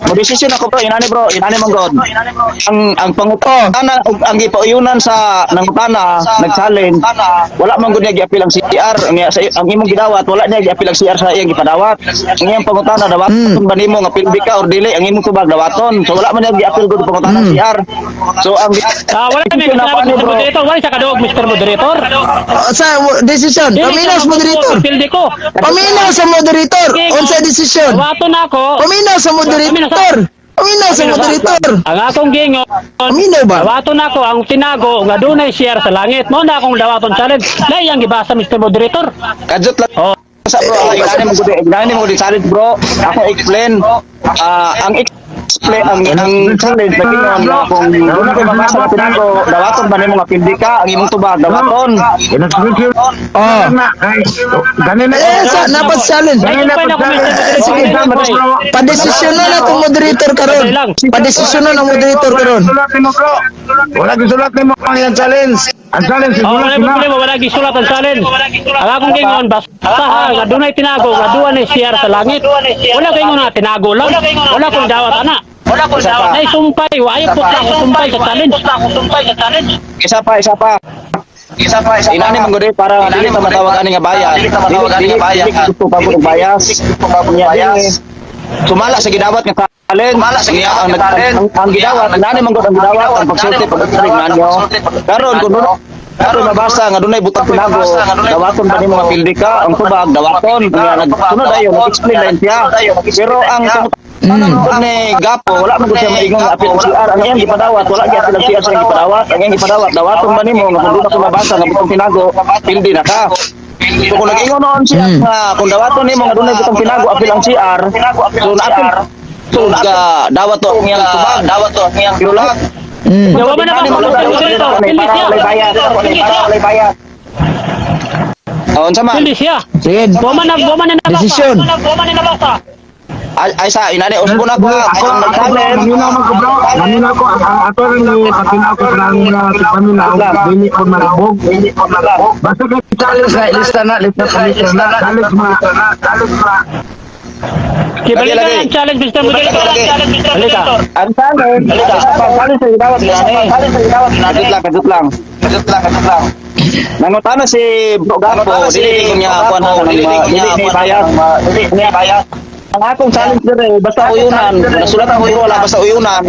Mo desisyon ako, bro, inani bro, inani man god. Ang pangutana ug ang gipauyunan sa nangutana nag-challenge, wala man gud niya giapil ang CR niya sa ang imong gidawat, wala niya giapil ang CR sa iyang gipadawat. Ang iyang pangutana dawaton ba nimo nga pildi ka or dili, ang imong tubag dawaton. So wala man niya giapil gud pangutana ang CR. So ang Ah, wala may desisyon ako kasalanan, ani, Mr. bro. Moderator. Wala siya kaduog, Mr. Moderator. Oh, sa decision. Dili Paminaw siya sa moderator. Pildi ko. Paminaw sa moderator. Unsa decision? Dawaton ako. Paminaw sa moderator. Paminaw sa moderator. Ang akong gingon, Paminaw ba? dawaton ako ang tinago nga dunay CR sa langit. Mo na akong dawaton challenge. Lay ang gibasa, Mr. Moderator. Kajot lang Oh. sa bro, inani mo gud, inani mo gud challenge, bro. Ako explain. Ah, ang explain ang challenge naging nga kung doon ako mabasa na tinago, dawaton ba nimo nga pildi ka ang imong tubag dawaton. Inexplain Oh. na kay ganina. Eh, sa napat challenge. Ay, pa na ako, Mr. Eh, sige. Moderator. Padesisyon na itong moderator karon. Padesisyon na ang moderator karon. Sulat nimo, bro. Wala gisulat nimo ang iyang challenge. Ang challenge Oh, isulat wala na. problema, wala gisulat ang challenge. Ang akong gingon, basta ha, nga dunay tinago, nga duwa ni CR sa langit. Wala kay na tinago lang. Wala kong dawat ana. Wala ko Isa pa. dawat. Nay sumpay, wa ayo po ako sumpay sa challenge. Isa pa, isa pa. Isa pa, isa pa. Inani man gud eh, para dili ta matawag ani nga bayas. Dili dili dili gusto pa og bias. Bias. Sumala sa gidawat nga challenge. Sumala sa gidawat ang, ang gidawat, inani man gud ang gidawat ang pagsulti pag-explain nanyo. Karon kung karon mabasa nga dunay butang tinago, dawaton ba nimo nga pildi ka ang tubag dawaton nga nagsunod ayo nag-explain lang siya. Pero ang ni Gapo, wala man gud siya maingon nga apil ang CR. Ang iyang gipadawat, wala gyud apil ang CR sa iyang gipadawat. Ang iyang gipadawat, dawaton ba nimo nga kung doon ako mabasa nga butang tinago, pildi na ka. So kung nag-ingon noon siya nga kung dawaton nimo nga dunay butang tinago apil ang CR, so naapil so ga dawat to ang iyang tubag, dawat to ang iyang pero lahat. Wa man na ba Mr. Moderator? Pildi Para siya. walay bayad, para walay bayad. Oh, unsa man? Pildi siya. Sige. Wa man na nabasa. Desisyon. Wa man na nabasa. Ay, ay sa inani usbo na ko ha. Ako, Ang ako, nag-challenge. maminaw man ko, bro. Maminaw ko. Ako rin yung patinaw ko sa mga paminaw. Dili ko malabog. Dili ko malabog. Basta kay challenge na, ilista na, lista na, lista na. Challenge ma. Challenge ma. Kibalik Lagi, ka lagi. ang challenge, Mr. Moderator. Lagi. Balik ka. Ang challenge, ang challenge sa gidawat inani. Kadut lang, kadut lang. Kadut lang, kadut lang. Nangutana si Bro Gapo, dili ko niya kuan ha, dili ni bayas, dili ni bayas. Ang akong challenge dire, basta uyunan, nasulat ang uyo wala basta uyunan.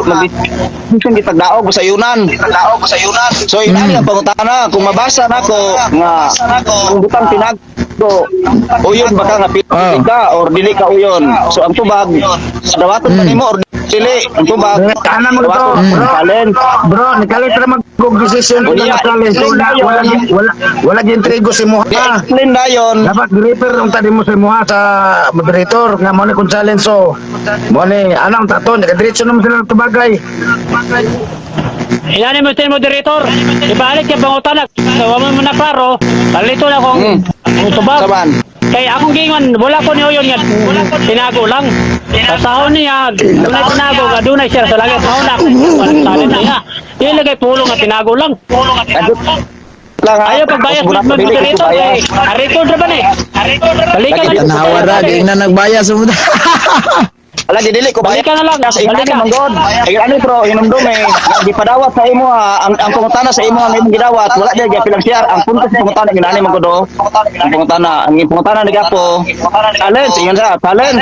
Mag-decision gitagdaog basta uyunan. Gitagdaog basta uyunan. So inani ang pangutana, kung mabasa nako nga kung butang tinago, uyon baka nga pili ka or dili ka uyon. So ang tubag, dawaton pa nimo or dili ang tubag. Tanan mo to, bro. Challenge. Bro, nikalit ra mag decision ko Unya, ng challenge. Wala, wala, wala, wala intrigo si Muha. Explain na yon. Dapat refer ang tadi mo sa imuha sa moderator nga mo ni kung challenge, so mo ni anang taton nagadiretso naman sila ng tubagay. Inani Mr. Moderator. Ibalik yung bangutan na. Wa man mo na klaro. Palito na kung ang tubag. Saman. Kay akong gingon, wala ko niyo yun nga tinago lang. Basahon niya, dunay tinago nga dunay siya sa langit. Mao na walang talent niya. Ilagay pulong nga tinago lang. Kadut lang ha. Ayaw pagbayas Usbo na Mr. ko, dili ko Moderator kay bayas. a-record ra ba ni? Balikan na lang. Tanawa ra di na nagbayas mo. Ala di dili ko Balikan na lang. Sa inani Balikan. man god. Ay ano bro, hinumdum eh. Gipadawat sa imo ha, ang pangutana sa imo ang imong gidawat, wala diya giapilang CR. Ang punto sa pangutana inani man god oh. Ang pangutana, ang pangutana ni Gapo. Challenge, ingon sa challenge.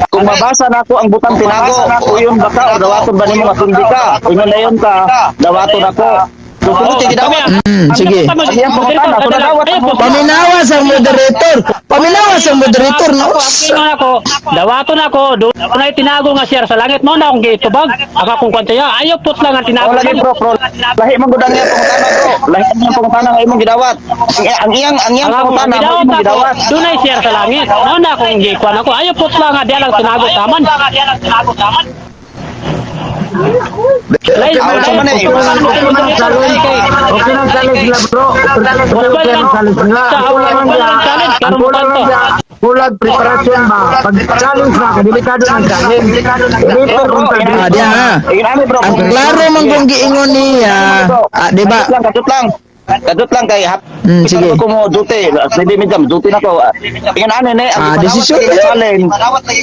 Kung mabasa nako ang butang tinago, uyon ba ka or dawaton ba nimo nga sundi ka? Ingon na yon ka, dawaton ako. So kung ti gidawat, Sige. Paminawa sa moderator. Paminawa sa moderator no. Ako, ang gingon ako, dawaton ako, dunay tinago nga siya sa langit mo na akong gitubag. Ako akong kwantaya, ayaw put lang ang tinago. Oh, lagi bro, bro. Lahi man gud ang iyang pangutana bro. Lahi man ang pangutana nga imong gidawat. Ang iyang Ang akong pangutana mo gidawat imong ako, gidawat. dunay siya sa langit. Mao na akong gikuan ako, ayaw put lang nga diya lang tinago taman. Lahi- Ah, unsa man eh? Okay man ang challenge. Okay lang challenge nila, bro. Okay lang challenge nila. Ang kulang lang niya. Ang kulang lang niya. Kulang preparation ba? Pag challenge na, delikado ng challenge. Refer kung Ah, diya ha. Ingon ani bro. Ang klaro man kung giingon niya, ah, di ba? Kadut lang, kadut lang. Kadut lang kay hap. Sige. Ko mo duty. Hindi mi jam duty na ko. Ingon ani ni ang Ah, gipadawat desisyon lagi na nga yun. challenge.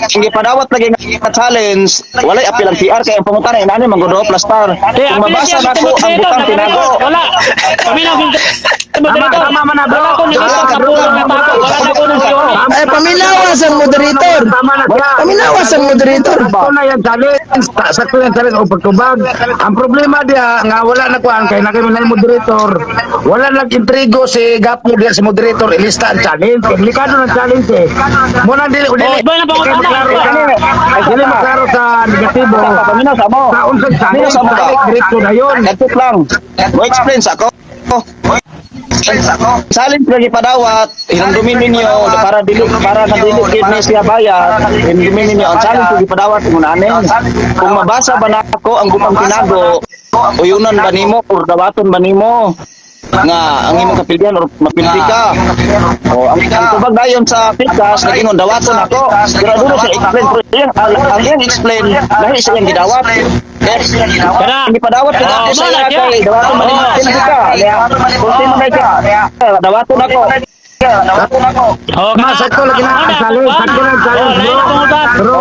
Ang gipadawat lagi nga challenge, walay apil ang CR kay ang pangutana inani man gud plus star. Eh, Kung mabasa apil siya, nako ang Mr. butang tinago. Wala. Kami na Tama, tama man na, bro. Wala ko nito sa pulong nga tako. Wala na ko nung siyo. Eh, paminawa sa moderator. Tama na siya. Paminawa sa moderator. Sakto na yan challenge. Sakto yan challenge o pagtubag. Ang problema diya nga wala na kuan kay na kami na yung moderator. Wala nag-intrigo si Gapo diya si moderator ilista ang challenge. Kay delikado ng challenge eh. Muna dili dili. Oh, ba na pangutana? Dili maklaro sa dili maklaro sa negatibo. Paminaw sa mo. Sa unsang challenge, Paminaw sa mo ba? diretso na yun. Kadut lang. Mo explain sa ako. Mo explain sa ako. Challenge lagi padawat, hinumdumin ninyo para dili para na dili gid ni siya bayad, hinumdumin ninyo ang challenge lagi padawat ingon ani. Kung mabasa ba nako ang butang tinago, uyunan ba nimo or dawaton ba nimo nga ang imong kapildihan or mapildi ka. O ang tubag dayon sa pikas nag-ingon dawaton ako. Pero dulo siya explain pero iyang ang iyang explain lahi sa iyang gidawat. Kaya- Ang gipadawat ko Oh, dati sa mao na iya siya. kay dawaton man nimo Oh. ka. Kung sino na siya, dawaton ako. Oh, Ma, sakto lagi na ang challenge, sakto na ang challenge, bro. Pero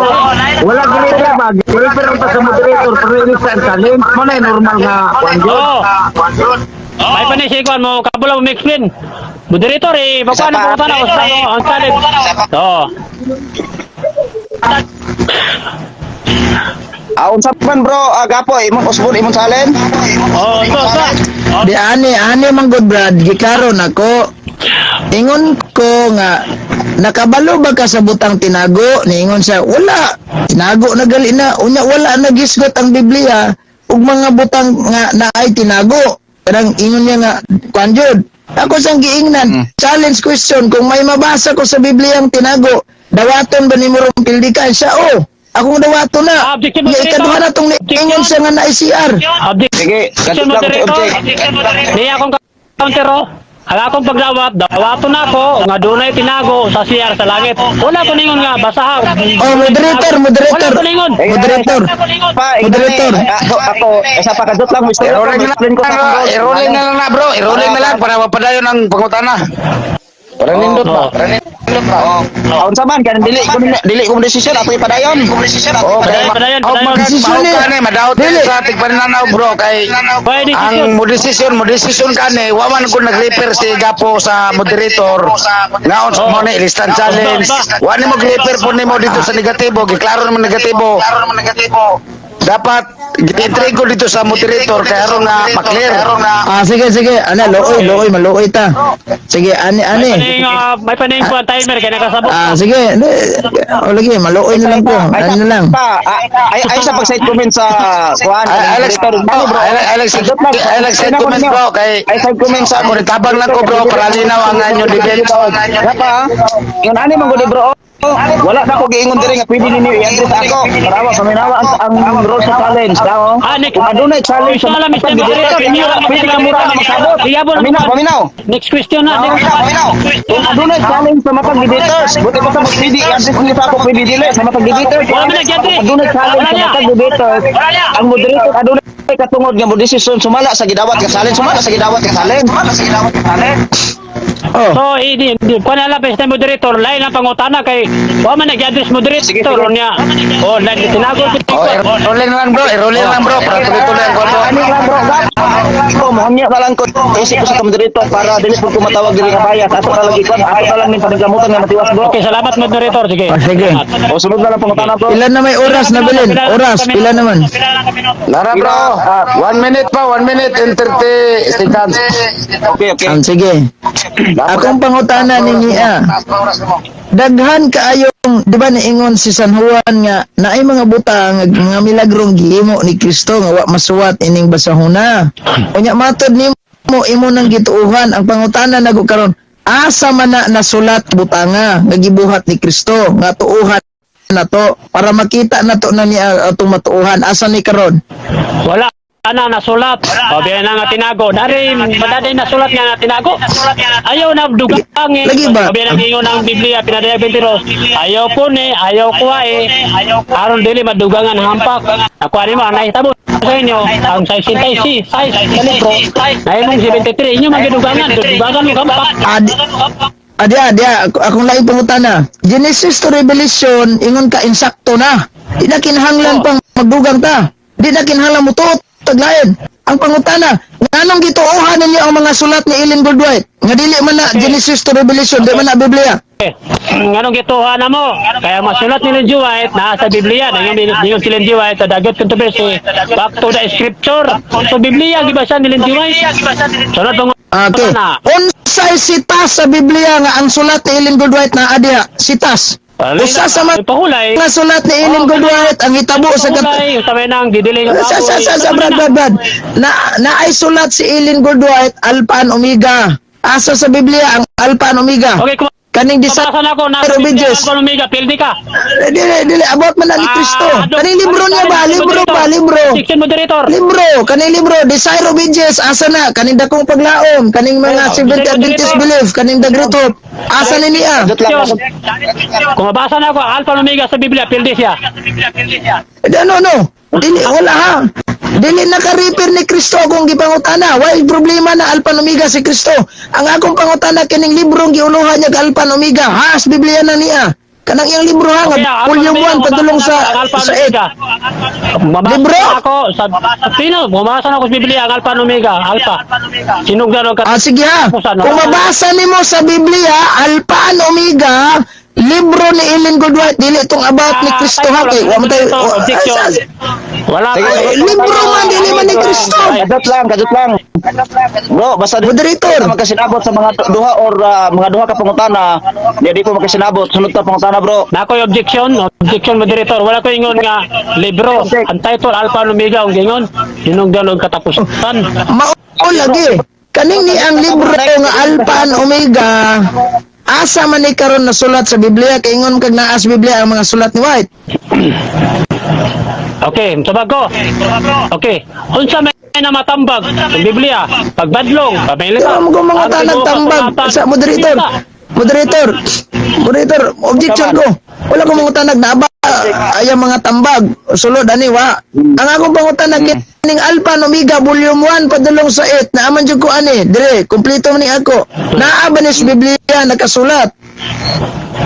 wala gilita ba? Gilita pa sa moderator, pero ilista ang challenge. Mo na yung normal nga kuan yun. Oo. May pa ni si Kwan mo kabula mo explain. Moderator eh, Isa pagkuan pa. ang pangutana o sa ang challenge. Oo. Ah, unsa man bro, ah, Gapo, imong usbon imong challenge? Oh, so, so. Di ani ani man good Brad, gikaron ako. Ingon ko nga nakabalo ba ka sa butang tinago? Niingon siya, wala. Tinago na gali na. Unya wala na gisgot ang Biblia ug mga butang nga naay tinago. Kanang ingon niya nga kuan jud. Ako sang giingnan, challenge question kung may mabasa ko sa Biblia ang tinago, dawaton ba nimo rong pildikan siya? Oh, akong dawaton na. Ah, objection, Nga moderator. ikaduha na tong niingon siya nga naay CR. Objection, Sige, kadto lang sa moderator. object. Niya akong counter oh. Ang akong pagdawat, dawaton ako nga dunay tinago sa CR sa langit. Wala ko ningon nga basaha. Oh, moderator, moderator. Wala ko ningon. Moderator. Pa, Moderator. Ako, ako, isa pa kadot lang, Mr. I-rolling na Explain ko sa lang, akong goal. i-rolling na lang na bro, i-rolling na lang para mapadayon ang pangutana. Para nindot ba? Oo. Para nindot ba? Ah, unsa man kanang dili ko desisyon ato ipadayon. Oh, kay Padayon, padayon, oh, padayon. Desisyon mao eh. ka ni madaot Dili. sa tigpaninanaw bro kay Pwede ang mo desisyon mo desisyon kani wa man ko nag-refer si Gapo sa moderator ngaon sa mo ni ilistan challenge wa ni mo refer po nimo dito sa negatibo giklaro naman negatibo dapat giintrigo dito sa moderator kay aron nga maklear. Ah, sige, sige. Ana, looy, looy, maluoy ta. Sige, ani, May ani. paning, may paning kuan timer kay nakasabot. Ah, sige. O, lagi, maluoy na lang ko. Ano na lang. Pa, ah, ay ay sa pag-side comment sa kuan. Ay, Alex, moderator. Ano, bro? Alex, Alex, side comment bro kay Ay side comment sa ako tabang lang ko bro para linaw ang inyo debate. Gapa, yun ani man gud bro. Wala na ko giingon diri nga pwede ninyo i-address ako. Parawa paminawa ang role sa challenge daw. Ah, next. Kung adunay challenge sa Gusto lang, Mr. Moderator, pwede ka mura na masabot. Iyabon ang Paminaw, kuwan. paminaw. Next question na. Next. Kung adunay challenge sa matag debaters, buti pa sa pwede i-address niyo sa ako pwede dili sa matag debaters. Wala man nag-address. Kung adunay challenge Wala sa niya. matag debaters, ang moderator adunay katungod nga mo desisyon sumala sa gidawat nga challenge, sumala sa gidawat nga challenge. Sumala sa gidawat nga challenge. Oh. So, hindi, hindi. Kuan na lang, Mr. Moderator, lain ang pangutana kay wa man nag-address moderator niya. Oh, lagi tinago si Oh, i-rolling na lang bro, i-rolling lang bro para tuloy-tuloy ang bro. Ani lang bro, gap. Ko mo na lang ko isip ko sa moderator para dili pud ko matawag diri nga bias. Ato na lagi kon, ato na lang ning paningkamutan nga matiwas bro. Okay, salamat moderator. Sige. Oh, sige. O sunod na lang pangutana bro. Ilan na may oras na bilin? Oras, pila naman? Lara bro, 1 minute pa, 1 minute and 30 seconds. Okay, okay. Sige. Akong pangutana ni Nia. Daghan kaayong, di ba niingon si San Juan nga naay mga butang nga milagrong gihimo ni Kristo nga wa masuwat ining basahuna. Unya matod nimo imo nang gituohan ang pangutana nago karon asa man na nasulat butanga nga gibuhat ni Kristo nga tuohan nato para makita nato na niya atong matuohan asa ni karon? Wala ana nasulat. O biya na nga tinago. Dari madaday nasulat nga na tinago. Ayaw na dugang eh. Lagi ba? O biya na ingon ang Biblia pinadayag 22. Ayaw po ni, ayaw kuha eh. Aron dili madugangan hampak. Nakuha nimo ang nahitabo sa inyo ang size 66 size sa libro. Nahimong 73 inyo magidugangan, dugangan mo hampak. Adi, adi, adi, ako, akong laing pangutana. Genesis to Revelation, ingon ka insakto na. Di na kinahanglan pang magdugang ta. Di na kinahanglan mo tuot, taglayan. Ang pangutana, nganong gituohan ninyo ang mga sulat ni Ellen Goodwhite? Nga dili man na Genesis to Revelation, di man na Biblia. Eh, nganong gituha na mo? Kaya masulat ni Ellen G. White na sa Biblia, ningon ningon si Ellen G. White sa dagat controversy, back to the scripture. So Biblia gibasa ni Ellen G. White. Sunod pang Okay. na. Unsay sitas sa Biblia nga ang sulat ni Ellen Goodwhite na adiha? Sitas. Usa sa mga Pahulay. sulat ni Ellen Goodwhite ang hitabo sa kat- Pahulay, usa may nang gidili nga Sa Brad, Brad, Brad. Na, naay sulat si Ellen Goodwhite, Alpha and Omega. Asa sa Biblia ang Alpha and Omega? Okay, kung Kaning mabasa na ako na Desire of Ages. Alpha and Omega, pildi ka. Eh, dili, dili, about man na ni Kristo. Ah, Kaning libro niya ba? Libro ba? Libro. Section moderator. Libro, kaning libro, Desire of Ages, asa na? Kaning dakong paglaom, kaning mga Seventh Adventist Belief, kaning The Great Hope. Asa ni niya? Kadot lang. Kung mabasa na ako Alpha and Omega sa Biblia, pildi siya. Eh, no, no. Dili, wala ha. Dili naka-refer ni Kristo akong gipangutana. Way problema na Alpha and Omega si Kristo. Ang akong pangutana kining librong giuluhan niya Alpha and Omega. Has Biblia na niya. Kanang iyang libro ha nga Okay, Alpha volume Omega, 1 padulong sa mabasa na ang Alpha sa Omega. 8. Mabasa Libro? na ako sa Sino? Bumasa na ako sa Biblia ang Alpha and Omega, Alpha. Sinugdan og Ah, sige ha. Kung mabasa nimo sa Biblia, Alpha and Omega, libro ni Ellen G. White, dili itong about ni Kristo ha kay wa man tayo oh, Objection. Wala Sige, ko. Ay, libro man dili man ni Kristo. Kadot lang, kadot lang. Bro, basta di Moderator. di magkasinabot sa mga duha or mga duha ka pangutana, di po magkasinabot. Sunod ta pangutana, bro. Na ako'y objection, objection, moderator. Wala ko ingon nga libro. Ang title Alpha and Omega ang gingon. Sinugdan og katapusan. Mao lagi. Kaning ni ang libro nga Alpha and Omega, asa man ni karon nasulat sa Biblia kay ingon kag naa sa Biblia ang mga sulat ni White? Okay, tubag ko. Okay. Unsa may na matambag sa Biblia? Pagbadlong, pamilita. Pero mo kung mga Ang tanag tinuod, tambag kasulatan. sa moderator. Moderator. Moderator, objection ko. Wala ko mga tanag na ba ay ang mga tambag. Sulod ani wa. Ang akong pangutana kining Alpha and Omega volume 1 padulong sa 8 naaman jud ko ani. Dire, kumpleto man ni ako. Naa ba ni sa Biblia nakasulat?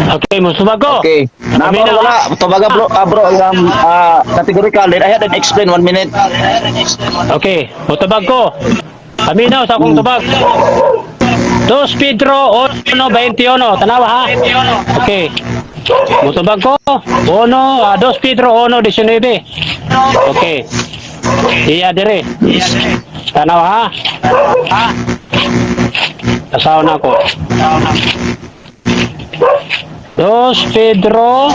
Okay, musubag ko. Okay. Na Amina, wala, tubaga bro, bro, ang categorical. Then I had to explain 1 minute. Okay, mutubag ko. Paminaw sa akong tubag. 2 Pedro 1:21. Tanawa ha. Okay. Mutubag ko. 1 2 Pedro 1:19. Okay. Iya dire. Tanawa ha. Asawa na ako. 2 Pedro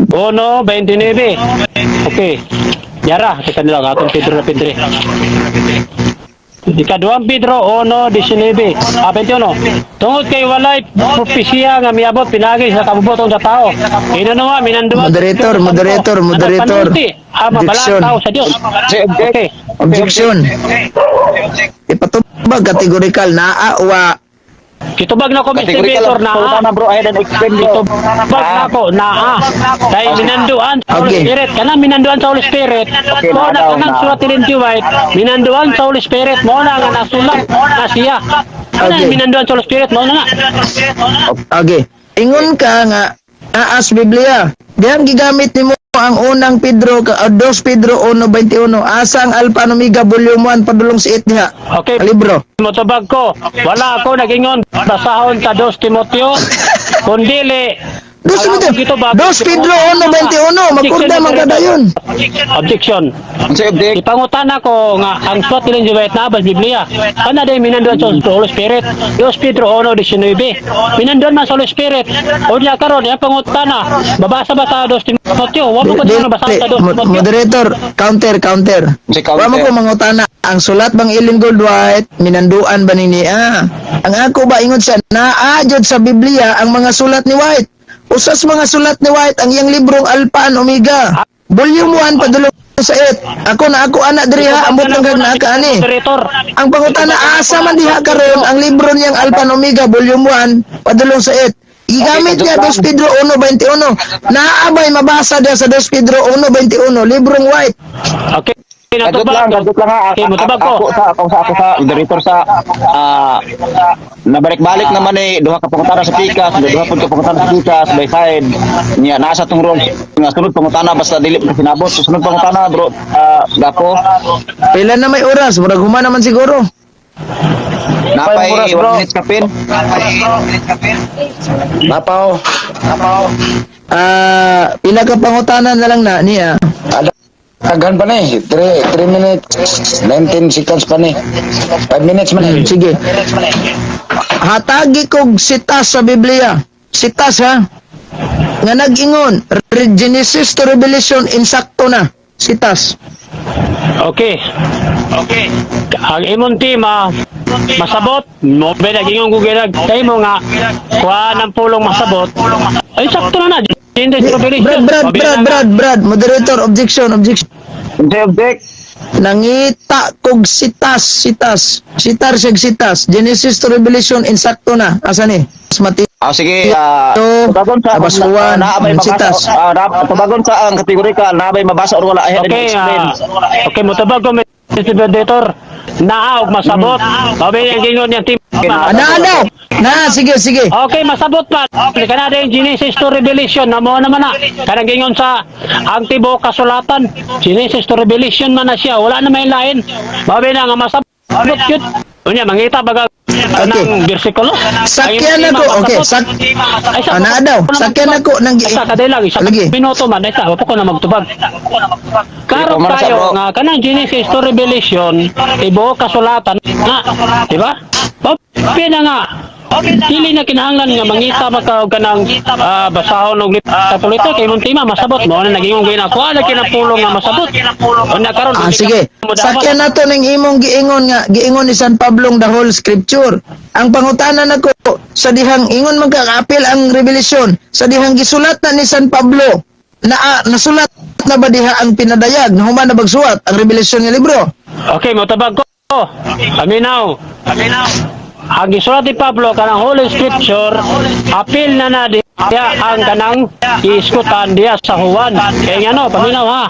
1:29. Okay. Yara, kita nila atong Pedro na Pedre. Ikaduhang Pedro 1:19. Ah, 21. Tungod kay walay propesiya nga miabot pinagi sa kabubotong sa tao. Inanuha minanduwa. Moderator, moderator, moderator. Ah, mabalaan Objection. tao sa Dios. Okay. Objection. Ipatubag categorical naa wa. Kitubag na ko, Mr. Categorical Vitor, ang naa. pangutana, bro. I had to explain, bro. Kitubag na ko, naa. Dahil minanduan sa Holy Spirit. Kana minanduan sa Holy Spirit. Okay, Mo naa na daw, kanang naa. sulat ni White. Minanduan sa Holy Spirit. Mo na nga nasulat na siya. Kana minanduan sa Holy Spirit. Mo na nga. Okay. Ingon ka nga naa sa Biblia. Dihang gigamit nimo ang unang Pedro 2 Pedro 1:21. Asa ang Alpha and Omega volume 1 padulong sa 8 diha? Okay. Ang libro. Motubag ko. Wala ako nagingon basahon sa 2 Timoteo. Kundili Dos Ang Pedro, gitubag- 2 Pedro 1:21, makurda man kada yun. Objection. Unsay object? Ipangutan ako nga ang sulat ni Ellen White na ba sa Biblia. Kana day minanduan sa Holy Spirit. 2 Pedro 1:19. Minanduan man sa Holy Spirit. Unya karon yang pangutana, babasa ba sa 2 Timoteo? Wa mo ko Di- na basa sa 2 Timoteo. Moderator, counter, counter. Unsay counter? Wa mo ko mangutana ang sulat bang Ellen Gold White minanduan ba ni niya? Ang ako ba ingon siya naa jud sa Biblia ang mga sulat ni White. Usas mga sulat ni White ang iyang librong Alpha and Omega. Volume 1 padulong sa 8. Ako na ako ana diri ha, ambot lang kag naa ka ani. Moderator. Ang pangutana asa man diha karon ang libro niyang Alpha and Omega volume 1 padulong sa 8. Gigamit Okay, niya 2 Pedro 1:21. Naabay mabasa diha sa 2 Pedro 1:21 librong White. Okay. Kadot lang, Natubag. kadot lang ha. Okay, motubag ko. Ako sa moderator sa nabalik-balik naman eh duha ka pangutana sa pikas, duha pud ka pangutana sa pikas by side. Nya nasa tong rules nga sunod pangutana basta dili pa sinabot. So, sunod pangutana, bro, gapo. Pila na may oras, murag human naman siguro. Napay oras, bro. 1 minute kapin. Napaw. Ah, pila ka pangutana na lang na niya. Ada Daghan pa ni. 3 minutes 19 seconds pa ni. 5 minutes man eh. Sige. Hatagi kog sitas sa Biblia. Sitas ha. Nga nag-ingon, Genesis to Revelation insakto na. Sitas. Okay. Okay. Ang imong tema masabot, mo ba nagingon ko ginag kay mo nga kuha ng pulong masabot. Ay sakto na na. Hindi Brad, Revelation. Brad, Brad, Brad, Brad, moderator, objection, objection. Unsay object? Nangita kog sitas, sitas. Sitar siyag sitas. Genesis to Revelation insakto na. Asa ni? Mateo, Ah, sige, tubagon sa Abas Juan, naa bay mabasa, sitas. Tubagon sa ang kategorikal, naa bay mabasa or wala, ahead and Okay, explain. Okay, mutubag ko, Mr. Moderator. Naa og masabot. Babi ang gingon niyang team. Ana, ano? Na, sige, sige. Okay, masabot pa. Okay. Kana din Genesis to Revelation na mo naman na. Kanang gingon sa ang tibuok kasulatan. Genesis to Revelation man na siya. Wala na may lain. Babi na nga masabot yun. Unya mangita baga kanang bersikulo. Sakyan ako. Okay, Ay, sa, Ah, naa daw. Sakyan ako ng Isa kaday lang, isa Lagi. minuto man, isa, wa pa ko na magtubag. Klaro Sige, pumana sa tayo bro. nga kanang Genesis to Revelation, tibuok kasulatan na, di ba? Papi na nga. Dili na kinahanglan nga mangita ba ka og kanang basahon og literatura kay imong tema masabot mo na naging gina ko ala kinapulong nga masabot. Una karon Ah, dili ka sige. mo dapat. Sakyan nato ning imong giingon nga giingon ni San Pablong the whole scripture. Ang pangutana nako sa dihang ingon man ka apil ang revelation sa dihang gisulat na ni San Pablo na nasulat na ba diha ang pinadayag na human na bagsuwat ang revelation nga libro? Okay, motabag ko. Paminaw. Ang gisulat ni Pablo kanang Holy Scripture, apil na na diya ang kanang iiskutan diya sa Juan. Kaya nga no, paminaw ha.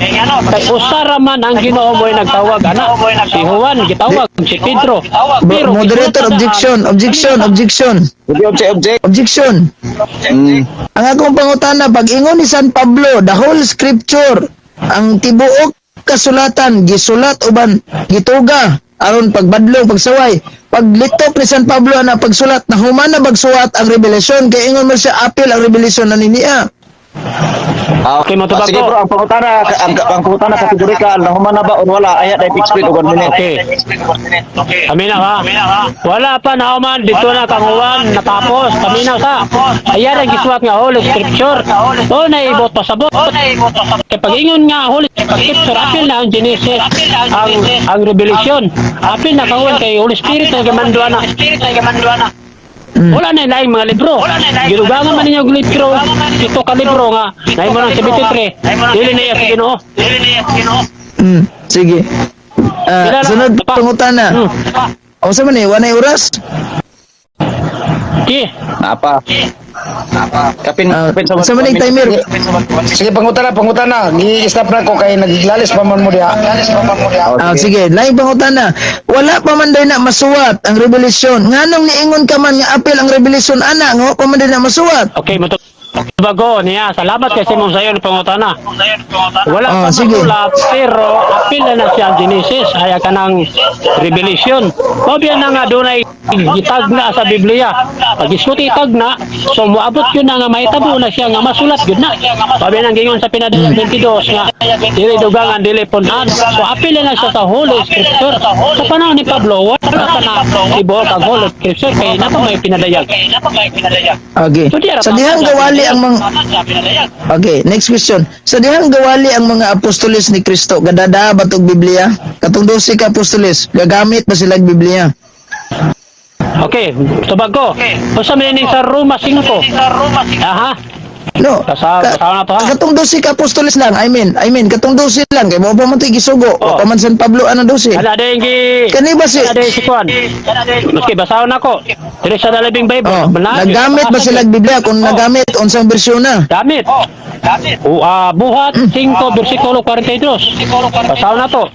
Kay usara man ang Ginoo mo'y nagtawag ana. Si Juan gitawag, si Pedro. Pero Moderator, gisulat na objection, objection, objection, Object, object, object. Objection. Ang akong pangutana, pag ingon ni San Pablo, the whole scripture, ang tibuok kasulatan, gisulat uban gituga, aron pagbadlong, pagsaway. Paglitok ni San Pablo na pagsulat, na human na bagsuwat ang revelation, kay ingon mo siya apil ang revelation na niya. Okay, motubag Sige ko. bro, ang pangutana kategorikal, nahuman na ba or wala, ahead and explain og 1 minute. Okay. Paminaw ha. Wala pa na man dito na kang Juan natapos. Paminaw sa. Ayan ang gisulat nga Holy Scripture. O naibot pasabot. Kay pag-ingon nga Holy Scripture, apil na ang Genesis, ang Revelation. Apil na kang Juan kay Holy Spirit na gimandua na. Wala na laing mga libro. Gidugangan man ninyo og libro, pito ka libro nga naimo ng 73. Dili na iya sa Ginoo. Sige. Ah, Kilala sunod pa. pangutana. O sa man eh, wanay oras? Okay. Napa. Kapin, Ah, kapin sa sa man eh, timer. Sige, pangutana, pangutana. Gi-stop na ko kay naglalis pa man mo diha. Ah, sige, laing pangutana. Wala pa man day na masuwat ang revelation. Nganong niingon ka man nga apil ang revelation ana, nga wa pa man day na masuwat. Okay, bago niya. Salamat kasi mong sayo ni pangutana. Wala Ah, pa sige. masulat, pero apil na na siya ang Genesis ay kanang Revelation. Mabya na nga dunay gitagna sa Biblia. Pag iskuti itagna, so moabot yun na nga mahitabo na siya nga masulat yun na. Mabya nang gingon sa pinadala 22 nga dili dugangan dili punan. So apil na siya sa Holy Scripture. Sa panahon ni Pablo, wala pa na tibuok ang Holy Scripture kay napa may pinadayag. Okay. So, di ara Sa dihang gawali ang mga Okay, next question. Sa dihang gawali ang mga apostoles ni Kristo, gadada ba tog Biblia? Katong 12 ka apostoles, gagamit ba sila og Biblia? Okay, tubag ko. Unsa man ini sa Roma 5? Aha. No. Kasama na to, ha? Katong 12 ka apostoles lang, I mean, katong 12 lang kay mo pa man to'y gisugo. Oh. Wa pa man San Pablo ano 12. Ala din gi Kani ba si Ala din si Kuan. Maski basahon ako. Diri sa The Living Bible. Oh, Manaan, nagamit ba basa sila yun. og Biblia kung Oh. nagamit unsang bersyon na? Gamit. O, buhat 5 versikulo 42. Basahon na to.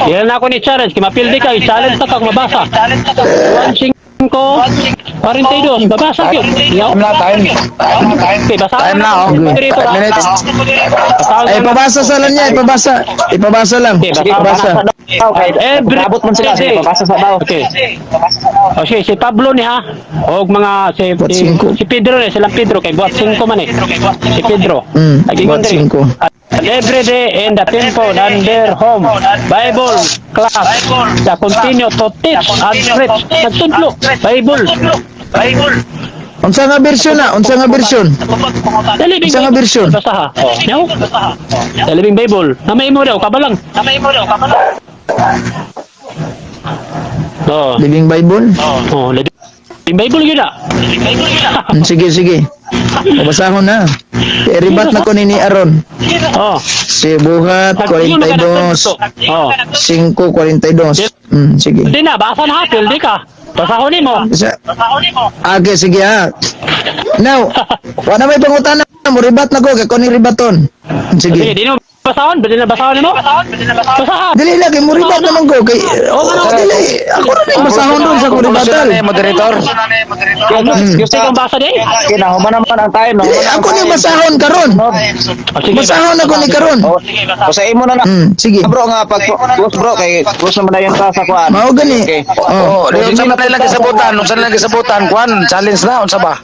Dili na ako ni challenge. Kay mapildi ka, i-challenge ta kag mabasa. 1 5 42. Babasa gyud. Yaw. Time na, time. Okay, basahon Time na, oh. Moderator, 5 ah. minutes. Basahon Ay, na. ipabasa sa lang niya, ipabasa. Ipabasa lang. Okay, basa. Ipabasa. Okay, Every abot man sila, sige, day. pabasa sa daw. Okay. O sige, si Pablo ni ha. Og mga si, Buhat si, singko. si Pedro ni, silang Pedro kay buhat 5 man eh. Si Pedro. Naging Buhat diri. singko. And every day in the temple and their home, Bible class, the continue to teach and preach. Nagtudlo, Bible. Unsa nga bersyon na? Unsa nga bersyon? The Living Unsa nga Bible. bersyon? Basta ha. Oh, no? The Living Bible. Namay mo daw, kabalang. Oh, Living Bible? oh, Living Bible yun na. Sige, sige. Pabasahon na. I-rebat na ko ni Aaron. Oh. Si Buhat Nag-ingon ka na 42 Oh. 5:42. Sige. Hindi na, basa na, pildi ka. Basahon nimo. Sa Okay, sige ha. Now, wala may pangutana mo ribat na ko kay ko ni ribaton. Sige, Sige. di mo basahon, di na basahon nimo. Basahan. Dili lang kay mo ribat naman ko kay oh, dili ako ra ning basahon ron sa ko ribatal. Conclusion na ni moderator. Ano, gusto kong basa din? Okay, nahuman naman ang time. Dili Nahuman ako ning basahon karon. Oh, sige, Basahon ako ni karon. Oh, sa imo na na. Sige. Bro nga pag close bro kay close naman na yun ta sa kuan. Mao gani. Okay. Oh. Oh, di unsa man lang gisabutan, unsa na lang gisabutan kuan, challenge na unsa ba?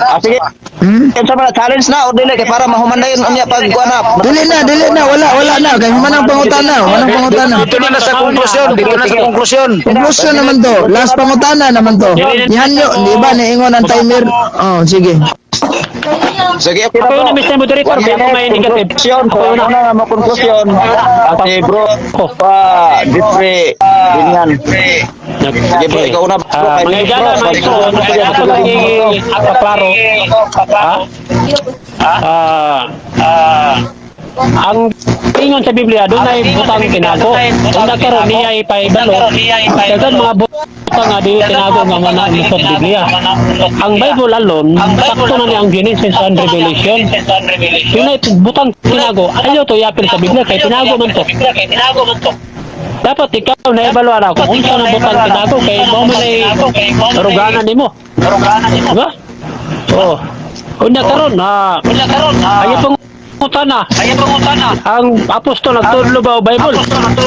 Ah, sige. Unsa man na, challenge na o dili kay para mahuman na yun unya pag kuan na. Dili na, wala wala na kay human ang pangutana, human ang pangutana. Dito na na sa konklusyon, dito na sa konklusyon. Konklusyon naman to, last pangutana naman to. Nihanyo, di ba niingon ang timer? Oh, sige. Sige, okay na Ako bro. yun na, Mr. Moderator. One Kaya ako may minute, negative. conclusion. Ako yun Ako na. na nga mo conclusion. Kasi bro, pa Jeffrey Binyan. Sige bro, ikaw na bro. Ah, Kay mga bro, igala, mga igsoon, ako lang ipaklaro. Ha? Ah, ah, ang ingon sa Biblia, doon ay butang tinago. Kung karon niya ipaibalo, dagan mga butang nga di tinago nga mga sa Biblia. Ang Bible alone, sakto na niya ang Genesis and Revelation. Yun ay butang tinago, ayaw to iapil sa Biblia, kay tinago man to. Dapat ikaw na evaluar ako kung unsa na butang tinago kay mo man ay ruganan nimo. Diba? Oo. Unya karon ha. Ayaw pang utana. Ang apostol nagtudlo ba o Bible?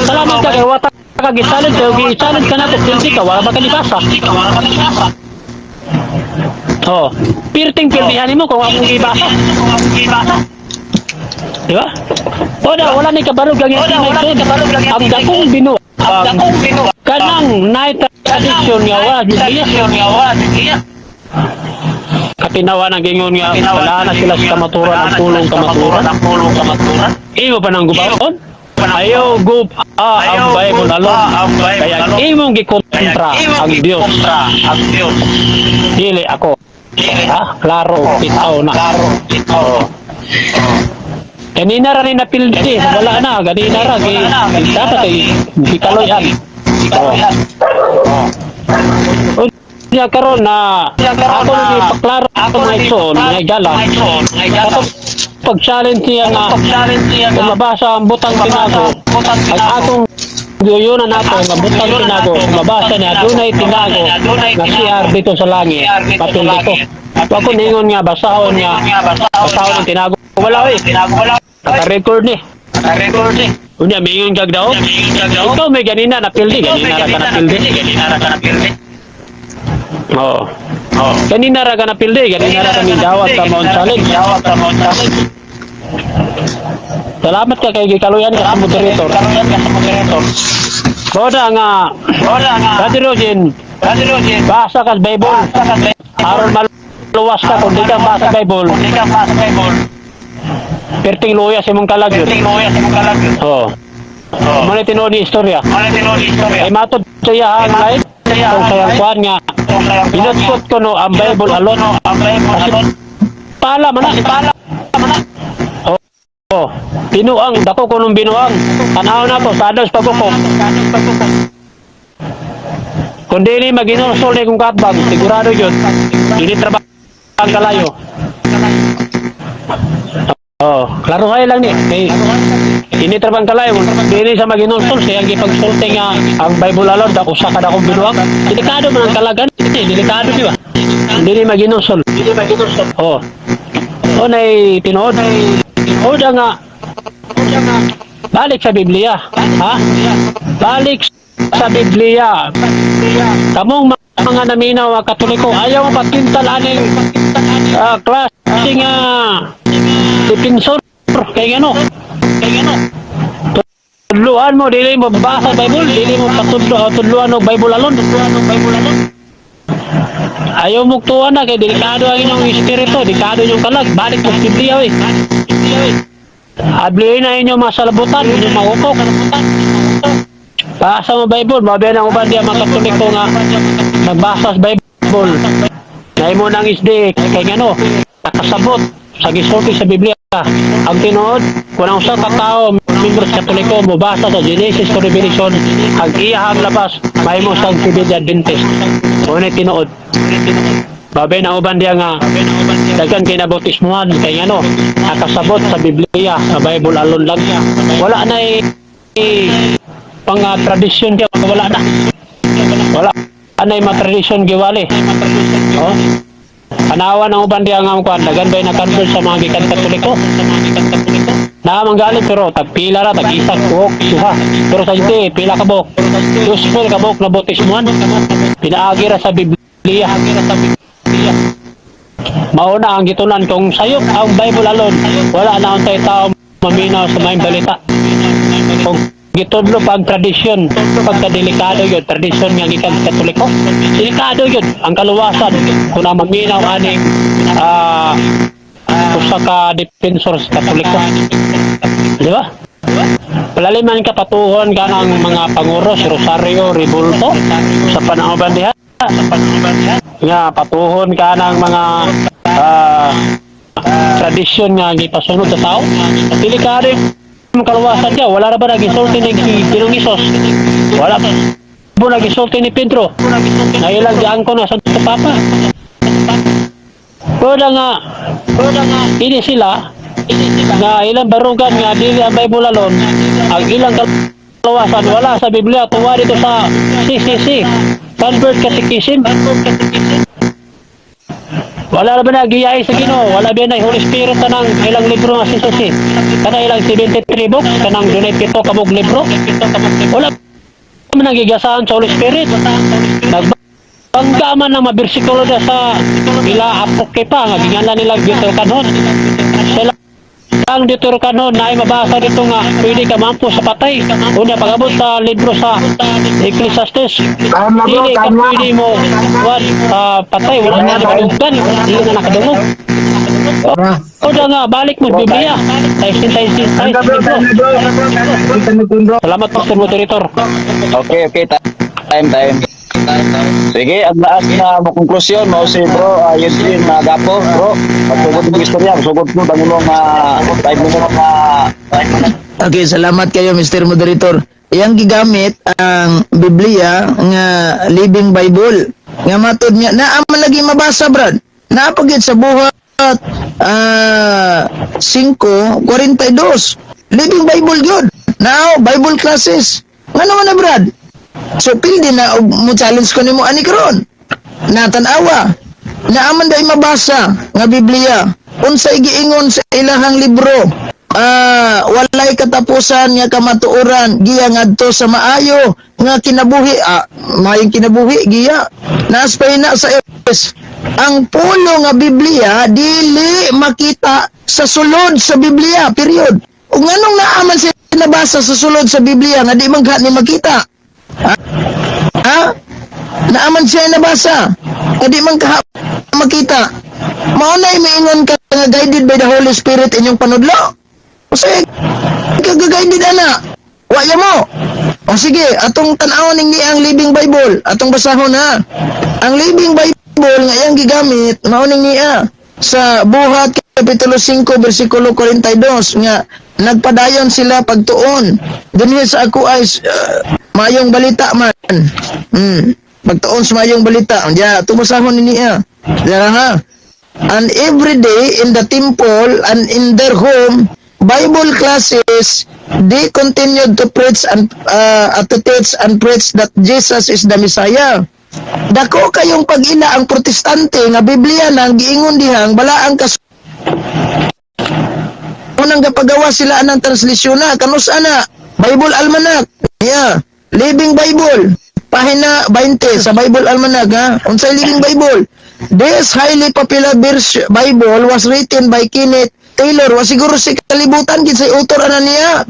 Salamat ka kay wata ka gi-challenge kay gi-challenge ka nato pildi ka wala ba ka nibasa? Oh, pirting pildihan nimo kung akong gibasa. Di ba? Wala, wala ni kabarog ang Ang dakong binuang kanang night tradition nga wala Biblia. Katinawa ng gingon nga wala na sila sa kamaturan ang pulong kamaturan. Imo pa nang gubaon? Ayaw gub ang Bible alone. Kaya imong gikontra ang Dios. Dili ako. Ha? Klaro, pitaw na. Kanina ra ni napildi, wala na, ganina ra gi dapat ay gikaloyan. Oh. Unya karon na ako ni paklaro mga igsoon, mga igala. Katong pag-challenge niya nga kung mabasa ang butang tinago, ang atong guyunan nato nga butang tinago, kung mabasa niya dunay tinago nga CR dito sa langit, papildi ko. Wa ko ningon nga basahon nga basahon ang tinago. Wala oy. Naka-record ni. Unya mingon kag daw. Ikaw may ganina na pildi, ganina ra ka na pildi. Oo. Ganina ra ka na pildi, ganina ra kami dawat sa Mount Challenge. Salamat ka kay gikaluyan ka sa moderator. Boda nga, Brother Eugene, basa ka sa Bible. Aron maluwas ka kung di ka basa Bible. Perting luya sa imong kalag yun. Oo. Mo na tinuod ni istorya. Ay matod sa iyahang life, kung sa iyang kuwan nga, pinutput ko no ang Bible alone. Kasi pala man na. Oo. Oh, binuang, dako ko nung binuang. Tanaw na to, sa adals pagukok. Kung di ni maginusol ni kong katbang, sigurado yun, hindi trabaho ang kalayo. Oh, klaruhay lang ni. Kay ini trabaho kalayo, di ni sa maginusol siya ang gipagsulti nga ang Bible alone dako usa ka dakong binuang. Delikado man ang kalagan, eh, delikado di ba? Hindi ni maginusol. Oh. Oh, nay tinuod. Oda nga balik sa Biblia, ha? Balik sa Biblia. Kamong mga naminaw mga Katoliko, ayaw patintal aning klase nga defensor kay ngano? Tudluan mo dili mo basa Bible, dili mo patudlo tudluan og Bible alone. Ayaw mo tuwa na kay delikado ang inyong espiritu, delikado inyong kalag, balik mo sa Biblia oy. Ablihin na inyong mga salabutan, inyong mga utok. Basa mo Bible, mabiyan ang uban diya mga Katoliko nga nagbasa sa Bible. Naimo nang isdi kay ngano, nakasabot sa gisulti sa Biblia. Ang tinuod, Kung ang usa ka tawo membro sa Katoliko mobasa sa Genesis to Revelation, ang iyahang labas mahimo siyang Seventh Adventist. Mao ni tinuod. Babay na uban diya nga daghan kay nabautismuhan kay ngano nakasabot sa Biblia, sa Bible alone lang. Wala na eh, pang tradisyon diya, wala na. Wala anay mga tradisyon giwali. Oh. Anawan ang uban diya nga kuan, daghan bay na-convert sa mga gikan Katoliko. Naa man galit pero tag pila ra, tag isa buok duha. Pero sa hindi pila ka buok. 2,000 ka buok na bautismuhan. Pinaagi ra sa Biblia. Mao na ang gitunan kung sayop ang Bible alone, wala na untay tao maminaw sa maayong balita. Kung gitudlo pa ang tradisyon, pagkadelikado yun, tradisyon nga gikan sa Katoliko, delikado yun, ang kaluwasan, kung na maminaw aning usa ka defensor sa Katoliko. Di ba? Palaliman ka patuhon ka ng mga panguros, Rosario, Rebulto, sa panahon diha. Nga patuhon ka ng mga tradisyon nga gipasunod sa tao. Delikado yung kaluwasan niya. Wala ra ba nagisulti ni Ginoong Hesus? Wala ba nagisulti ni Pedro? Na ilang giangko na sa Papa. Pwede nga, ini sila, nga ilang barugan nga dili ang Bible alone, ang ilang kaluwasan wala sa Biblia, tuwa dito sa CCC, Convert Catechism. Wala ra ba nagiyay sa Ginoo? Wala ba na Holy Spirit tanang ilang libro nga CCC? Kana ilang 73 books, kanang dunay pito ka buok libro. Wala man nagigasahan sa Holy Spirit. Nagbangga man ang mga bersikulo na sa ila Apocrypha nga gingalan nila Deuterocanon. Sila ang Deuterocanon na ay mabasa dito nga pwede ka mampo sa patay. Unya pag-abot sa libro sa Ecclesiastes, Time na, bro, dili ka time na. Pwede mo what, patay, wala na nakadunggan, dili na nakadungog. O da nga, balik mo Biblia. Taisin, taisin, Time na, bro, taisin, time na, bro. Time na, bro. Salamat, Pastor Moderator. Okay, time, time. Sige, ang last na mo konklusyon mo si bro, Eugene na Gapo, bro. Pagsugod mo istorya, sugod mo ang imong 5 minutes na. Okay, salamat kayo, Mr. Moderator. Iyang gigamit ang Biblia nga Living Bible. Nga matod niya, naa man lagi mabasa, brad. Naa pa gyud sa Buhat 5:42. Living Bible gyud. Now, Bible classes. Ngano man na, brad? So pildi na og mo challenge ko nimo ani karon. Na tan-awa. Naa man day mabasa nga Biblia. Unsay giingon sa ilahang libro? Walay katapusan nga kamatuoran giya ngadto sa maayo nga kinabuhi, maayong kinabuhi giya naspay na sa S ang pulo nga Biblia dili makita sa sulod sa Biblia, period. Ug nganong naa man siya nabasa sa sulod sa Biblia nga di man ka ni makita, ha? Ha? Naa man siya nabasa nga di man ka makita. Mao na miingon ka nga guided by the Holy Spirit inyong panudlo. O sige, kag-guided ana. Waya mo. O sige, atong tan-awon ning ang Living Bible. Atong basahon ha. Ang Living Bible nga iyang gigamit, mao ning niya sa Buhat kapitulo 5 bersikulo 42 nga nagpadayon sila pagtuon dinhi sa ako ay maayong balita man. Pagtuon sa maayong balita. Diya, atong basahon ni niya. Diya ha. And every day in the temple and in their home Bible classes, they continued to preach and to teach and preach that Jesus is the Messiah. Dako kayong pag-ila ang Protestante nga Biblia nang giingon dihang balaang kas unang gapagawa sila anang translasyon na kanus ana Bible Almanac, yeah, Living Bible, pahina 20 sa Bible Almanac ha. Unsay Living Bible? This highly popular Bible was written by Kenneth Taylor. Wa siguro si kalibutan gid sa author ana niya,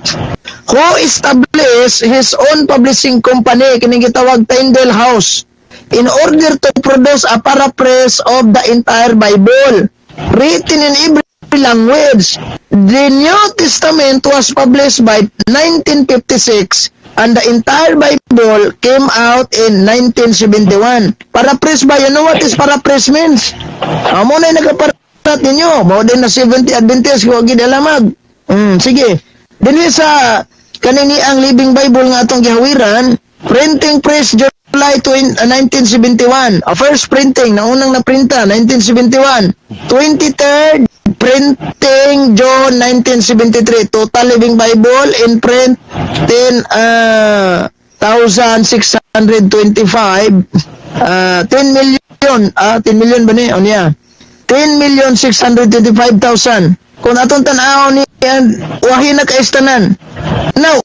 who established his own publishing company kining gitawag Tyndale House in order to produce a paraphrase of the entire Bible written in every language. The New Testament was published by 1956 and the entire Bible came out in 1971. Paraphrase ba? You know what is paraphrase means? Amo na nagaparat ninyo. Mao din na 70 Adventist ko gid alamag. Sige. Dinhi sa kanini ang Living Bible nga atong gihawiran, printing press July 20, 1971. First printing, naunang naprinta, 1971. 23rd printing June 1973. Total Living Bible in print 10 1,625, 10 million, 10 million ba ni? O niya? 10,625,000. Kung atong tan-aw ni wahi na kaistanan. Now,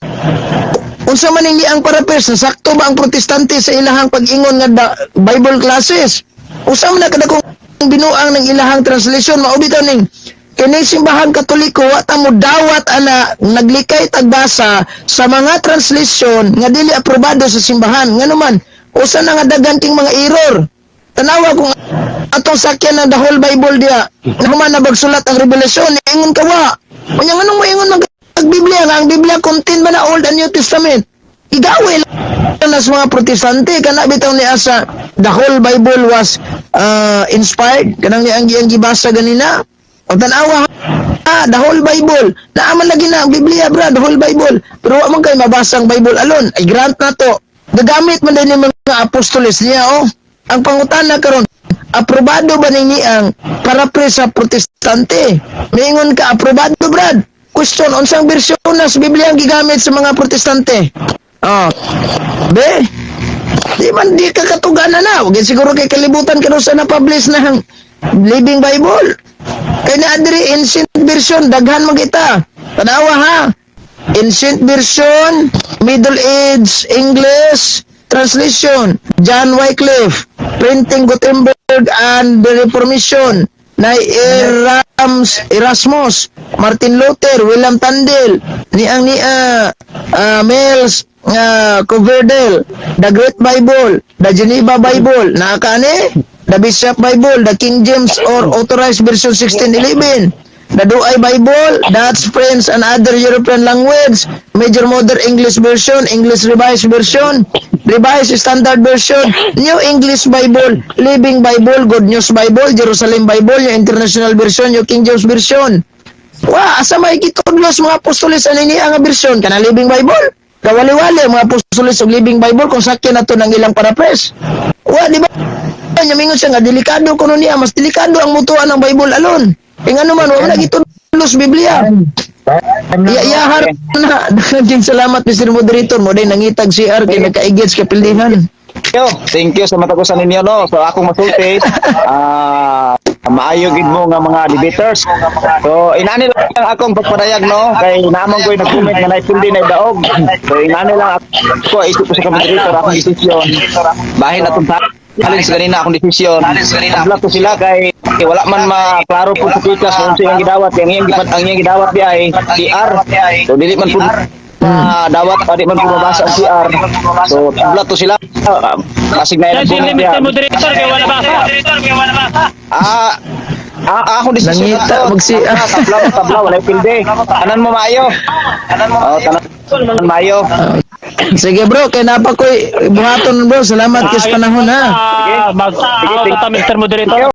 unsa man hindi ang paraphrase, nasakto ba ang Protestante sa ilahang pag-ingon nga Bible classes? Usa man na kadakong binuang ng ilahang translation, mao bitaw ning kini Simbahan Katoliko wa ta mo dawat ana, naglikay tagbasa sa mga translation nga dili aprobado sa simbahan. Ngano man, usa na nga daghan king mga error. Tanawa kung atong sakyan ng the whole Bible diya. Nahuman na bagsulat ang Revelation, ingon ka wa. Unya nganong moingon man kag Biblia nga ang Biblia contain ba na Old and New Testament? Igawe lang na sa mga Protestante kana bitaw ni asa the whole Bible was inspired kanang ni ang gibasa ganina. O tan-awa ha, the whole Bible. Naaman lagi na ang Biblia, bra, the whole Bible. Pero wa man kay mabasa ang Bible alone. Ay grant na to. Gagamit man din yung mga apostoles niya, oh. Ang pangutana karon, aprobado ba ninyo ang paraphrase sa Protestante? Mingon ka aprobado, Brad. Question, unsang bersyon na sa Biblia ang gigamit sa mga Protestante? Oh. Be, di man di ka katuganan na. Huwag siguro kay kalibutan ka sa na-publish na ang Living Bible. Kay na diri ancient version, daghan man kita. Tanawa ha. Ancient version, Middle Age English translation, John Wycliffe, printing Gutenberg and the Reformation, na Erasmus, Martin Luther, William Tyndale, ni ang ni Miles Coverdale, the Great Bible, the Geneva Bible, naakaani, the Bishop Bible, the King James or Authorized Version 1611, the Douay Bible, Dutch, French, and other European language, Major Modern English Version, English Revised Version, Revised Standard Version, New English Bible, Living Bible, Good News Bible, Jerusalem Bible, yung International Version, yung King James Version. Wa, asa may gitudlos mga apostoles ani niya nga version kana Living Bible? Kawali-wali mga apostoles og Living Bible kung sakyan nato ng ilang paraphrase. Wa, di ba? Nya mingon siya nga delikado kuno niya, mas delikado ang mutuan ng Bible alone. E ngano man, wa man gitudlos Biblia. Time na. Iyahar na. Daghang salamat, Mr. Moderator mo day nangitag CR kay nagkaigits kapildihan. Thank you. Thank you sa matagusan ninyo, no. So akong masulti, maayo gid mo nga mga debaters. So inani lang akong pagpadayag, no, kay naamang ko'y nag-comment nga naipildi na daog. So inani lang ako isip ko sa moderator akong desisyon. Bahin atong challenge ganina akong desisyon. Tabla ko sila kay wala man maklaro po sa pikas kung unsa iyang gidawat. Ang iyang gidawat di ay CR. So dili man po dawat pa, di man po mabasa ang CR. So tabla to sila. Kasig na Sir, ilang sila Mr. Moderator, kay wala basa. Akong desisyon Nangita, na to. Tabla, tabla, tabla, walay pilde. Tanan mo maayo. Oh, tanan maayo. Sige bro, kay napa ko'y buhaton, bro. Salamat kay sa panahon ha. Mag Sige, out ta, Mr. Moderator.